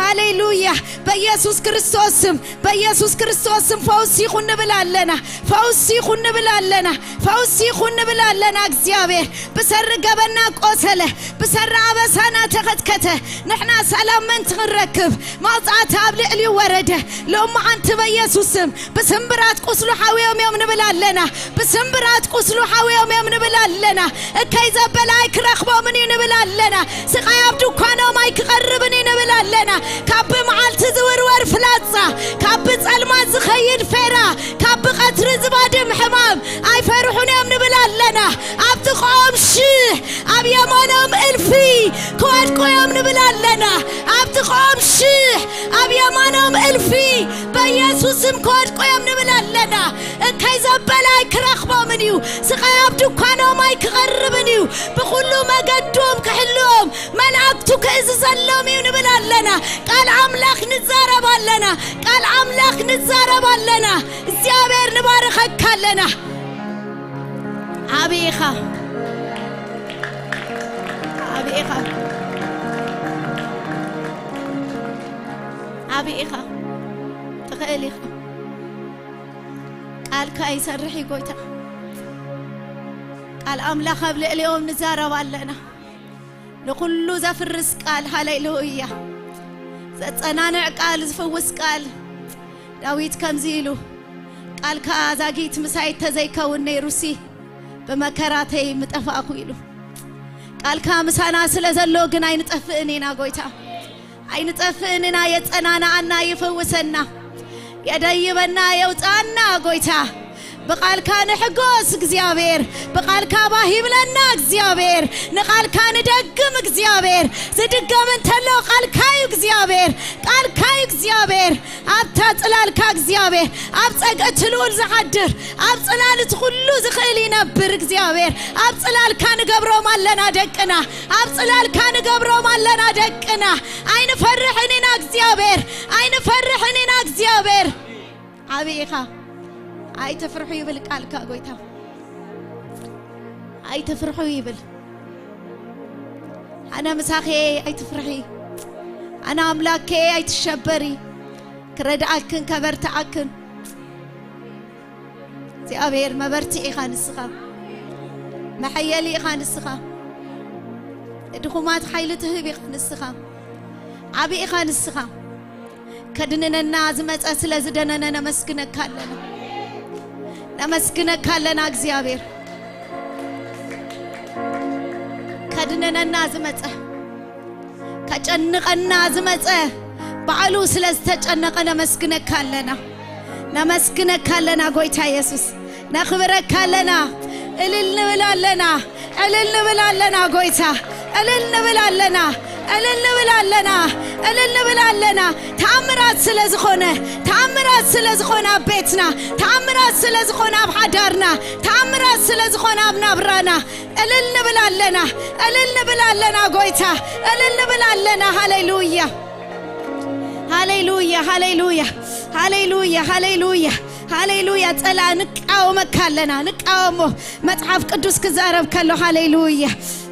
ሃሌሉያ። በኢየሱስ ክርስቶስ ስም፣ በኢየሱስ ክርስቶስ ስም ፈውሲ ይኹን ንብል ኣለና፣ ፈውሲ ይኹን ንብል ኣለና፣ ፈውሲ ይኹን ንብል ኣለና። እግዚኣብሔር ብሰሪ ገበና ቆሰለ፣ ብሰሪ ኣበሳና ተኸትከተ። ንሕና ሰላም ምእንቲ ክንረክብ መቕጻዕቲ ኣብ ልዕሊኡ ወረደ። ሎሚ ኣንቲ በኢየሱስ ስም ብስምብራት ቁስሉ ሓውዮም እዮም ንብል ኣለና። ብስምብራት ቁስሉ ሓውዮም እዮም ንብል ኣለና። እከይ ዘበለ ኣይክረኽቦምን እዩ ንብል ኣለና። ስቓይ ኣብ ድኳኖም ኣይክቐርብን እዩ ንብል ኣለና። ካብ ብመዓልቲ ዝውርወር ፍላጻ፣ ካብ ብጸልማት ዝኸይድ ፌራ፣ ካብ ብቐትሪ ዝባድም ሕማም ኣይፈርሑን እዮም ንብል ኣለና። ኣብ ጥቕኦም ሽሕ ኣብ የማኖም እልፊ ክወድቁ እዮም ንብል ኣለና። ኣብ ጥቕኦም ሽሕ ኣብ የማኖም እልፊ በኢየሱስ ስም ክወድቁ እዮም ንብል ኣለና። እከይ ዘበለ ኣይክረኽቦምን እዩ። ስቓይ ኣብ ድኳኖም ኣይክቐርብን እዩ። ብኹሉ መገዶም ክሕልዎም መላእክቱ ክእዝዘሎም እዩ ንብል ኣለና። ቃል ኣምላኽ ንዛረብ ኣለና። ቃል ኣምላኽ ንዛረብ ኣለና። እግዚኣብሔር ንባርኸካ ኣለና። ዓቢ ኢኻ። ዓቢ ኢኻ። ዓቢ ኢኻ። ትኽእል ኢኻ። ቃልካ ይሰርሕ እዩ ጎይታ። ቃል ኣምላኽ ኣብ ልዕሊኦም ንዛረብ ኣለና። ንኹሉ ዘፍርስ ቃል፣ ሃሌሉያ። ዘጸናንዕ ቃል፣ ዝፍውስ ቃል። ዳዊት ከምዚ ኢሉ፣ ቃልካ ዛጊት ምሳይ ተዘይከውን ነይሩሲ፣ ብመከራተይ ምጠፋእኩ ኢሉ። ቃልካ ምሳና ስለ ዘሎ ግን ኣይንጠፍእን ኢና ጎይታ። ኣይንጠፍእን ኢና፣ የጸናንዓና፣ ይፍውሰና፣ የደይበና፣ የውጽኣና ጎይታ። ብቃልካ ንሕጎስ እግዚኣብሔር፣ ብቃልካ ባህ ይብለና እግዚኣብሔር፣ ንቃልካ ንደግም እግዚኣብሔር። ዝድገም እንተሎ ቃልካ እዩ እግዚኣብሔር፣ ቃልካ እዩ እግዚኣብሔር። ኣብታ ጽላልካ እግዚኣብሔር፣ ኣብ ጸግዒ እቲ ልኡል ዝሓድር፣ ኣብ ጽላል እቲ ኩሉ ዝኽእል ይነብር እግዚኣብሔር። ኣብ ጽላልካ ንገብሮም ኣለና ደቅና፣ ኣብ ጽላልካ ንገብሮም ኣለና ደቅና። ኣይንፈርሕን ኢና እግዚኣብሔር፣ ኣይንፈርሕን ኢና እግዚኣብሔር። ዓቢ ኢኻ፣ ኣይትፍርሑ ይብል ቃልካ ጎይታ። ኣይትፍርሑ ይብል። ኣነ ምሳኺ፣ ኣይትፍርሒ። ኣነ ኣምላኬ፣ ኣይትሸበሪ። ክረድኣክን ከበርትዓክን እግዚኣብሔር መበርትዒ ኢኻ ንስኻ። መሐየሊ ኢኻ ንስኻ። ንድኹማት ሓይሊ ትህብ ኢኻ ንስኻ። ዓቢ ኢኻ ንስኻ። ከድንነና ዝመጸ ስለ ዝደነነ ነመስግነካ ኣለና። ነመስግነካ ኣለና እግዚኣብሔር። ከድንነና ዝመጸ፣ ከጨንቐና ዝመጸ ባዕሉ ስለ ዝተጨነቐ ነመስግነካ ኣለና። ነመስግነካ ኣለና ጎይታ የሱስ። ነኽብረካ ኣለና። እልል ንብል ኣለና። እልል ንብል ኣለና ጎይታ። እልል ንብል ኣለና። እልል ንብል ኣለና። እልል ንብል ኣለና። ተኣምራት ስለ ዝኾነ፣ ተኣምራት ስለ ዝኾነ ኣብ ቤትና፣ ተኣምራት ስለ ዝኾነ ኣብ ሓዳርና፣ ተኣምራት ስለ ዝኾነ ኣብ ናብራና፣ እልል ንብል ኣለና። እልል ንብል ኣለና ጎይታ። እልል ንብል ኣለና። ሃሌሉያ። ሃሌሉያ፣ ሃሌሉያ፣ ሃሌሉያ፣ ሃሌሉያ፣ ሃሌሉያ። ጸላ ንቃወመካ ኣለና፣ ንቃወሞ። መጽሓፍ ቅዱስ ክዛረብ ከሎ፣ ሃሌሉያ፣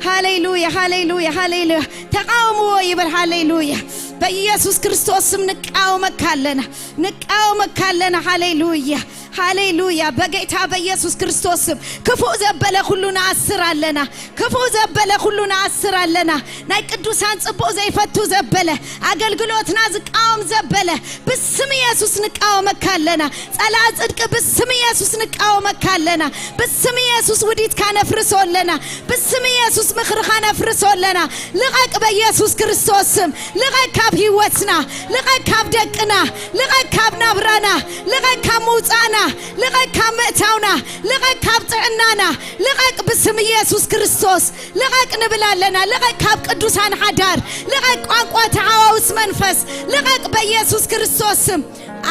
ሃሌሉያ፣ ሃሌሉያ፣ ሃሌሉያ። ተቃወምዎ ይብል፣ ሃሌሉያ። በኢየሱስ ክርስቶስ ስም ንቃወመካ ኣለና፣ ንቃወመካ ኣለና፣ ሃሌሉያ። ሃሌሉያ። በጌታ በኢየሱስ ክርስቶስ ስም ክፉእ ዘበለ ኩሉ ንኣስር ኣለና። ክፉእ ዘበለ ኩሉ ንኣስር ኣለና። ናይ ቅዱሳን ጽቡቕ ዘይፈቱ ዘበለ፣ ኣገልግሎትና ዝቃወም ዘበለ፣ ብስም ኢየሱስ ንቃወመካ ኣለና። ጸላኢ ጽድቂ ብስም ኢየሱስ ንቃወመካ ኣለና። ብስም ኢየሱስ ውዲትካ ነፍርሶ ኣለና። ብስም ኢየሱስ ምኽርኻ ነፍርሶ ኣለና። ልቐቅ በኢየሱስ ክርስቶስ ስም። ልቐቅ ካብ ህይወትና። ልቐቅ ካብ ደቅና። ልቐቅ ካብ ናብራና። ልቐቅ ካብ ምውጻእና። ልቐቅ ካብ ምእታውና። ልቐቅ ካብ ጥዕናና። ልቐቅ ብስም ኢየሱስ ክርስቶስ። ልቐቅ ንብል ኣለና። ልቐቅ ካብ ቅዱሳን ሓዳር። ልቐቅ ቋንቋ ተሓዋውስ መንፈስ። ልቐቅ በኢየሱስ ክርስቶስ ስም።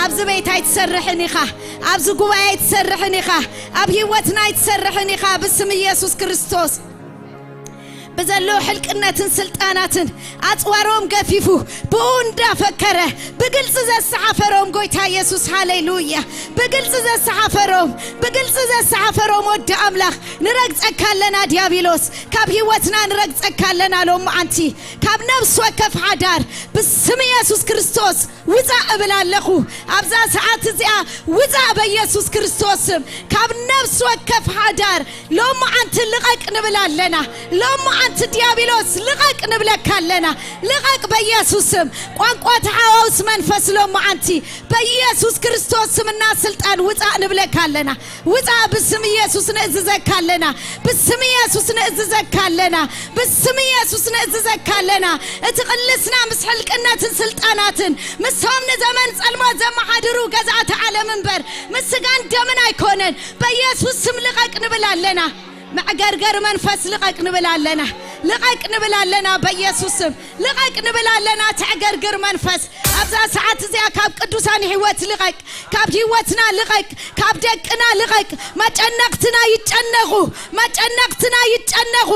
ኣብዚ ቤት ኣይትሰርሕን ኢኻ። ኣብዚ ጉባኤ ኣይትሰርሕን ኢኻ። ኣብ ህይወትና ኣይትሰርሕን ኢኻ። ብስም ኢየሱስ ክርስቶስ። ብዘለዉ ሕልቅነትን ስልጣናትን ኣጽዋሮም ገፊፉ ብኡ እንዳፈከረ ብግልጺ ዘሰሓፈሮም ጎይታ ኢየሱስ፣ ሃሌሉያ! ብግልጺ ዘሰሓፈሮም፣ ብግልጺ ዘሰሓፈሮም ወዲ ኣምላኽ፣ ንረግጸካ ኣለና ዲያብሎስ፣ ካብ ህይወትና ንረግጸካ ኣለና ሎምዓንቲ፣ ካብ ነፍሲ ወከፍ ሓዳር ብስም ኢየሱስ ክርስቶስ ውጻእ እብል ኣለኹ። ኣብዛ ሰዓት እዚኣ ውጻእ በኢየሱስ ክርስቶስ ስም ካብ ነፍሲ ወከፍ ሓዳር ሎምዓንቲ ልቐቅ ንብል ኣለና። ሎምዓንቲ ዲያብሎስ ልቐቅ ንብለካ ኣለና። ልቐቅ በኢየሱስ ስም። ቋንቋ ተሓዋውስ መንፈስ ሎምዓንቲ በኢየሱስ ክርስቶስ ስምና ስልጣን ውጻእ ንብለካ ኣለና። ውጻእ ብስም ኢየሱስ ንእዝዘካ ኣለና። ብስም ኢየሱስ ንእዝዘካ ኣለና። ብስም ኢየሱስ ንእዝዘካ ኣለና። እቲ ቅልስና ምስ ሕልቅነትን ስልጣናትን ምሶም ንዘመን ጸልማት ዘመሓድሩ ገዛእቲ ዓለም እምበር ምስ ስጋን ደምን ኣይኮነን። በኢየሱስ ስም ልቐቅ ንብል ኣለና። መዕገርገር መንፈስ ልቐቅ ንብል ኣለና። ልቐቅ ንብል ኣለና በኢየሱስ ስም። ልቐቅ ንብል ኣለና። ተዕገርግር መንፈስ ኣብዛ ሰዓት እዚኣ ካብ ቅዱሳን ህይወት ልቐቅ። ካብ ህይወትና ልቐቅ። ካብ ደቅና ልቐቅ። መጨነቕትና ይጨነቑ። መጨነቕትና ይጨነቑ።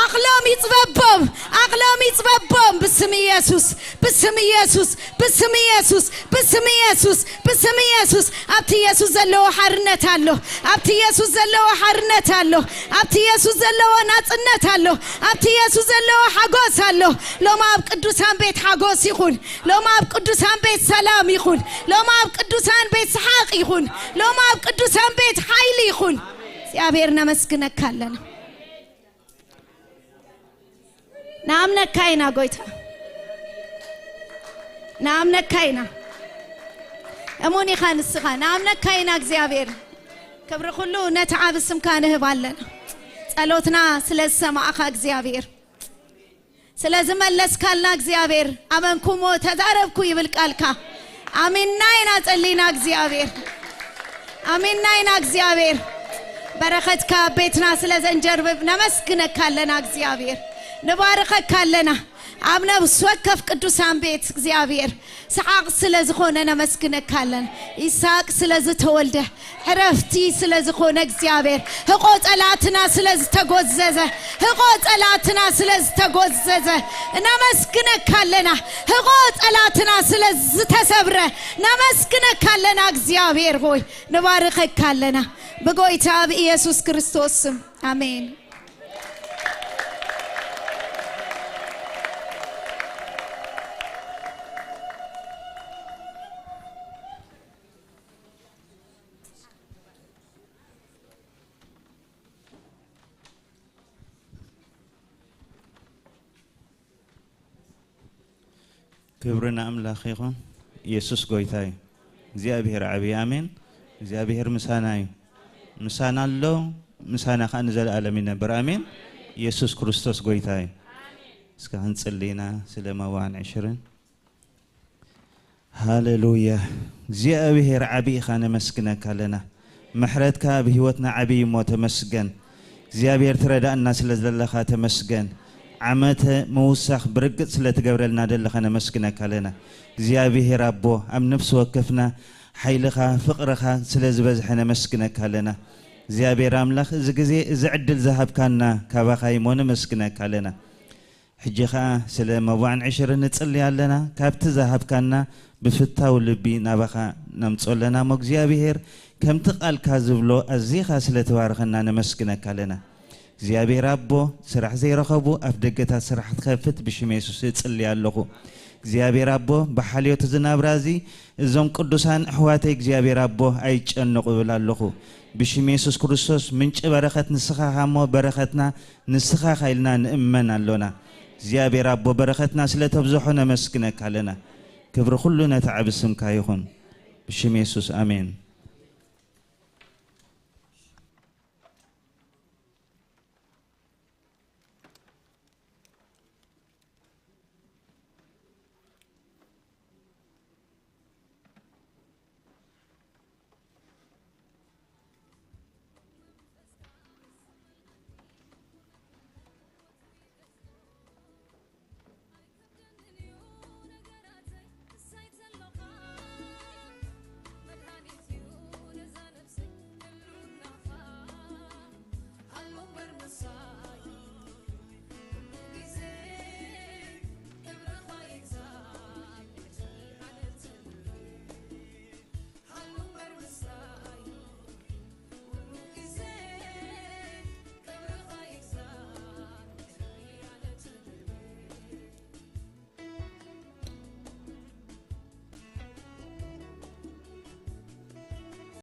ኣኽሎም ይጽበቦም። ኣኽሎም ይጽበቦም። ብስም ኢየሱስ። ብስም ኢየሱስ። ብስም ኢየሱስ። ብስም ኢየሱስ። ብስም ኢየሱስ። ኣብቲ ኢየሱስ ዘለዎ ሓርነት ኣሎ። ኣብቲ ኢየሱስ ዘለዎ ሓርነት ኣሎ። ኣብቲ ኢየሱስ ዘለዎ ናጽነት ኣሎ። ኣብቲ ኢየሱስ ዘለዎ ሓጎስ ኣሎ። ሎማ ኣብ ቅዱሳን ቤት ሓጎስ ይኹን። ሎማ ኣብ ቅዱሳን ቤት ሰላም ይኹን። ሎማ ኣብ ቅዱሳን ቤት ሰሓቕ ይኹን። ሎማ ኣብ ቅዱሳን ቤት ሓይሊ ይኹን። እግዚኣብሔር ነመስግነካ ኣለና። ንኣምነካ ኢና ጎይታ። ንኣምነካ ኢና። እሙን ኢኻ ንስኻ። ንኣምነካ ኢና እግዚኣብሔር። ክብሪ ኩሉ ነቲ ዓቢ ስምካ ንህብ ኣለና። ጸሎትና ስለ ዝሰማዕኻ እግዚኣብሔር። ስለ ዝመለስካልና እግዚኣብሔር። ኣመንኩሞ ተዛረብኩ ይብል ቃልካ። ኣሚንና ኢና ጸሊና እግዚኣብሔር። ኣሚንና ኢና እግዚኣብሔር። በረኸትካ ኣብ ቤትና ስለ ዘንጀርብብ ነመስግነካ ኣለና እግዚኣብሔር። ንባርኸካ ኣለና። ኣብ ነፍሲ ወከፍ ቅዱሳን ቤት እግዚኣብሔር ሰሓቕ ስለ ዝኾነ ነመስግነካ ኣለና። ይስሐቅ ስለ ዝተወልደ ዕረፍቲ ስለ ዝኾነ እግዚኣብሔር፣ ህቆ ጸላእትና ስለ ዝተጎዘዘ፣ ህቆ ጸላእትና ስለ ዝተጎዘዘ ነመስግነካ ኣለና። ህቆ ጸላእትና ስለ ዝተሰብረ ነመስግነካ ኣለና። እግዚኣብሔር ሆይ ንባርኸካ ኣለና ብጎይታ ብኢየሱስ ክርስቶስ ስም ኣሜን። ክብሪ ንኣምላኽ ይኹን። ኢየሱስ ጎይታ እዩ። እግዚኣብሔር ዓብዪ። ኣሜን። እግዚኣብሔር ምሳና እዩ። ምሳና ኣሎ፣ ምሳና ከዓ ንዘለኣለም ይነብር። ኣሜን። ኢየሱስ ክርስቶስ ጎይታ እዩ። እስከ ክንጽሊ ኢና ስለ መዋዕን ዕሽርን። ሃሌሉያ። እግዚኣብሔር ዓብዪ ኢኻ፣ ነመስግነካ ኣለና። ምሕረትካ ኣብ ህይወትና ዓብዪ እሞ ተመስገን። እግዚኣብሔር ትረዳእና ስለ ዘለኻ ተመስገን። ዓመተ ምውሳኽ ብርግጽ ስለ ትገብረልና ዘለኻ ነመስግነካ ኣለና። እግዚኣብሔር ኣቦ ኣብ ነፍሲ ወከፍና ሓይልኻ ፍቕርኻ ስለ ዝበዝሐ ነመስግነካ ኣለና። እግዚኣብሔር ኣምላኽ እዚ ግዜ እዚ ዕድል ዝሃብካና ካባኻ እሞ ነመስግነካ ኣለና። ሕጂ ኸኣ ስለ መባዕን ዕሽርን ንጽሊ ኣለና። ካብቲ ዝሃብካና ብፍታው ልቢ ናባኻ ነምጾ ኣለና እሞ እግዚኣብሔር ከምቲ ቃልካ ዝብሎ ኣዚኻ ስለ ትባርኸና ነመስግነካ ኣለና። እግዚኣብሔር ኣቦ፣ ስራሕ ዘይረኸቡ ኣፍ ደገታት ስራሕ ክትኸፍት ብሽም የሱስ እጽሊ ኣለኹ። እግዚኣብሔር ኣቦ፣ ብሓልዮት እዚ ናብራ እዚ እዞም ቅዱሳን ኣሕዋተይ እግዚኣብሔር ኣቦ ኣይጨነቑ እብል ኣለኹ። ብሽም የሱስ ክርስቶስ ምንጪ በረኸት ንስኻ ኢኻ እሞ በረኸትና ንስኻ ኢኻ ኢልና ንእመን ኣሎና። እግዚኣብሔር ኣቦ በረኸትና ስለ ተብዝሖ ነመስግነካ ኣለና። ክብሪ ኩሉ ነቲ ዓቢ ስምካ ይኹን። ብሽም የሱስ ኣሜን።